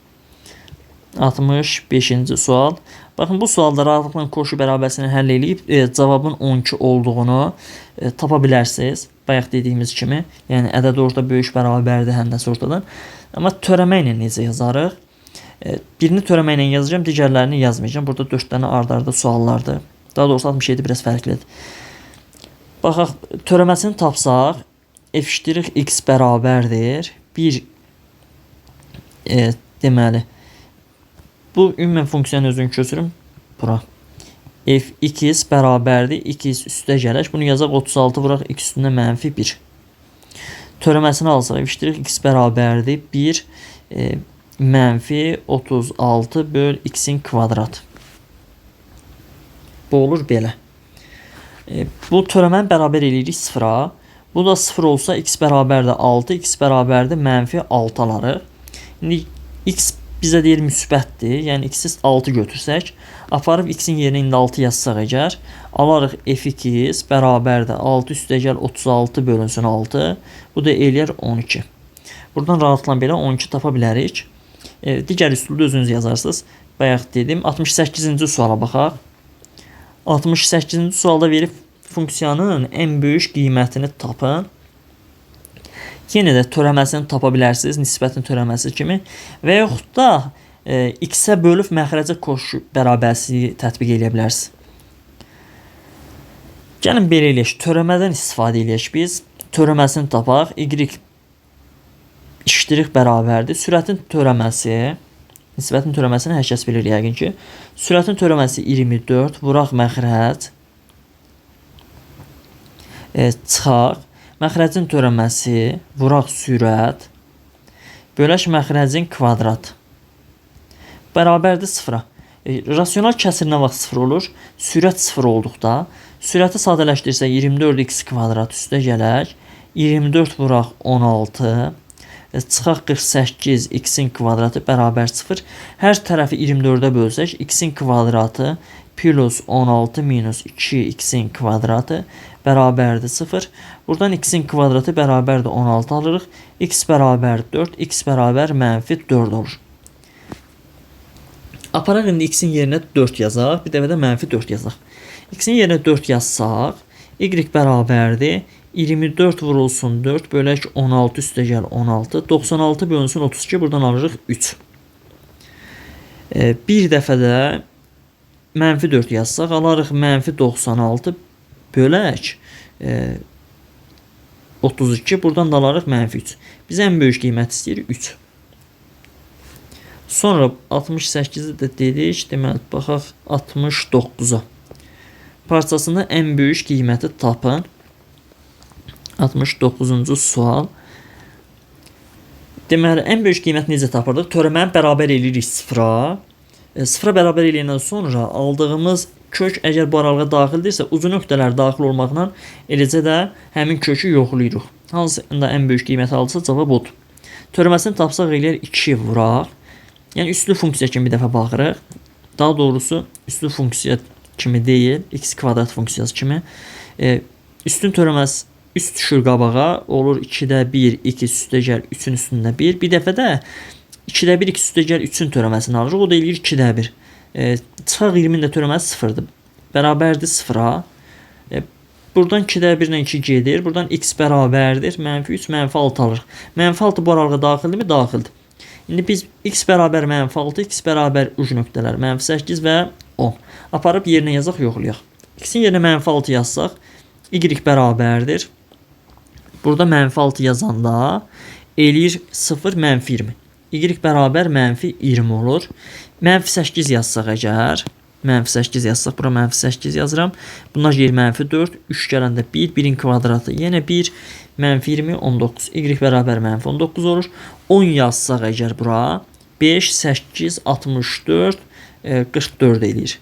65-ci sual. Baxın, bu sualda rahatlıqla koşu bərabərliyini həll eləyib cavabın 12 olduğunu tapa bilərsiniz. Bayaq dediyimiz kimi, yəni ədəd orta böyük bərabərdir həndəsi ortadan. Amma törəmə ilə necə yazarıq? Birini törəmə ilə yazacağam, digərlərini yazmayacağam. Burada 4 dənə ard-arda suallardır. Daha doğrusu 67 biraz fərqlidir. Baxaq, törəməsini tapsaq, f x bərabərdir. 1 deməli, bu ümumən funksiyanın özünü köçürüm bura. Fx bərabərdir x üstə gələk. Bunu yazaq 36 vuraq x üstündə mənfi 1. Törəməsini alsaq, f x bərabərdir 1 mənfi 36 böl x-in kvadratı. Bu olur belə. Bu törəməni bərabər eləyirik 0-a. Bu da 0 olsa x bərabərdir 6, x bərabərdir mənfi 6 alarıq. İndi x bizə deyir müsbətdir. Yəni x-i 6 götürsək, aparıb x-in yerinə indi 6 yazsaq əgər, alarıq fx bərabərdir 6 üstə gəl 36 bölünsün 6. Bu da eləyər 12. Buradan rahatlıqla belə 12 tapa bilərik. Digər üsulda özünüz yazarsınız. Bayaq dedim. 68-ci suala baxaq. 68-ci sualda verib funksiyanın ən böyük qiymətini tapın. Yenə də törəməsini tapa bilərsiniz, nisbətin törəməsi kimi və yaxud da x-ə bölüb məxrəcə koşu bərabərliyi tətbiq eləyə bilərsiniz. Gəlin belə eləyək, törəmədən istifadə eləyək biz. Törəməsini tapaq. Y iştirik bərabərdir. Sürətin törəməsi, nisbətin törəməsini hər kəs bilir yəqin ki. Sürətin törəməsi 24, vuraq məxrəc, çıxaq. Məxrəcin törəməsi, vuraq sürət, bölək məxrəcin kvadratı. Bərabərdir 0-a. Rasional kəsir nə vaxt 0 olur? Sürət 0 olduqda, sürəti sadələşdirsək 24x kvadrat üstə gələk, 24 vuraq 16, çıxaq 48 x-in kvadratı bərabər 0. Hər tərəfi 24-ə bölsək, x-in kvadratı plus 16 minus 2x-in kvadratı bərabərdir 0. Buradan x-in kvadratı bərabərdir 16 alırıq. X bərabər 4, x bərabər mənfi 4 olur. Aparaq indi x-in yerinə 4 yazaq, bir dəfə də mənfi 4 yazaq. X-in yerinə 4 yazsaq, y bərabərdir 24 vurulsun 4 bölək 16 üstə gəl 16. 96 bölünsün 32, buradan alırıq 3. Bir dəfə də mənfi 4 yazsaq, alarıq mənfi 96 bölək 32, buradan da alarıq mənfi 3. Biz ən böyük qiymət istəyirik 3. Sonra 68-i də dedik, deməli, baxaq 69-a. parçasında ən böyük qiyməti tapın. 69-cu sual. Deməli, ən böyük qiymət necə tapırdıq? Törəməni bərabər eləyirik sıfıra. Sıfıra bərabər eləyəndən sonra aldığımız kök əgər bu aralığa daxildirsə, ucu nöqtələr daxil olmaqla eləcə də həmin kökü yoxlayırıq. Hansında ən böyük qiymət alırsa cavab odur. Törəməsini tapsaq eləyər 2 vuraq. Yəni üslü funksiya kimi bir dəfə baxırıq. Daha doğrusu üslü funksiya kimi deyil, x kvadrat funksiyası kimi. Üstün törəməsi üst düşür qabağa, olur 2-də 1, 2 üstə gəl 3-ün üstündə 1. Bir dəfə də 2-də 1, 2 üstə gəl 3-ün törəməsini alırıq. O da eləyir 2-də 1. Çıxaq 20-nin də törəməsi 0-dır. Bərabərdir 0-a. Buradan 2-də 1 ilə 2 gedir. Buradan x bərabərdir. Mənfi 3, mənfi 6 alırıq. Mənfi 6 bu aralığa daxildirmi? Daxildir. İndi biz x bərabər mənfi 6, x bərabər uc nöqtələr mənfi 8 və 10. Aparıb yerinə yazaq, yoxlayaq. X-in yerinə mənfi 6 yazsaq, y bərabərdir. Burada mənfi 6 yazanda eləyir 0, mənfi 20. Y bərabər mənfi 20 olur. Mənfi 8 yazsaq əgər, mənfi 8 yazsaq, bura mənfi 8 yazıram. Bunlar gedir mənfi 4, 3 gələndə 1, 1-in kvadratı yenə 1, mənfi 20, 19. Y bərabər mənfi 19 olur. 10 yazsaq əgər bura, 5, 8, 64, 44 eləyir.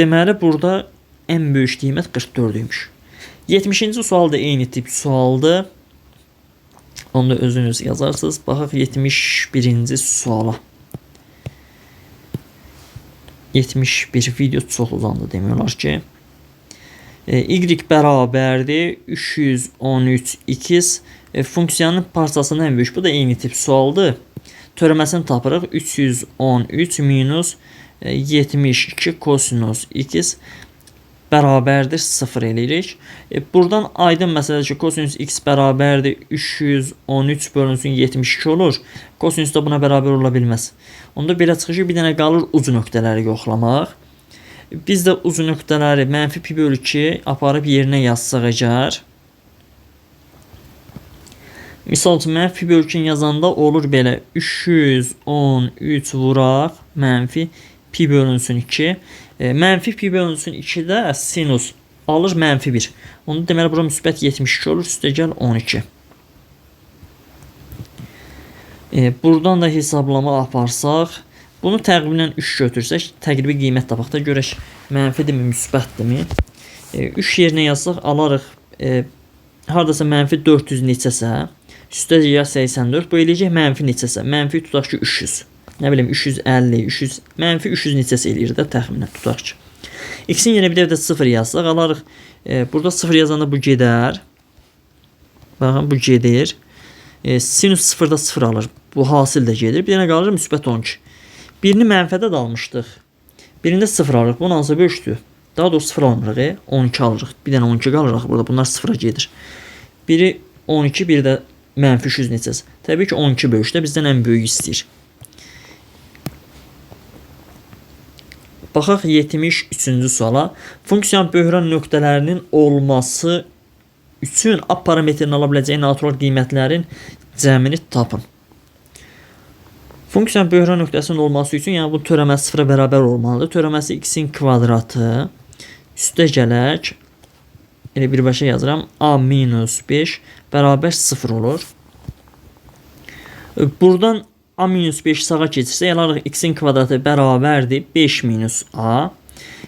Deməli, burada ən böyük qiymət 44 imiş. 70-ci sual da eyni tip sualdır. Onu da özünüz yazarsınız. Baxaq 71-ci suala. 71 video çox uzandı demək olar ki. Y bərabərdir 313x. Funksiyanın parçasının ən böyük. Bu da eyni tip sualdır. Törəməsini tapırıq. 313 minus 72 kosinus x bərabərdir 0 eləyirik. Buradan aydın məsələdir ki, kosinus x bərabərdir 313 bölünsün 72 olur. Kosinus da buna bərabər ola bilməz. Onda belə çıxır ki, bir dənə qalır ucu nöqtələri yoxlamaq. Biz də ucu nöqtələri mənfi pi bölü 2 aparıb yerinə yazsaq əgər. Misal üçün, mənfi pi bölü 2 yazanda olur belə 313 vuraq mənfi pi bölünsün 2. Mənfi pi bölünsün 2-də sinus alır mənfi 1. Onda deməli bura müsbət 72 olur, üstəgəl 12. Buradan da hesablama aparsaq, bunu təqribən 3 götürsək, təqribi qiymət tapaq da görək mənfidirmi, müsbətdirmi? 3 yerinə yazsaq alarıq hardasa mənfi 400 neçəsə, üstəgəl 84, bu eləyəcək mənfi neçəsə, mənfi tutaq ki 300. Nə bilim 350, 300, mənfi 300 neçəsi eləyir də təxminən tutaq ki. X-in yerinə bir dəfə də 0 yazsaq alarıq. Burada 0 yazanda bu gedər. Baxın bu gedir. Sinus 0-da 0 alır. Bu hasil də gedir. Bir dənə qalır müsbət 12. Birini mənfədə də almışdıq. Birində 0 alırıq. Bunun hansı böyükdür? Daha doğrusu 0 almırıq. 12 alırıq. Bir dənə 12 qalırıq burada. Bunlar 0-a gedir. Biri 12, biri də mənfi 300 neçəsi. Təbii ki 12 böyükdə bizdən ən böyük istəyir. Baxaq 73-cü suala. Funksiyanın böhran nöqtələrinin olması üçün A parametrinin ala biləcəyi natural qiymətlərin cəmini tapın. Funksiyanın böhran nöqtəsinin olması üçün, yəni bu törəməsi sıfıra bərabər olmalıdır. Törəməsi x-in kvadratı üstə gələk, elə birbaşa yazıram, a minus 5 bərabər 0 olur. Buradan a minus 5 sağa keçirsə, alarıq x-in kvadratı bərabərdir 5 minus a.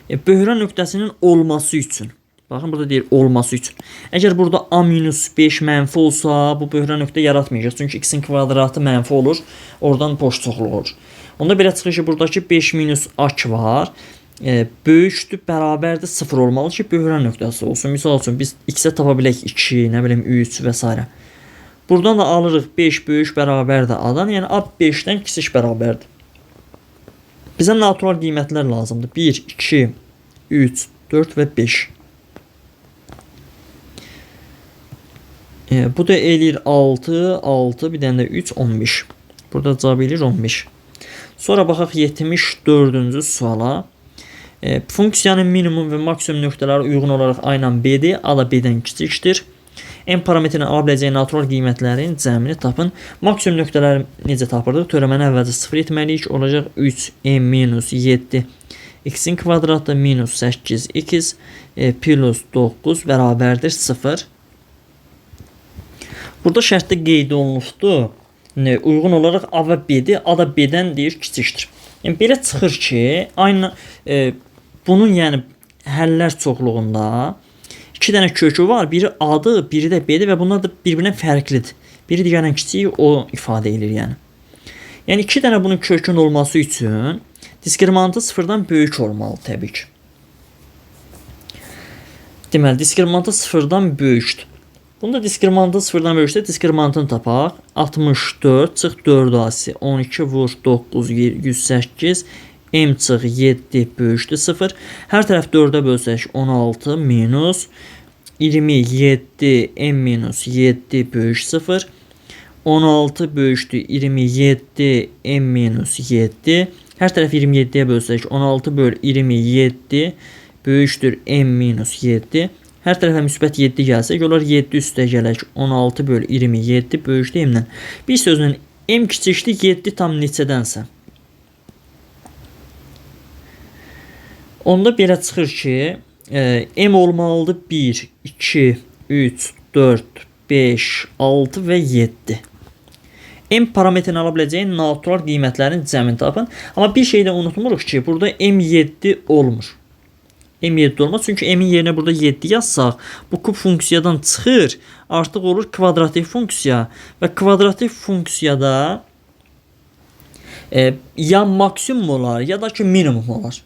Böhran nöqtəsinin olması üçün. Baxın, burada deyir olması üçün. Əgər burada a minus 5 mənfi olsa, bu böhran nöqtə yaratmayacaq. Çünki x-in kvadratı mənfi olur. Oradan boş çoxluq olur. Onda belə çıxır ki, buradakı 5 minus a var. Böyükdür, bərabərdir 0 olmalı ki, böhran nöqtəsi olsun. Misal üçün, biz x-ə tapa bilək 2, nə bilim 3 və s. Buradan da alırıq 5 böyük bərabərdir A-dan. Yəni A 5-dən kiçik bərabərdir. Bizə natural qiymətlər lazımdır. 1, 2, 3, 4 və 5. Bu da eləyir 6, 6, bir dənə də 3, 15. Burada cavab eləyir 15. Sonra baxaq 74-cü suala. Funksiyanın minimum və maksimum nöqtələri uyğun olaraq A ilə B-dir. A da B-dən kiçikdir. M parametrinin ala biləcəyi natural qiymətlərin cəmini tapın. Maksimum nöqtələri necə tapırdıq? Törəməni əvvəlcə 0 etməliyik. Olacaq 3m minus 7 X-in kvadratı minus 8x plus 9 bərabərdir 0. Burada şərtdə qeyd olunubdur. Uyğun olaraq A və B-dir. A da B-dən deyir kiçikdir. Yəni belə çıxır ki, aynı bunun yəni həllər çoxluğunda iki dənə kökü var. Biri A-dır, biri də B-dir və bunlar da bir-birindən fərqlidir. Biri digərindən kiçik, o ifadə edir yəni. Yəni iki dənə bunun kökünün olması üçün diskriminantı sıfırdan böyük olmalı təbii ki. Deməli, diskriminantı sıfırdan böyükdür. Bunda diskriminantı sıfırdan böyüksə diskriminantını tapaq. 64 çıx 4 asi 12 vur 9 108 m çıx 7 böyükdür 0. Hər tərəf 4-ə bölsək 16 minus 27 m minus 7 böyük 0. 16 böyükdür 27 m minus 7. Hər tərəf 27-yə bölsək 16 böl 27 böyükdür m minus 7. Hər tərəfə müsbət 7 gəlsək, olar 7 üstə gələk 16 böl 27 böyükdür m-dən. Bir sözlə m kiçikdir 7 tam neçədənsə. Onda belə çıxır ki, m olmalıdır 1, 2, 3, 4, 5, 6 və 7. M parametrini ala biləcəyin natural qiymətlərin cəmini tapın. Amma bir şey də unutmuruq ki, burada M7 olmur. M7 olmaz. Çünki M-in yerinə burada 7 yazsaq, bu kub funksiyadan çıxır. Artıq olur kvadratik funksiya. Və kvadratik funksiyada ya maksimum olar, ya da ki minimum olar.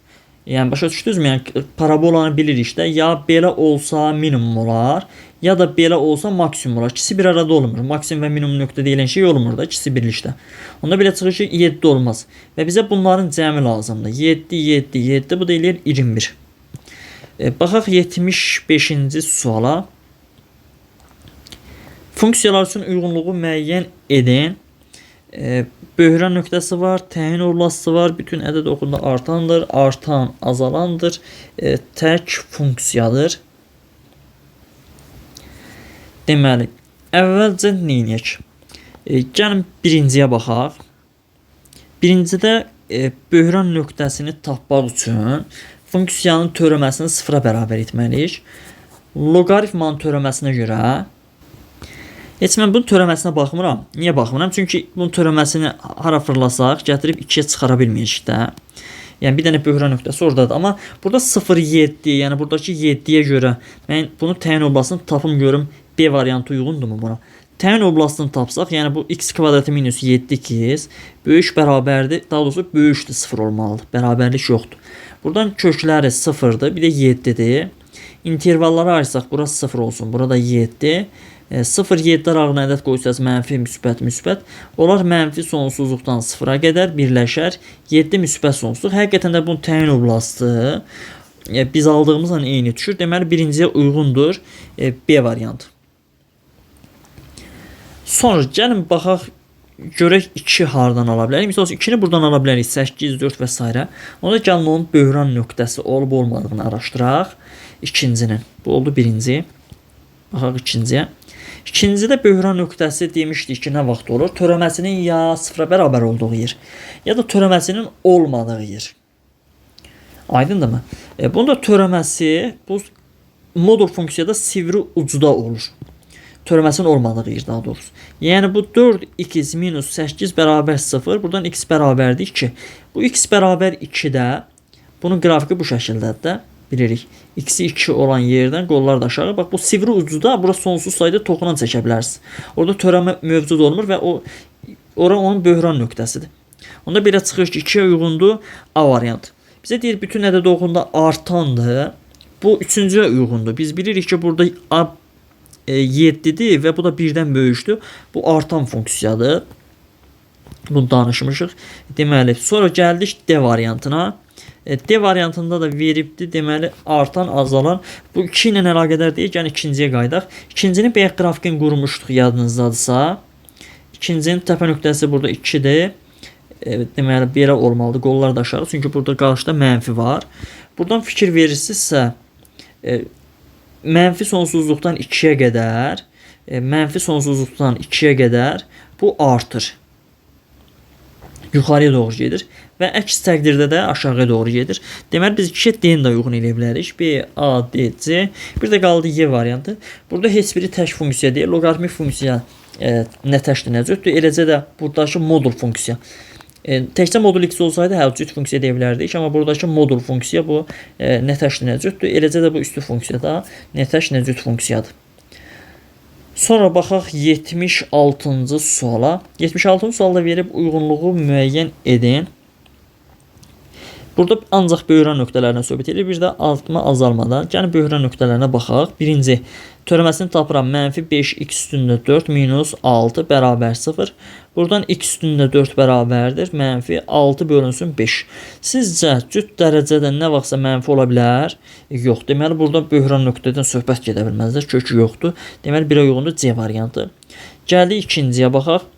Yəni başa düşdünüzmü? Yəni parabolanı bilirik də, ya belə olsa minimum olar, ya da belə olsa maksimum olar. İkisi bir arada olmur. Maksimum və minimum nöqtə deyilən şey olmur da, ikisi birlikdə. Onda belə çıxır ki 7 olmaz. Və bizə bunların cəmi lazımdır. 7, 7, 7, bu da eləyir 21. Baxaq 75-ci suala. Funksiyalar üçün uyğunluğu müəyyən edin. Böhran nöqtəsi var, təyin oblastı var, bütün ədəd oxunda artandır, artan azalandır, tək funksiyadır. Deməli, əvvəlcə nə edək? Gəlin birinciyə baxaq. Birincidə böhran nöqtəsini tapmaq üçün funksiyanın törəməsini sıfıra bərabər etməliyik. Loqaritmanın törəməsinə görə heç mən bunun törəməsinə baxmıram. Niyə baxmıram? Çünki bunun törəməsini hara fırlasaq, gətirib 2-yə çıxara bilməyəcək də. Yəni bir dənə böhran nöqtəsi oradadır. Amma burada 0,7, yəni buradakı 7-yə görə mən bunu təyin oblastını tapım görüm B variantı uyğundurmu buna? Təyin oblastını tapsaq, yəni bu x kvadratı minus 7x böyük bərabərdir, daha doğrusu böyükdür 0 olmalıdır. Bərabərlik yoxdur. Buradan kökləri 0-dır, bir də 7-dir. İntervallara ayırsaq, burası 0 olsun, burada 7. 0,7 aralığına ədəd qoysaz mənfi, müsbət, müsbət. Onlar mənfi sonsuzluqdan 0-a qədər birləşər. 7 müsbət sonsuzluq. Həqiqətən də bunun təyin oblastı biz aldığımızla eyni düşür. Deməli, birinciyə uyğundur B variantı. Sonra gəlin baxaq, görək 2 hardan ala bilərik. Misal üçün 2-ni buradan ala bilərik. 8, 4 və s. Onda gəlin onun böhran nöqtəsi olub olmadığını araşdıraq. İkincinin. Bu oldu birinci. Baxaq ikinciyə. İkincidə böhran nöqtəsi demişdik ki, nə vaxt olur? Törəməsinin ya sıfıra bərabər olduğu yer, ya da törəməsinin olmadığı yer. Aydındırmı? Bunda törəməsi bu modul funksiyada sivri ucuda olur. Törəməsinin olmadığı yer daha doğrusu. Yəni bu 4x minus 8 bərabər 0. Buradan x bərabərdir 2. Bu x bərabər 2-də bunun qrafiki bu şəkildədir də. Bilirik. X-i 2 olan yerdən qollar da aşağı. Bax bu sivri ucuda bura sonsuz sayda toxunan çəkə bilərsiniz. Orada törəmə mövcud olmur və ora onun böhran nöqtəsidir. Onda belə çıxır ki 2-yə uyğundur A variantı. Bizə deyir bütün ədəd oxunda artandır. Bu üçüncüyə uyğundur. Biz bilirik ki burada A 7-dir və bu da 1-dən böyükdür. Bu artan funksiyadır. Bunu danışmışıq. Deməli, sonra gəldik D variantına. D variantında da veribdir. Deməli, artan, azalan. Bu 2 ilə əlaqədar deyil. Yəni, ikinciyə qayıdaq. İkincinin bayaq qrafikini qurmuşduq yadınızdadırsa. İkincinin təpə nöqtəsi burada 2-dir. Deməli, belə olmalıdır. Qollar da aşağı. Çünki burada qarşıda mənfi var. Buradan fikir verirsinizsə, mənfi sonsuzluqdan 2-yə qədər, mənfi sonsuzluqdan 2-yə qədər bu artır. Yuxarıya doğru gedir və əks təqdirdə də aşağıya doğru gedir. Deməli biz 2-yə D-ni də uyğun eləyə bilərik. B, A, D, C. Bir də qaldı Y variantı. Burada heç biri tək funksiya deyil. Loqaritmik funksiya nə təkdir, nə cütdür. Eləcə də buradakı modul funksiya. Təkcə modul x olsaydı, hə, cüt funksiya deyə bilərdik. Amma buradakı modul funksiya bu nə təkdir, nə cütdür. Eləcə də bu üstü funksiya da nə tək, nə cüt funksiyadır. Sonra baxaq 76-cı suala. 76-cı sualda verib uyğunluğu müəyyən edin. Burada ancaq böhran nöqtələrindən söhbət edilir. Bir də artma azalmadan. Gəlin böhran nöqtələrinə baxaq. Birinci, törəməsini tapıram. Mənfi 5x üstündə 4 minus 6 bərabər 0. Buradan x üstündə 4 bərabərdir. Mənfi 6 bölünsün 5. Sizcə cüt dərəcədə nə vaxtsa mənfi ola bilər? Yox. Deməli, burada böhran nöqtədən söhbət gedə bilməzlər. Kökü yoxdur. Deməli, 1-ə uyğundur C variantı. Gəldik ikinciyə baxaq.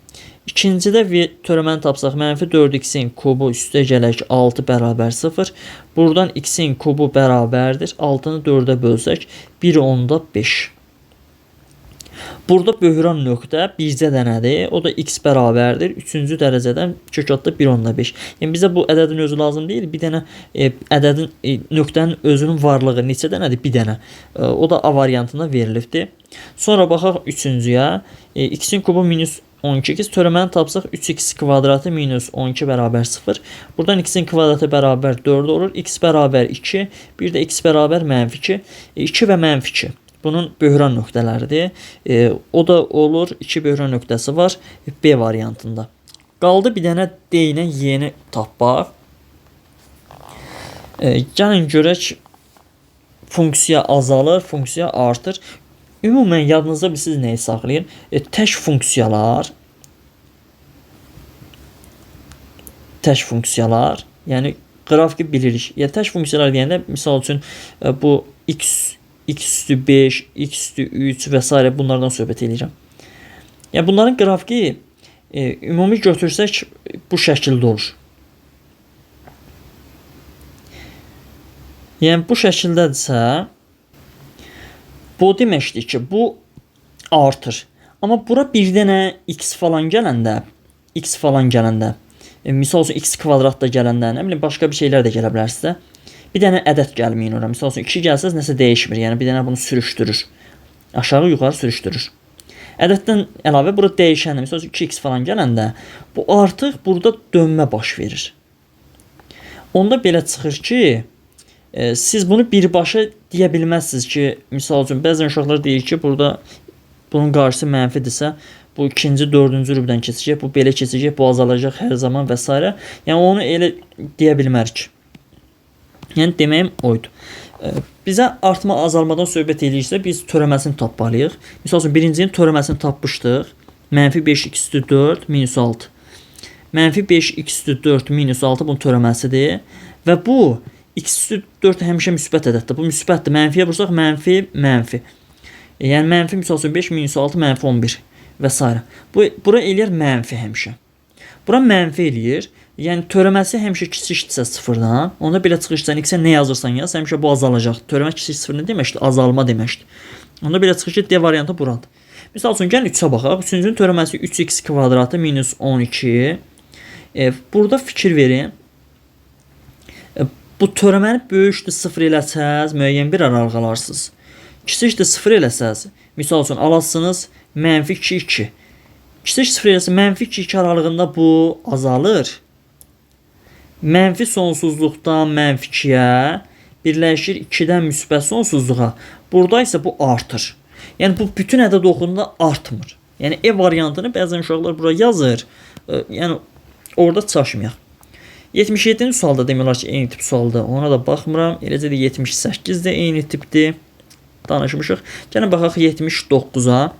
İkincidə törəməni tapsaq, mənfi 4x-in kubu üstə gələk 6 bərabər 0. Buradan x-in kubu bərabərdir. 6-nı 4-ə bölsək 1,5. Burada böhran nöqtə bircə dənədir. O da x bərabərdir. 3-cü dərəcədən kök adda 1,5. Yəni bizə bu ədədin özü lazım deyil. Bir dənə ədədin nöqtənin özünün varlığı neçə dənədir? Bir dənə. O da A variantında verilibdir. Sonra baxaq 3-cüyə. X-in kubu minus 12x törəməni tapsaq 3x kvadratı minus 12 bərabər 0. Buradan x-in kvadratı bərabər 4 olur. X bərabər 2. Bir də x bərabər mənfi 2. 2 və mənfi 2. Bunun böhran nöqtələridir. O da olur. 2 böhran nöqtəsi var B variantında. Qaldı bir dənə D ilə Y-ni tapmaq. Gəlin görək, funksiya azalır, funksiya artır. Ümumən yadınızda siz nəyi saxlayın? Tək funksiyalar, yəni qrafiki bilirik. Yəni tək funksiyalar deyəndə misal üçün bu x, x üstü 5, x üstü 3 və s. bunlardan söhbət eləyirəm. Yəni bunların qrafiki ümumi götürsək bu şəkildə olur. Yəni bu şəkildədirsə, bu deməkdir ki, bu artır. Amma bura bir dənə x falan gələndə, misal üçün x kvadrat da gələndə, nə bilim başqa bir şeylər də gələ bilər sizə. Bir dənə ədəd gəlməyin ora. Misal üçün 2 gəlsəz nəsə dəyişmir. Yəni bir dənə bunu sürüşdürür. Aşağı yuxarı sürüşdürür. Ədəddən əlavə bura dəyişəndə, misal üçün 2x falan gələndə bu artıq burada dönmə baş verir. Onda belə çıxır ki, siz bunu birbaşa deyə bilməzsiniz ki, misal üçün bəzən uşaqlar deyir ki, burada bunun qarşısı mənfidirsə, bu ikinci, dördüncü rübdən keçəcək, bu belə keçəcək, bu azalacaq hər zaman və s. Yəni onu elə deyə bilmərik. Yəni deməyim oydu. Bizə artma azalmadan söhbət eləyirsə, biz törəməsini tapmalıyıq. Misal üçün birincinin törəməsini tapmışdıq. Mənfi 5x üstü 4 minus 6. Mənfi 5x üstü 4 minus 6 bunun törəməsidir. Və bu x üstü 4 həmişə müsbət ədəddir. Bu müsbətdir. Mənfiyə vursaq mənfi, mənfi. Yəni mənfi misal üçün 5 minus 6 mənfi 11 və s. Bu bura eləyər mənfi həmişə. Bura mənfi eləyir. Yəni törəməsi həmişə kiçikdirsə sıfırdan, onda belə çıxışdan x-ə nə yazırsan yaz, həmişə bu azalacaq. Törəmə kiçik sıfır nə deməkdir? Azalma deməkdir. Onda belə çıxır ki, D variantı buradır. Misal üçün gəlin 3-ə baxaq. 3-cünün törəməsi 3x kvadratı minus 12. Burada fikir verin. Bu törəməni böyükdür 0 eləsəz, müəyyən bir aralıq alarsınız. Kiçikdir 0 eləsəz, misal üçün alasınız mənfi 2, 2. Kiçik 0 eləsə, mənfi 2, 2 aralığında bu azalır. Mənfi sonsuzluqdan mənfi 2-yə birləşir 2-dən müsbət sonsuzluğa. Burada isə bu artır. Yəni bu bütün ədəd oxunda artmır. Yəni E variantını bəzən uşaqlar bura yazır. Yəni orada çaşmayaq. 77-ci sualda demək olar ki, eyni tip sualdır. Ona da baxmıram. Eləcə də 78 də eyni tipdir. Danışmışıq. Gəlin baxaq 79-a.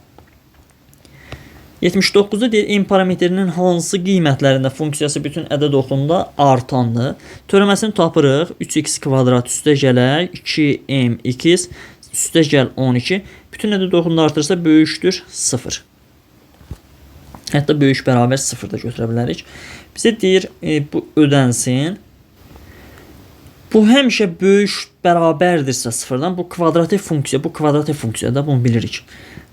79-da deyir, m parametrinin hansı qiymətlərində funksiyası bütün ədəd oxunda artandır. Törəməsini tapırıq. 3x kvadrat üstə gələk 2mx üstə gəl 12. Bütün ədəd oxunda artırsa böyükdür 0. Hətta böyük bərabər 0 da götürə bilərik. Bizə deyir, bu ödənsin. Bu həmişə böyük bərabərdirsə sıfırdan, bu kvadratik funksiya, bu kvadratik funksiya da bunu bilirik.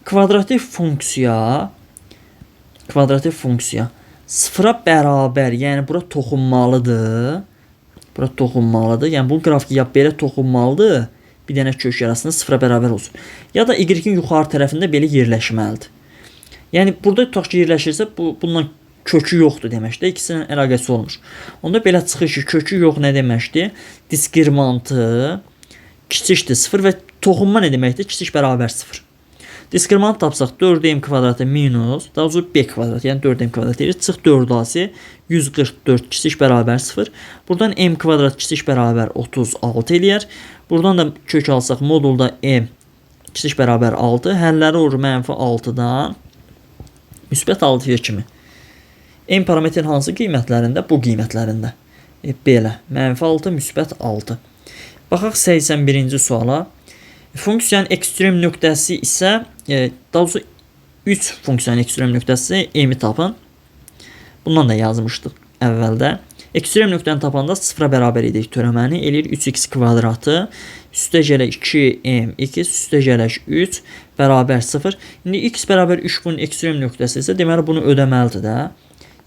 Kvadratik funksiya Sıfıra bərabər, yəni bura toxunmalıdır. Bura toxunmalıdır. Yəni bu qrafik ya belə toxunmalıdır, bir dənə kök yarasında sıfıra bərabər olsun. Ya da y-in yuxarı tərəfində belə yerləşməlidir. Yəni burada tutaq ki, yerləşirsə, bundan kökü yoxdur deməkdir. İkisinin əlaqəsi olmur. Onda belə çıxır ki, kökü yox nə deməkdir? Diskriminantı kiçikdir 0 və toxunma nə deməkdir? Kiçik bərabər 0. Diskriminant tapsaq 4m kvadratı minus, daha doğrusu b kvadrat, yəni 4m kvadrat deyirik. Çıx 4ac 144 kiçik bərabər 0. Buradan m kvadrat kiçik bərabər 36 eləyər. Buradan da kök alsaq modulda m kiçik bərabər 6. Həlləri olur mənfi 6-dan müsbət 6-ya kimi. M parametrin hansı qiymətlərində? Bu qiymətlərində. Belə, mənfi 6, müsbət 6. Baxaq 81-ci suala. Funksiyanın ekstrem nöqtəsi isə, daha doğrusu 3 funksiyanın ekstrem nöqtəsi m-i tapın. Bundan da yazmışdıq əvvəldə. Ekstrem nöqtəni tapanda sıfıra bərabər edirik törəməni. Eləyir 3x kvadratı üstə gələk 2mx üstə gələk 3 bərabər 0. İndi x bərabər 3 bunun ekstrem nöqtəsi isə deməli bunu ödəməlidir də.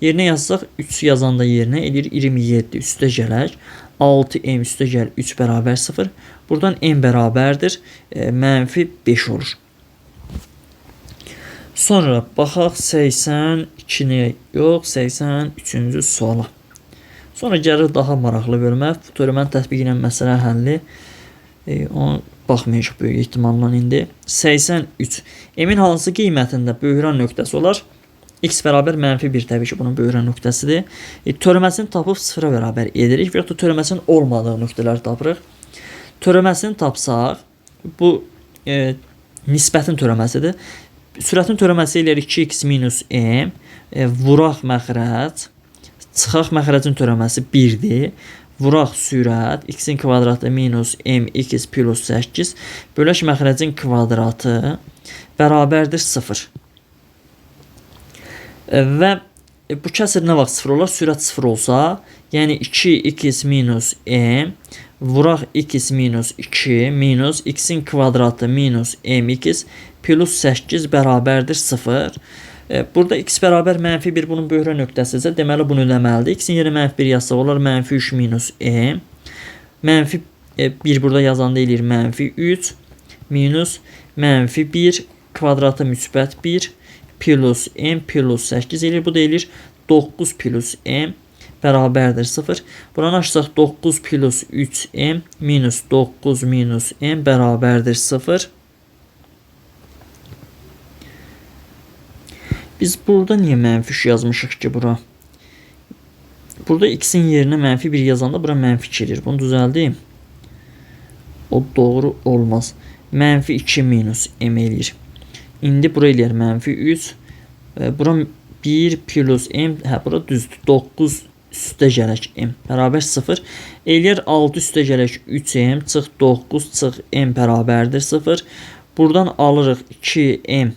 Yerinə yazsaq 3 yazanda yerinə eləyir 27 üstə gələk 6m üstə gəl 3 bərabər 0. Buradan m bərabərdir mənfi 5 olur. Sonra baxaq 82-ni yox 83-cü suala. Sonra gəlir daha maraqlı bölmə. Törəmənin tətbiqi ilə məsələ həlli. Ona baxmayacaq böyük ehtimalla indi. 83. M-in hansı qiymətində böhran nöqtəsi olar? X bərabər mənfi 1 təbii ki, bunun böhran nöqtəsidir. Törəməsini tapıb sıfıra bərabər edirik və yaxud da törəməsinin olmadığı nöqtələri tapırıq. Törəməsini tapsaq, bu nisbətin törəməsidir. Sürətin törəməsi eləyir 2x minus m, vuraq məxrəc, çıxaq məxrəcin törəməsi 1-dir. Vuraq sürət, x-in kvadratı minus mx plus 8, bölək məxrəcin kvadratı bərabərdir 0. Və bu kəsir nə vaxt 0 olar? Sürət 0 olsa, yəni 2x minus m, vuraq x minus 2 minus x-in kvadratı minus mx plus 8 bərabərdir 0. Burada x bərabər mənfi 1 bunun böhrə nöqtəsidirsə, deməli bunu ödəməlidir. X-in yerinə mənfi 1 yazsaq olar mənfi 3 minus m. Mənfi 1 burada yazanda eləyir mənfi 3 minus mənfi 1 kvadratı müsbət 1 plus m plus 8 eləyir. Bu da eləyir 9 plus m bərabərdir 0. Buranı açsaq 9 plus 3m minus 9 minus m bərabərdir 0. Biz burada niyə mənfi 3 yazmışıq ki bura? Burada x-in yerinə mənfi 1 yazanda bura mənfi 2 eləyir. Bunu düzəldiyim. O doğru olmaz. Mənfi 2 minus m eləyir. İndi bura eləyər mənfi 3. Bura 1 plus m. Hə, bura düzdür. 9 üstə gələk m bərabər 0. Eləyər 6 üstə gələk 3m. Çıx 9 çıx m bərabərdir 0. Buradan alırıq 2m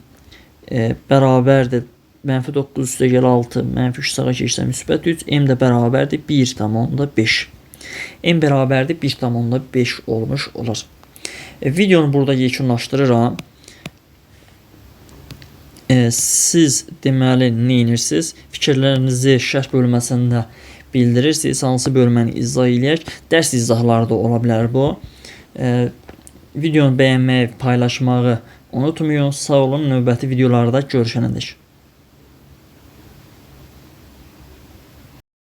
bərabərdir. Mənfi 9 üstə gəl 6, mənfi 3 sağa keçsə müsbət 3, m də bərabərdir 1,5. M bərabərdir 1,5 olmuş olar. Videonu burada yekunlaşdırıram. Siz deməli nə edirsiniz? Fikirlərinizi şərh bölməsində bildirirsiniz. Hansı bölməni izah eləyək? Dərs izahları da ola bilər bu. Videonu bəyənməyi, paylaşmağı unutmayın. Sağ olun. Növbəti videolarda görüşənədək.